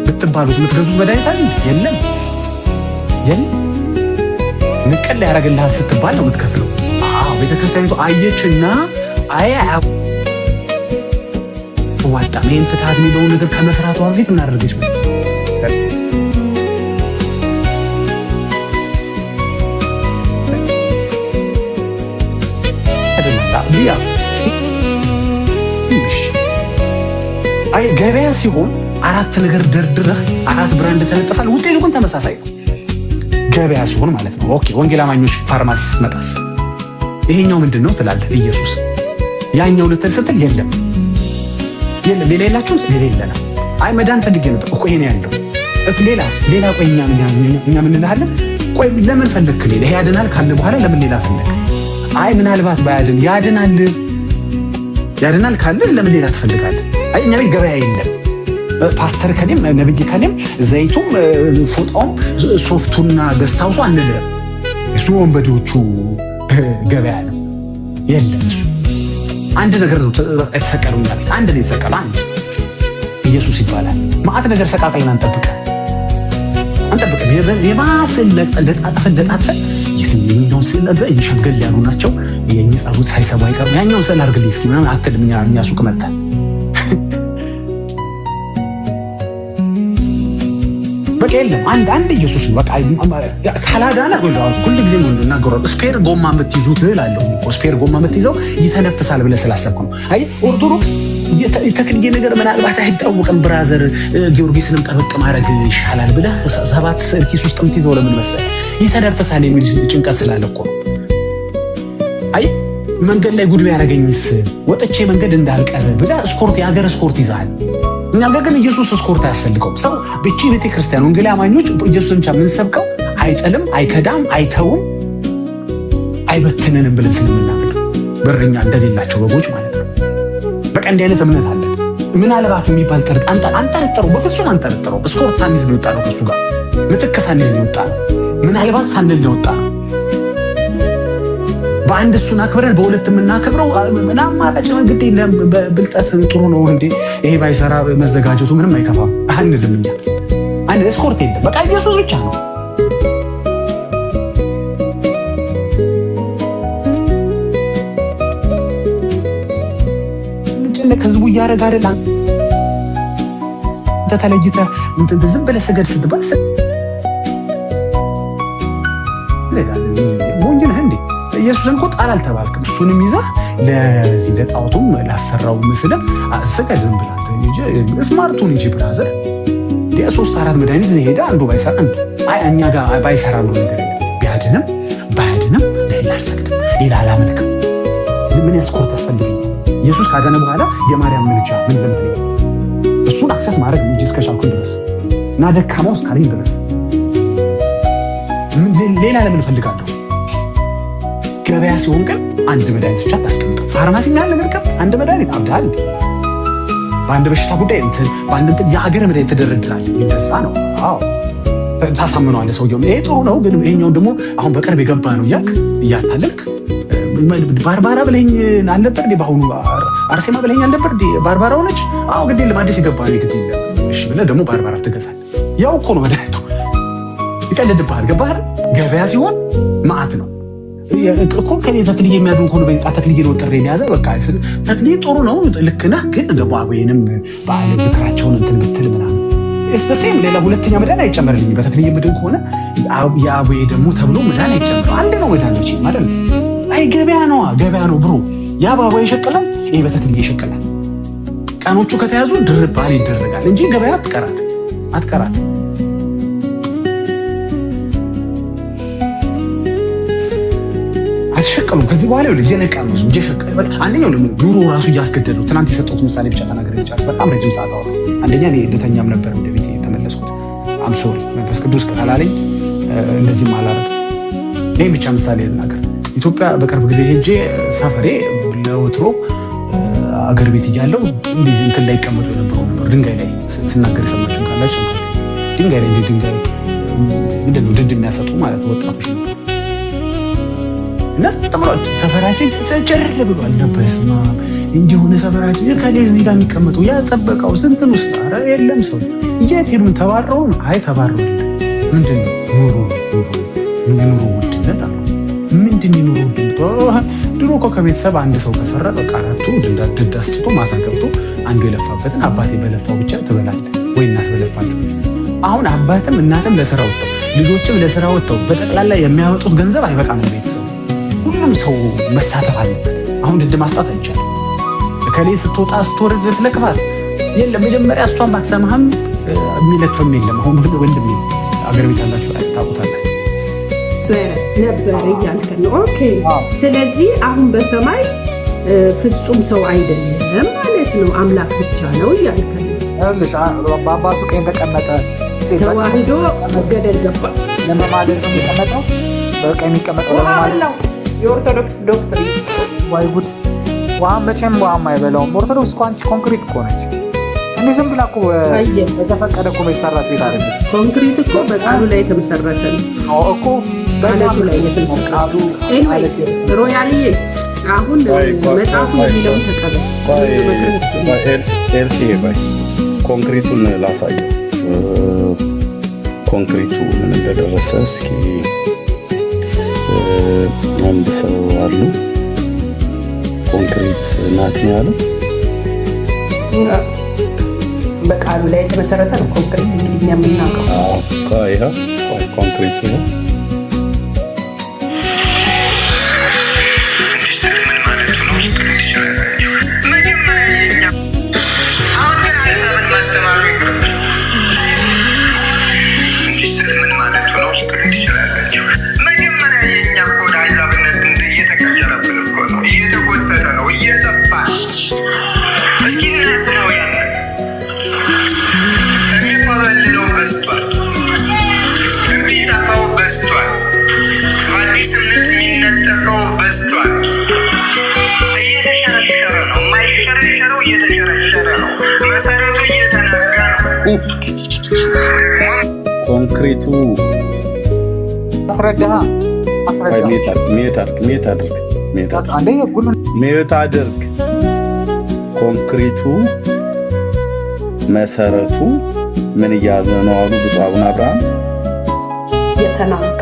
ብትባሉት የምትገዙት መድኃኒት አለ? የለም፣ የለም። ንቅል ያደርግልሃል ስትባል ነው የምትከፍለው። አዎ፣ ቤተክርስቲያኒቱ አየችና አይ አያዋጣም፣ ይህን ፍትሐት የሚለውን ነገር ከመስራቷ በፊት ምን አደረገች መሰለህ? ያ አይ ገበያ ሲሆን አራት ነገር ደርድረህ አራት brand ተለጥፋል። ውጤቱ ግን ተመሳሳይ ነው። ገበያ ሲሆን ማለት ነው። Okay፣ ወንጌል አማኞች ፋርማሲ ስትመጣስ ይሄኛው ምንድን ነው ትላለህ። ኢየሱስ ያኛው ልትል ስትል የለም፣ የለም፣ ሌላ የላችሁም? ሌላ የለንም። አይ መዳን ፈልጌ ነበር እኮ፣ ይሄ ነው ያለው። ሌላ ሌላ ቆይ እኛ ምን እንልሃለን? ቆይ ለምን ፈለግክ ሌላ? ይሄ ያድናል ካለ በኋላ ለምን ሌላ ፈለግ? አይ ምናልባት ባያድን፣ ያድናል፣ ያድናል ካለ ለምን ሌላ ትፈልጋለህ? አይ እኛ ቤት ገበያ የለም። ፓስተር ከሌም ነብይ ከሌም ዘይቱም ፎጣውም ሶፍቱና guest house ኡ አንልህም። እሱ ወንበዴዎቹ ገበያ ነው። የለም፣ እሱ አንድ ነገር ነው የተሰቀለው። እኛ ቤት አንድ ነው የተሰቀለው፣ አንድ ኢየሱስ ይባላል። ማአት ነገር ሰቃቅለን አንጠብቅም፣ አንጠብቅም። የማት ለጣጥፈን ለጣጥፈን የትኛውን ስዕል ሸምገል ያሉ ናቸው፣ የእኚህ ጸሎት ሳይሰቡ አይቀርም፣ ያኛውን ስዕል አድርግልኝ እስኪ ምናምን አትልም። እኛ ሱቅ መጥተህ በቃ የለም፣ አንድ አንድ ኢየሱስ ነው። በቃ ካላዳነ ሁሉ ጊዜ እናገራለሁ። Spare ጎማ የምትይዙት እላለሁ እኮ፣ spare ጎማ የምትይዘው ይተነፍሳል ብለህ ስላሰብኩ ነው። አይ ኦርቶዶክስ የተክልዬ ነገር ምናልባት አይታወቅም፣ brother ጊዮርጊስንም ጠበቅ ማድረግ ይሻላል ብለህ ሰባት ስዕል ኪስ ውስጥ የምትይዘው ለምን መሰለህ? ይተነፍሳል የሚል ጭንቀት ስላለ እኮ ነው። አይ መንገድ ላይ ጉድ ቢያደርገኝስ፣ ወጥቼ መንገድ እንዳልቀር ብለህ escort፣ የሀገር escort ይዘሃል። እኛ ጋር ግን ኢየሱስ escort አያስፈልገውም። ሰው ብቻ ቤተክርስቲያን ወንጌል አማኞች ኢየሱስን ብቻ የምንሰብከው አይጥልም፣ አይከዳም፣ አይተውም፣ አይበትንንም ብለን ስለምናምን በረኛ እንደሌላቸው በጎች ማለት ነው። በቃ እንዲህ አይነት እምነት አለ። ምናልባት የሚባል ጥርጥ አንጠረጥረው፣ በፍጹም አንጠረጥረው። Escort ሳንይዝ ነው የወጣነው፣ ከእሱ ጋር ምትክ ሳንይዝ ነው የወጣነው። ምናልባት ሳንል ነው የወጣነው። በአንድ እሱን አክብረን በሁለት የምናከብረው አማራጭ ግድ የለም። ብልጠት ጥሩ ነው እንዴ? ይሄ ባይሰራ መዘጋጀቱ ምንም አይከፋም አንልም። እኛ አንድ escort የለም። በቃ ኢየሱስ ብቻ ነው። እንጨነቅ ህዝቡ እያደረገ አይደል? አንተ ተለይተህ ዝም ብለህ ስገድ ስትባል ሞኝ ነህ እንዴ? ኢየሱስን እኮ ጣል አልተባልክም። እሱንም ይዘህ ለዚህ ለጣዖቱም ላሰራው ምስልም ስገድ ዝም ብለህ smart ኡን እንጂ brother። ሶስት አራት መድኃኒት ሄደ አንዱ ባይሰራ አንዱ፣ አይ እኛ ጋር ባይሰራ ብሎ ነገር የለም። ቢያድንም ባያድንም ለሌላ አልሰግድም፣ ሌላ አላመልክም። ምን escort ያስፈልገኛል? ኢየሱስ ካዳነ በኋላ የማርያም ምልጃ ምን ለምትለኝ እሱን access ማድረግ እንጂ እስከቻልኩኝ ድረስ እና ደካማው እስካለኝ ድረስ ሌላ ለምን እፈልጋለሁ? ገበያ ሲሆን ግን አንድ መድኃኒት ብቻ አታስቀምጥ። ፋርማሲ ያህል ነገር ከፍት አንድ መድኃኒት አብዳል እንዴ? በአንድ በሽታ ጉዳይ እንትን በአንድ እንትን የሀገር መድኃኒት ትደረድራለህ። እንደዛ ነው። አዎ ታሳምነዋለህ ሰውየው። ይሄ ጥሩ ነው ግን ይሄኛውን ደግሞ አሁን በቅርብ የገባ ነው እያልክ እያታለልክ ባርባራ ብለኝ አልነበር እንዴ? በአሁኑ አርሴማ ብለኝ አልነበር እንዴ? ባርባራ ሆነች። አዎ ግድ የለም አዲስ የገባ ነው ግድ የለም እሺ ብለህ ደግሞ ባርባራ ትገዛለህ። ያው እኮ ነው መድኃኒቱ። ይቀልድብሃል። ገባህ አይደል? ገበያ ሲሆን መዓት ነው እኮ። ከኔ ተክልዬ የሚያድን ከሆነ በጣ ተክልዬ ነው ጥሬ የያዘ በቃ ተክልዬ ጥሩ ነው፣ ልክ ነህ። ግን ደግሞ አቡዬንም በዓለ ዝክራቸውን እንትን ብትል ምናምን same ሌላ ሁለተኛ መዳን አይጨመርልኝም። በተክልዬ ምድን ከሆነ የአቡዬ ደግሞ ተብሎ መዳን አይጨመርም። አንድ ነው መዳን መቼም አይደል? አይ ገበያ ነዋ፣ ገበያ ነው bro። ያ በአቡዬ ይሸቅላል፣ ይሄ በተክልዬ ይሸቅላል። ቀኖቹ ከተያዙ ድርብ በዓል ይደረጋል እንጂ ገበያ አትቀራት አትቀራት። አስሸቀሉም። ከዚህ በኋላ ይኸውልህ እየነቃ ነው እሱ እየሸቀለ በቃ አንደኛው ኑሮ ራሱ እያስገደደው። ትናንት የሰጠሁት ምሳሌ ብቻ ተናግሬ ልጨርስ። በጣም ረጅም ሰዓት አወራሁ። አንደኛ እኔ ልተኛም ነበር ወደ ቤት የተመለስኩት። I'm sorry፣ መንፈስ ቅዱስ ካላለኝ እንደዚህም አላደርግም። ይህም ብቻ ምሳሌ ልናገር። ኢትዮጵያ በቅርብ ጊዜ ሄጄ ሰፈሬ ለወትሮ አገር ቤት እያለሁ እንዲህ እንትን ላይ ይቀመጡ የነበረው ነበር። ድንጋይ ላይ ስናገር የሰማችሁ ካላችሁ ሰምታችሁ፣ ድንጋይ ላይ እንዲህ ድንጋይ ምንድን ነው ድድ የሚያሰጡ ማለት ወጣቶች ነበሩ። እና ጸጥ ብሏል። ሰፈራችን ጭር ብሏል። በስመ አብ እንዲህ ሆነ ሰፈራችን። እከሌ እዚህ ጋር የሚቀመጠው ያ ጠበቃው ስንትን ውስጥ ኧረ የለም ሰው የት ሄዱን? ተባረው ነው? አይ ተባረው አይደለም። ምንድን ነው ኑሮ ኑሮ የኑሮ ውድነት አሉ። ምንድን ነው የኑሮ ውድነት? ድሮ እኮ ከቤተሰብ አንድ ሰው ከሰራ በቃ አራቱ ድድ አስጥቶ ማሳ ገብቶ አንዱ የለፋበትን አባቴ በለፋው ብቻ ትበላለህ ወይ እናት በለፋቸው። አሁን አባትም እናትም ለስራ ወጥተው ልጆችም ለስራ ወጥተው በጠቅላላ የሚያወጡት ገንዘብ አይበቃም ለቤተሰቡ። ሁሉም ሰው መሳተፍ አለበት። አሁን ድድ ማስጣት አይቻልም። እከሌ ስትወጣ ስትወርድ ልትለቅፋት የለም። መጀመሪያ እሷን ባትሰማህም የሚለቅፍም የለም። አሁን ወንድም አገር ቤት ያላችሁ ታውቁታላችሁ። ነበር እያልከን ነው። Okay። ስለዚህ አሁን በሰማይ ፍጹም ሰው አይደለም ማለት ነው፣ አምላክ ብቻ ነው እያልከን ነው። ይኸውልሽ በአባቱ ቀኝ ተቀመጠ ሲል ተዋህዶ ገደል ገባ። ለመማለድ ነው የሚቀመጠው። በቀኝ የሚቀመጠው ውሃ ለመማለድ በላው። የኦርቶዶክስ doctrine። ወይ ጉድ! ውሃም መቼም ውሃም አይበላውም። ኦርቶዶክስ እኮ አንቺ ኮንክሪት እኮ ነች። እንዲህ ዝም ብላ እኮ አየህ፣ በተፈቀደ እኮ የተሰራች ቤት አይደለች ኮንክሪት እኮ በቃሉ ላይ የተመሰረተ ነው። አዎ እኮ በአለቱ ላይ የተመሰረተ። ቃሉ Anyway ሮያልዬ አሁን መጽሐፉ የሚለውን ተቀበል። ምክር እሱ ነው። ኤልሲ ቆይ ኮንክሪቱን ላሳየው። ኮንክሪቱ ምን እንደደረሰ እስኪ አንድ ሰው አሉ ኮንክሪት ናት ነው ያለው። በቃሉ ላይ የተመሰረተ ነው ኮንክሪት እንግዲህ እኛ የምናውቀው። አዎ፣ ቆይ ይኸው፣ ቆይ ኮንክሪቱ ይኸው። ምን ማለቱ ነው ልትሉ ትችላላችሁ። መጀመሪያ የኛ አሁን ግን አሕዛብን ማስተማሩ ይቅርብን። እንዲህ ስል ምን ማለቱ ነው ልትሉ ትችላላችሁ። መጀመሪያ የኛ እኮ ወደ አሕዛብነት እየተቀየረብን እኮ ነው፣ እየተጎተተ ነው፣ እየጠፋ ነው። እስኪ እናስነው ያንን የሚኮበልለው በዝቷል፣ የሚጠፋው በዝቷል፣ በአዲስ እምነት የሚነጠቀው በዝቷል። እየተሸረሸረ ነው። የማይሸረሸረው እየተሸረሸረ ነው። መሰረቱ እየተናጋ ነው። ኮንክሪቱ አስረዳህ ቆይ አስረዳ። Mute አድርግ፣ mute አድርግ፣ mute አድርግ፣ mute አድርግ፣ አንዴ ሁሉን Mute አድርግ። ኮንክሪቱ መሰረቱ ምን እያሉ ነው አሉ ብፁዕ አቡነ አብርሃም? የተናጋ።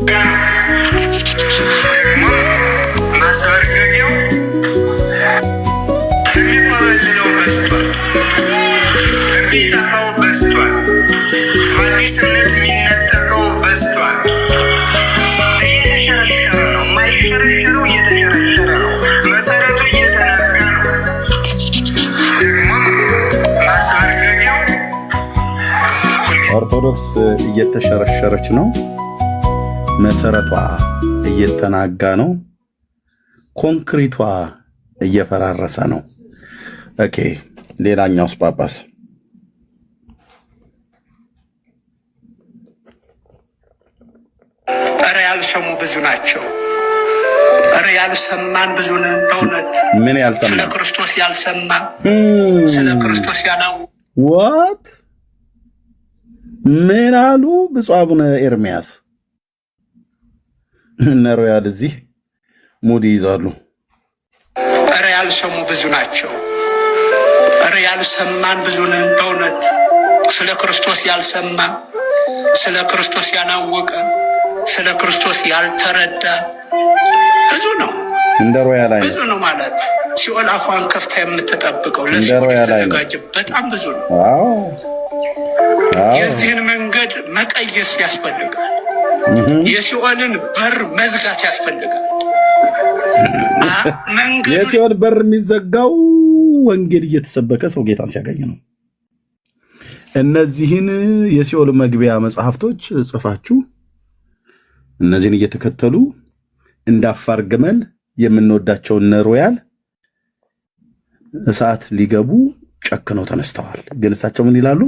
ደግሞ ማስበርገጊያው የሚኮበልለው በዝቷል፣ የሚጠፋው በዝቷል፣ በአዲስ እምነት የሚነጠቀው በዝቷል። እየተሸረሸረ ነው። የማይሸረሸረው እየተሸረሸረ ነው። መሰረቱ እየተናጋ ነው። ደግሞ ማስበርገጊያው ኦርቶዶክስ እየተሸረሸረች ነው። መሰረቷ እየተናጋ ነው፣ ኮንክሪቷ እየፈራረሰ ነው። Okay፣ ሌላኛውስ ጳጳስ? እረ ያልሰሙ ብዙ ናቸው። እረ ያልሰማን ብዙ ነን። በእውነት ምን ያልሰማ? ስለ ክርስቶስ ያልሰማ፣ ስለ ክርስቶስ ያላወቀ። What? ምን አሉ ብፁዕ አቡነ ኤርሚያስ? እነ ሮያል እዚህ mood ይይዛሉ። እረ ያልሰሙ ብዙ ናቸው። እረ ያልሰማን ብዙ ነን። በእውነት ስለ ክርስቶስ ያልሰማ፣ ስለ ክርስቶስ ያላወቀ፣ ስለ ክርስቶስ ያልተረዳ ብዙ ነው። እንደ ሮያል አይነት ብዙ ነው ማለት ሲኦል አፏን ከፍታ የምትጠብቀው እንደ ለሲኦል ሮያል አይነት የተዘጋጀ በጣም ብዙ ነው። አዎ አዎ የዚህን መንገድ መቀየስ ያስፈልጋል። የሲኦልን በር መዝጋት ያስፈልጋል። መንገዱ የሲኦል በር የሚዘጋው ወንጌል እየተሰበከ ሰው ጌታን ሲያገኝ ነው። እነዚህን የሲኦል መግቢያ መጽሐፍቶች ጽፋችሁ እነዚህን እየተከተሉ እንደ አፋር ግመል የምንወዳቸውን እነ ሮያል እሳት ሊገቡ ጨክነው ተነስተዋል። ግን እሳቸው ምን ይላሉ?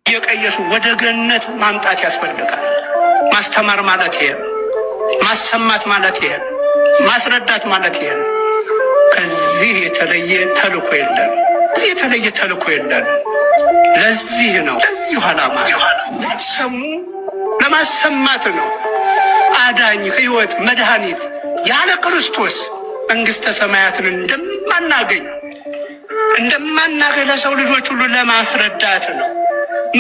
እየቀየሱ ወደ ገነት ማምጣት ያስፈልጋል። ማስተማር ማለት ይሄ ነው። ማሰማት ማለት ይሄ ነው። ማስረዳት ማለት ይሄ ነው። ከዚህ የተለየ ተልእኮ የለን። ከዚህ የተለየ ተልእኮ የለን። ለዚህ ነው፣ ለዚሁ ዓላማ ነው። ሰሙ ለማሰማት ነው። አዳኝ፣ ሕይወት፣ መድኃኒት ያለ ክርስቶስ መንግሥተ ሰማያትን እንደማናገኝ ለሰው ልጆች ሁሉ ለማስረዳት ነው።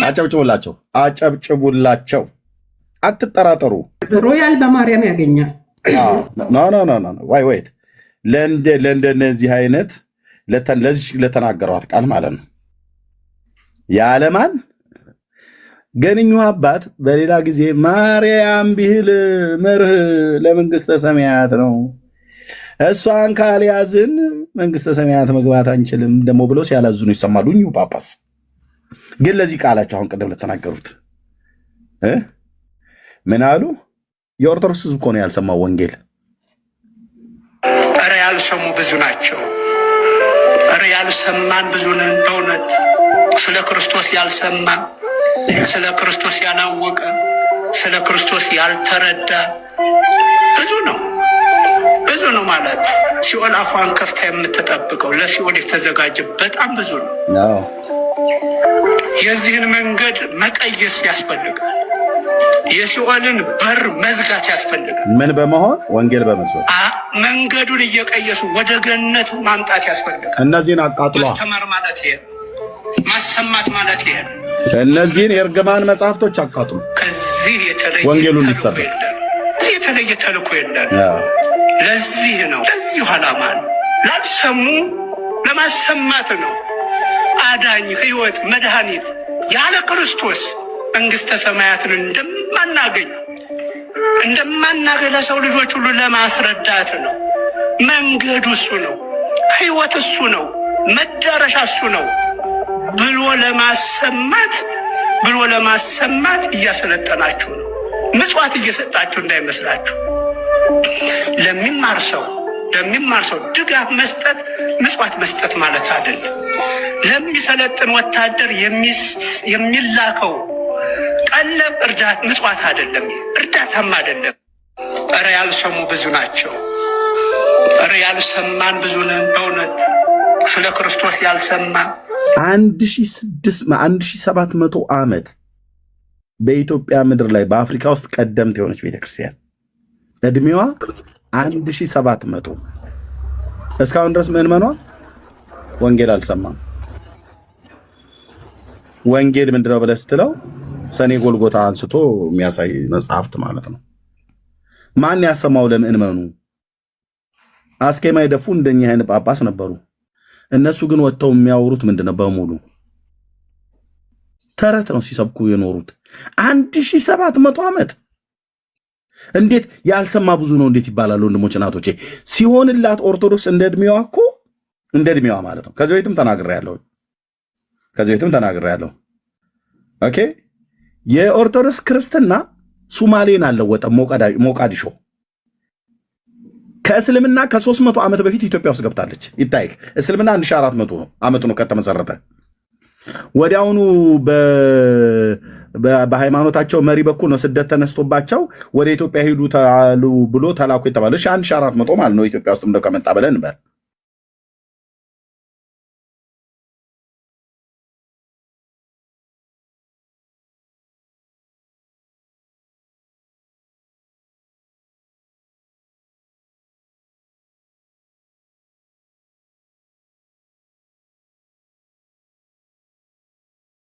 አጨብጭቡላቸው፣ አጨብጭቡላቸው። አትጠራጠሩ። ሮያል በማርያም ያገኛል። No, no, no, no, wait, wait፣ ለእንደነዚህ አይነት ለዚህ ለተናገሯት ቃል ማለት ነው። የዓለማን ግን እኚሁ አባት በሌላ ጊዜ ማርያም ቢህል መርህ ለመንግስተ ሰማያት ነው፣ እሷን ካልያዝን መንግስተ ሰማያት መግባት አንችልም ደግሞ ብለው ሲያላዝኑ ይሰማሉ። እኚሁ ጳጳስ ግን ለዚህ ቃላቸው አሁን ቅድም ለተናገሩት ምን አሉ? የኦርቶዶክስ ሕዝብ እኮ ነው ያልሰማው ወንጌል። እረ ያልሰሙ ብዙ ናቸው። እረ ያልሰማን ብዙ ነን። በእውነት ስለ ክርስቶስ ያልሰማ፣ ስለ ክርስቶስ ያላወቀ፣ ስለ ክርስቶስ ያልተረዳ ብዙ ነው። ብዙ ነው ማለት ሲኦል አፏን ከፍታ የምትጠብቀው ለሲኦል የተዘጋጀ በጣም ብዙ ነው። የዚህን መንገድ መቀየስ ያስፈልጋል። የሲኦልን በር መዝጋት ያስፈልጋል። ምን በመሆን? ወንጌል በመስበክ። መንገዱን እየቀየሱ ወደ ገነት ማምጣት ያስፈልጋል። እነዚህን አቃጥሏ። ማስተማር ማለት ይሄ ነው። ማሰማት ማለት ይሄ ነው። እነዚህን የእርግማን መጽሐፍቶች አቃጥሉ። ከዚህ የተለየ ወንጌሉ ተልእኮ እንዲሰበክ የለን። ከዚህ የተለየ ተልእኮ የለን። ለዚህ ነው፣ ለዚሁ ዓላማ ነው። ላልሰሙ ለማሰማት ነው። አዳኝ፣ ሕይወት፣ መድኃኒት ያለ ክርስቶስ መንግሥተ ሰማያትን እንደማናገኝ ለሰው ልጆች ሁሉ ለማስረዳት ነው። መንገዱ እሱ ነው። ሕይወት እሱ ነው። መዳረሻ እሱ ነው ብሎ ለማሰማት እያሰለጠናችሁ ነው። ምጽዋት እየሰጣችሁ እንዳይመስላችሁ። ለሚማር ሰው ድጋፍ መስጠት ምጽዋት መስጠት ማለት አይደለም። ለሚሰለጥን ወታደር የሚላከው ቀለብ እርዳት ምጽዋት አይደለም፣ እርዳታም አይደለም። እረ ያልሰሙ ብዙ ናቸው። እረ ያልሰማን ብዙ ነን። በእውነት ስለ ክርስቶስ ያልሰማ 1700 ዓመት በኢትዮጵያ ምድር ላይ በአፍሪካ ውስጥ ቀደምት የሆነች ቤተክርስቲያን እድሜዋ 1700 እስካሁን ድረስ ምዕመኗ ወንጌል አልሰማም። ወንጌል ምንድነው ብለህ ስትለው ሰኔ ጎልጎታ አንስቶ የሚያሳይ መጽሐፍት ማለት ነው። ማን ያሰማው ለምዕመኑ? አስኬማ የደፉ እንደኛ አይነት ጳጳስ ነበሩ። እነሱ ግን ወጥተው የሚያወሩት ምንድነው? በሙሉ ተረት ነው ሲሰብኩ የኖሩት 1700 ዓመት። እንዴት ያልሰማ ብዙ ነው እንዴት ይባላል? ወንድሞች እናቶቼ፣ ሲሆንላት ኦርቶዶክስ እንደ እድሜዋ እኮ፣ እንደ እድሜዋ ማለት ነው። ከዚህ በፊትም ተናግሬያለሁ። ከዚህ በፊትም ተናግሬያለሁ። Okay፣ የኦርቶዶክስ ክርስትና ሱማሌን አልለወጠም። ሞቃዲሾ ከእስልምና ከ300 ዓመት በፊት ኢትዮጵያ ውስጥ ገብታለች። ይታይክ፣ እስልምና 1400 ዓመቱ ነው ከተመሰረተ። ወዲያውኑ በሃይማኖታቸው መሪ በኩል ነው ስደት ተነስቶባቸው ወደ ኢትዮጵያ ሄዱ ተሉ ብሎ ተላኩ የተባለ። እሺ፣ 1400 ማለት ነው ኢትዮጵያ ውስጥ እንደው ከመጣ ብለን እንበል።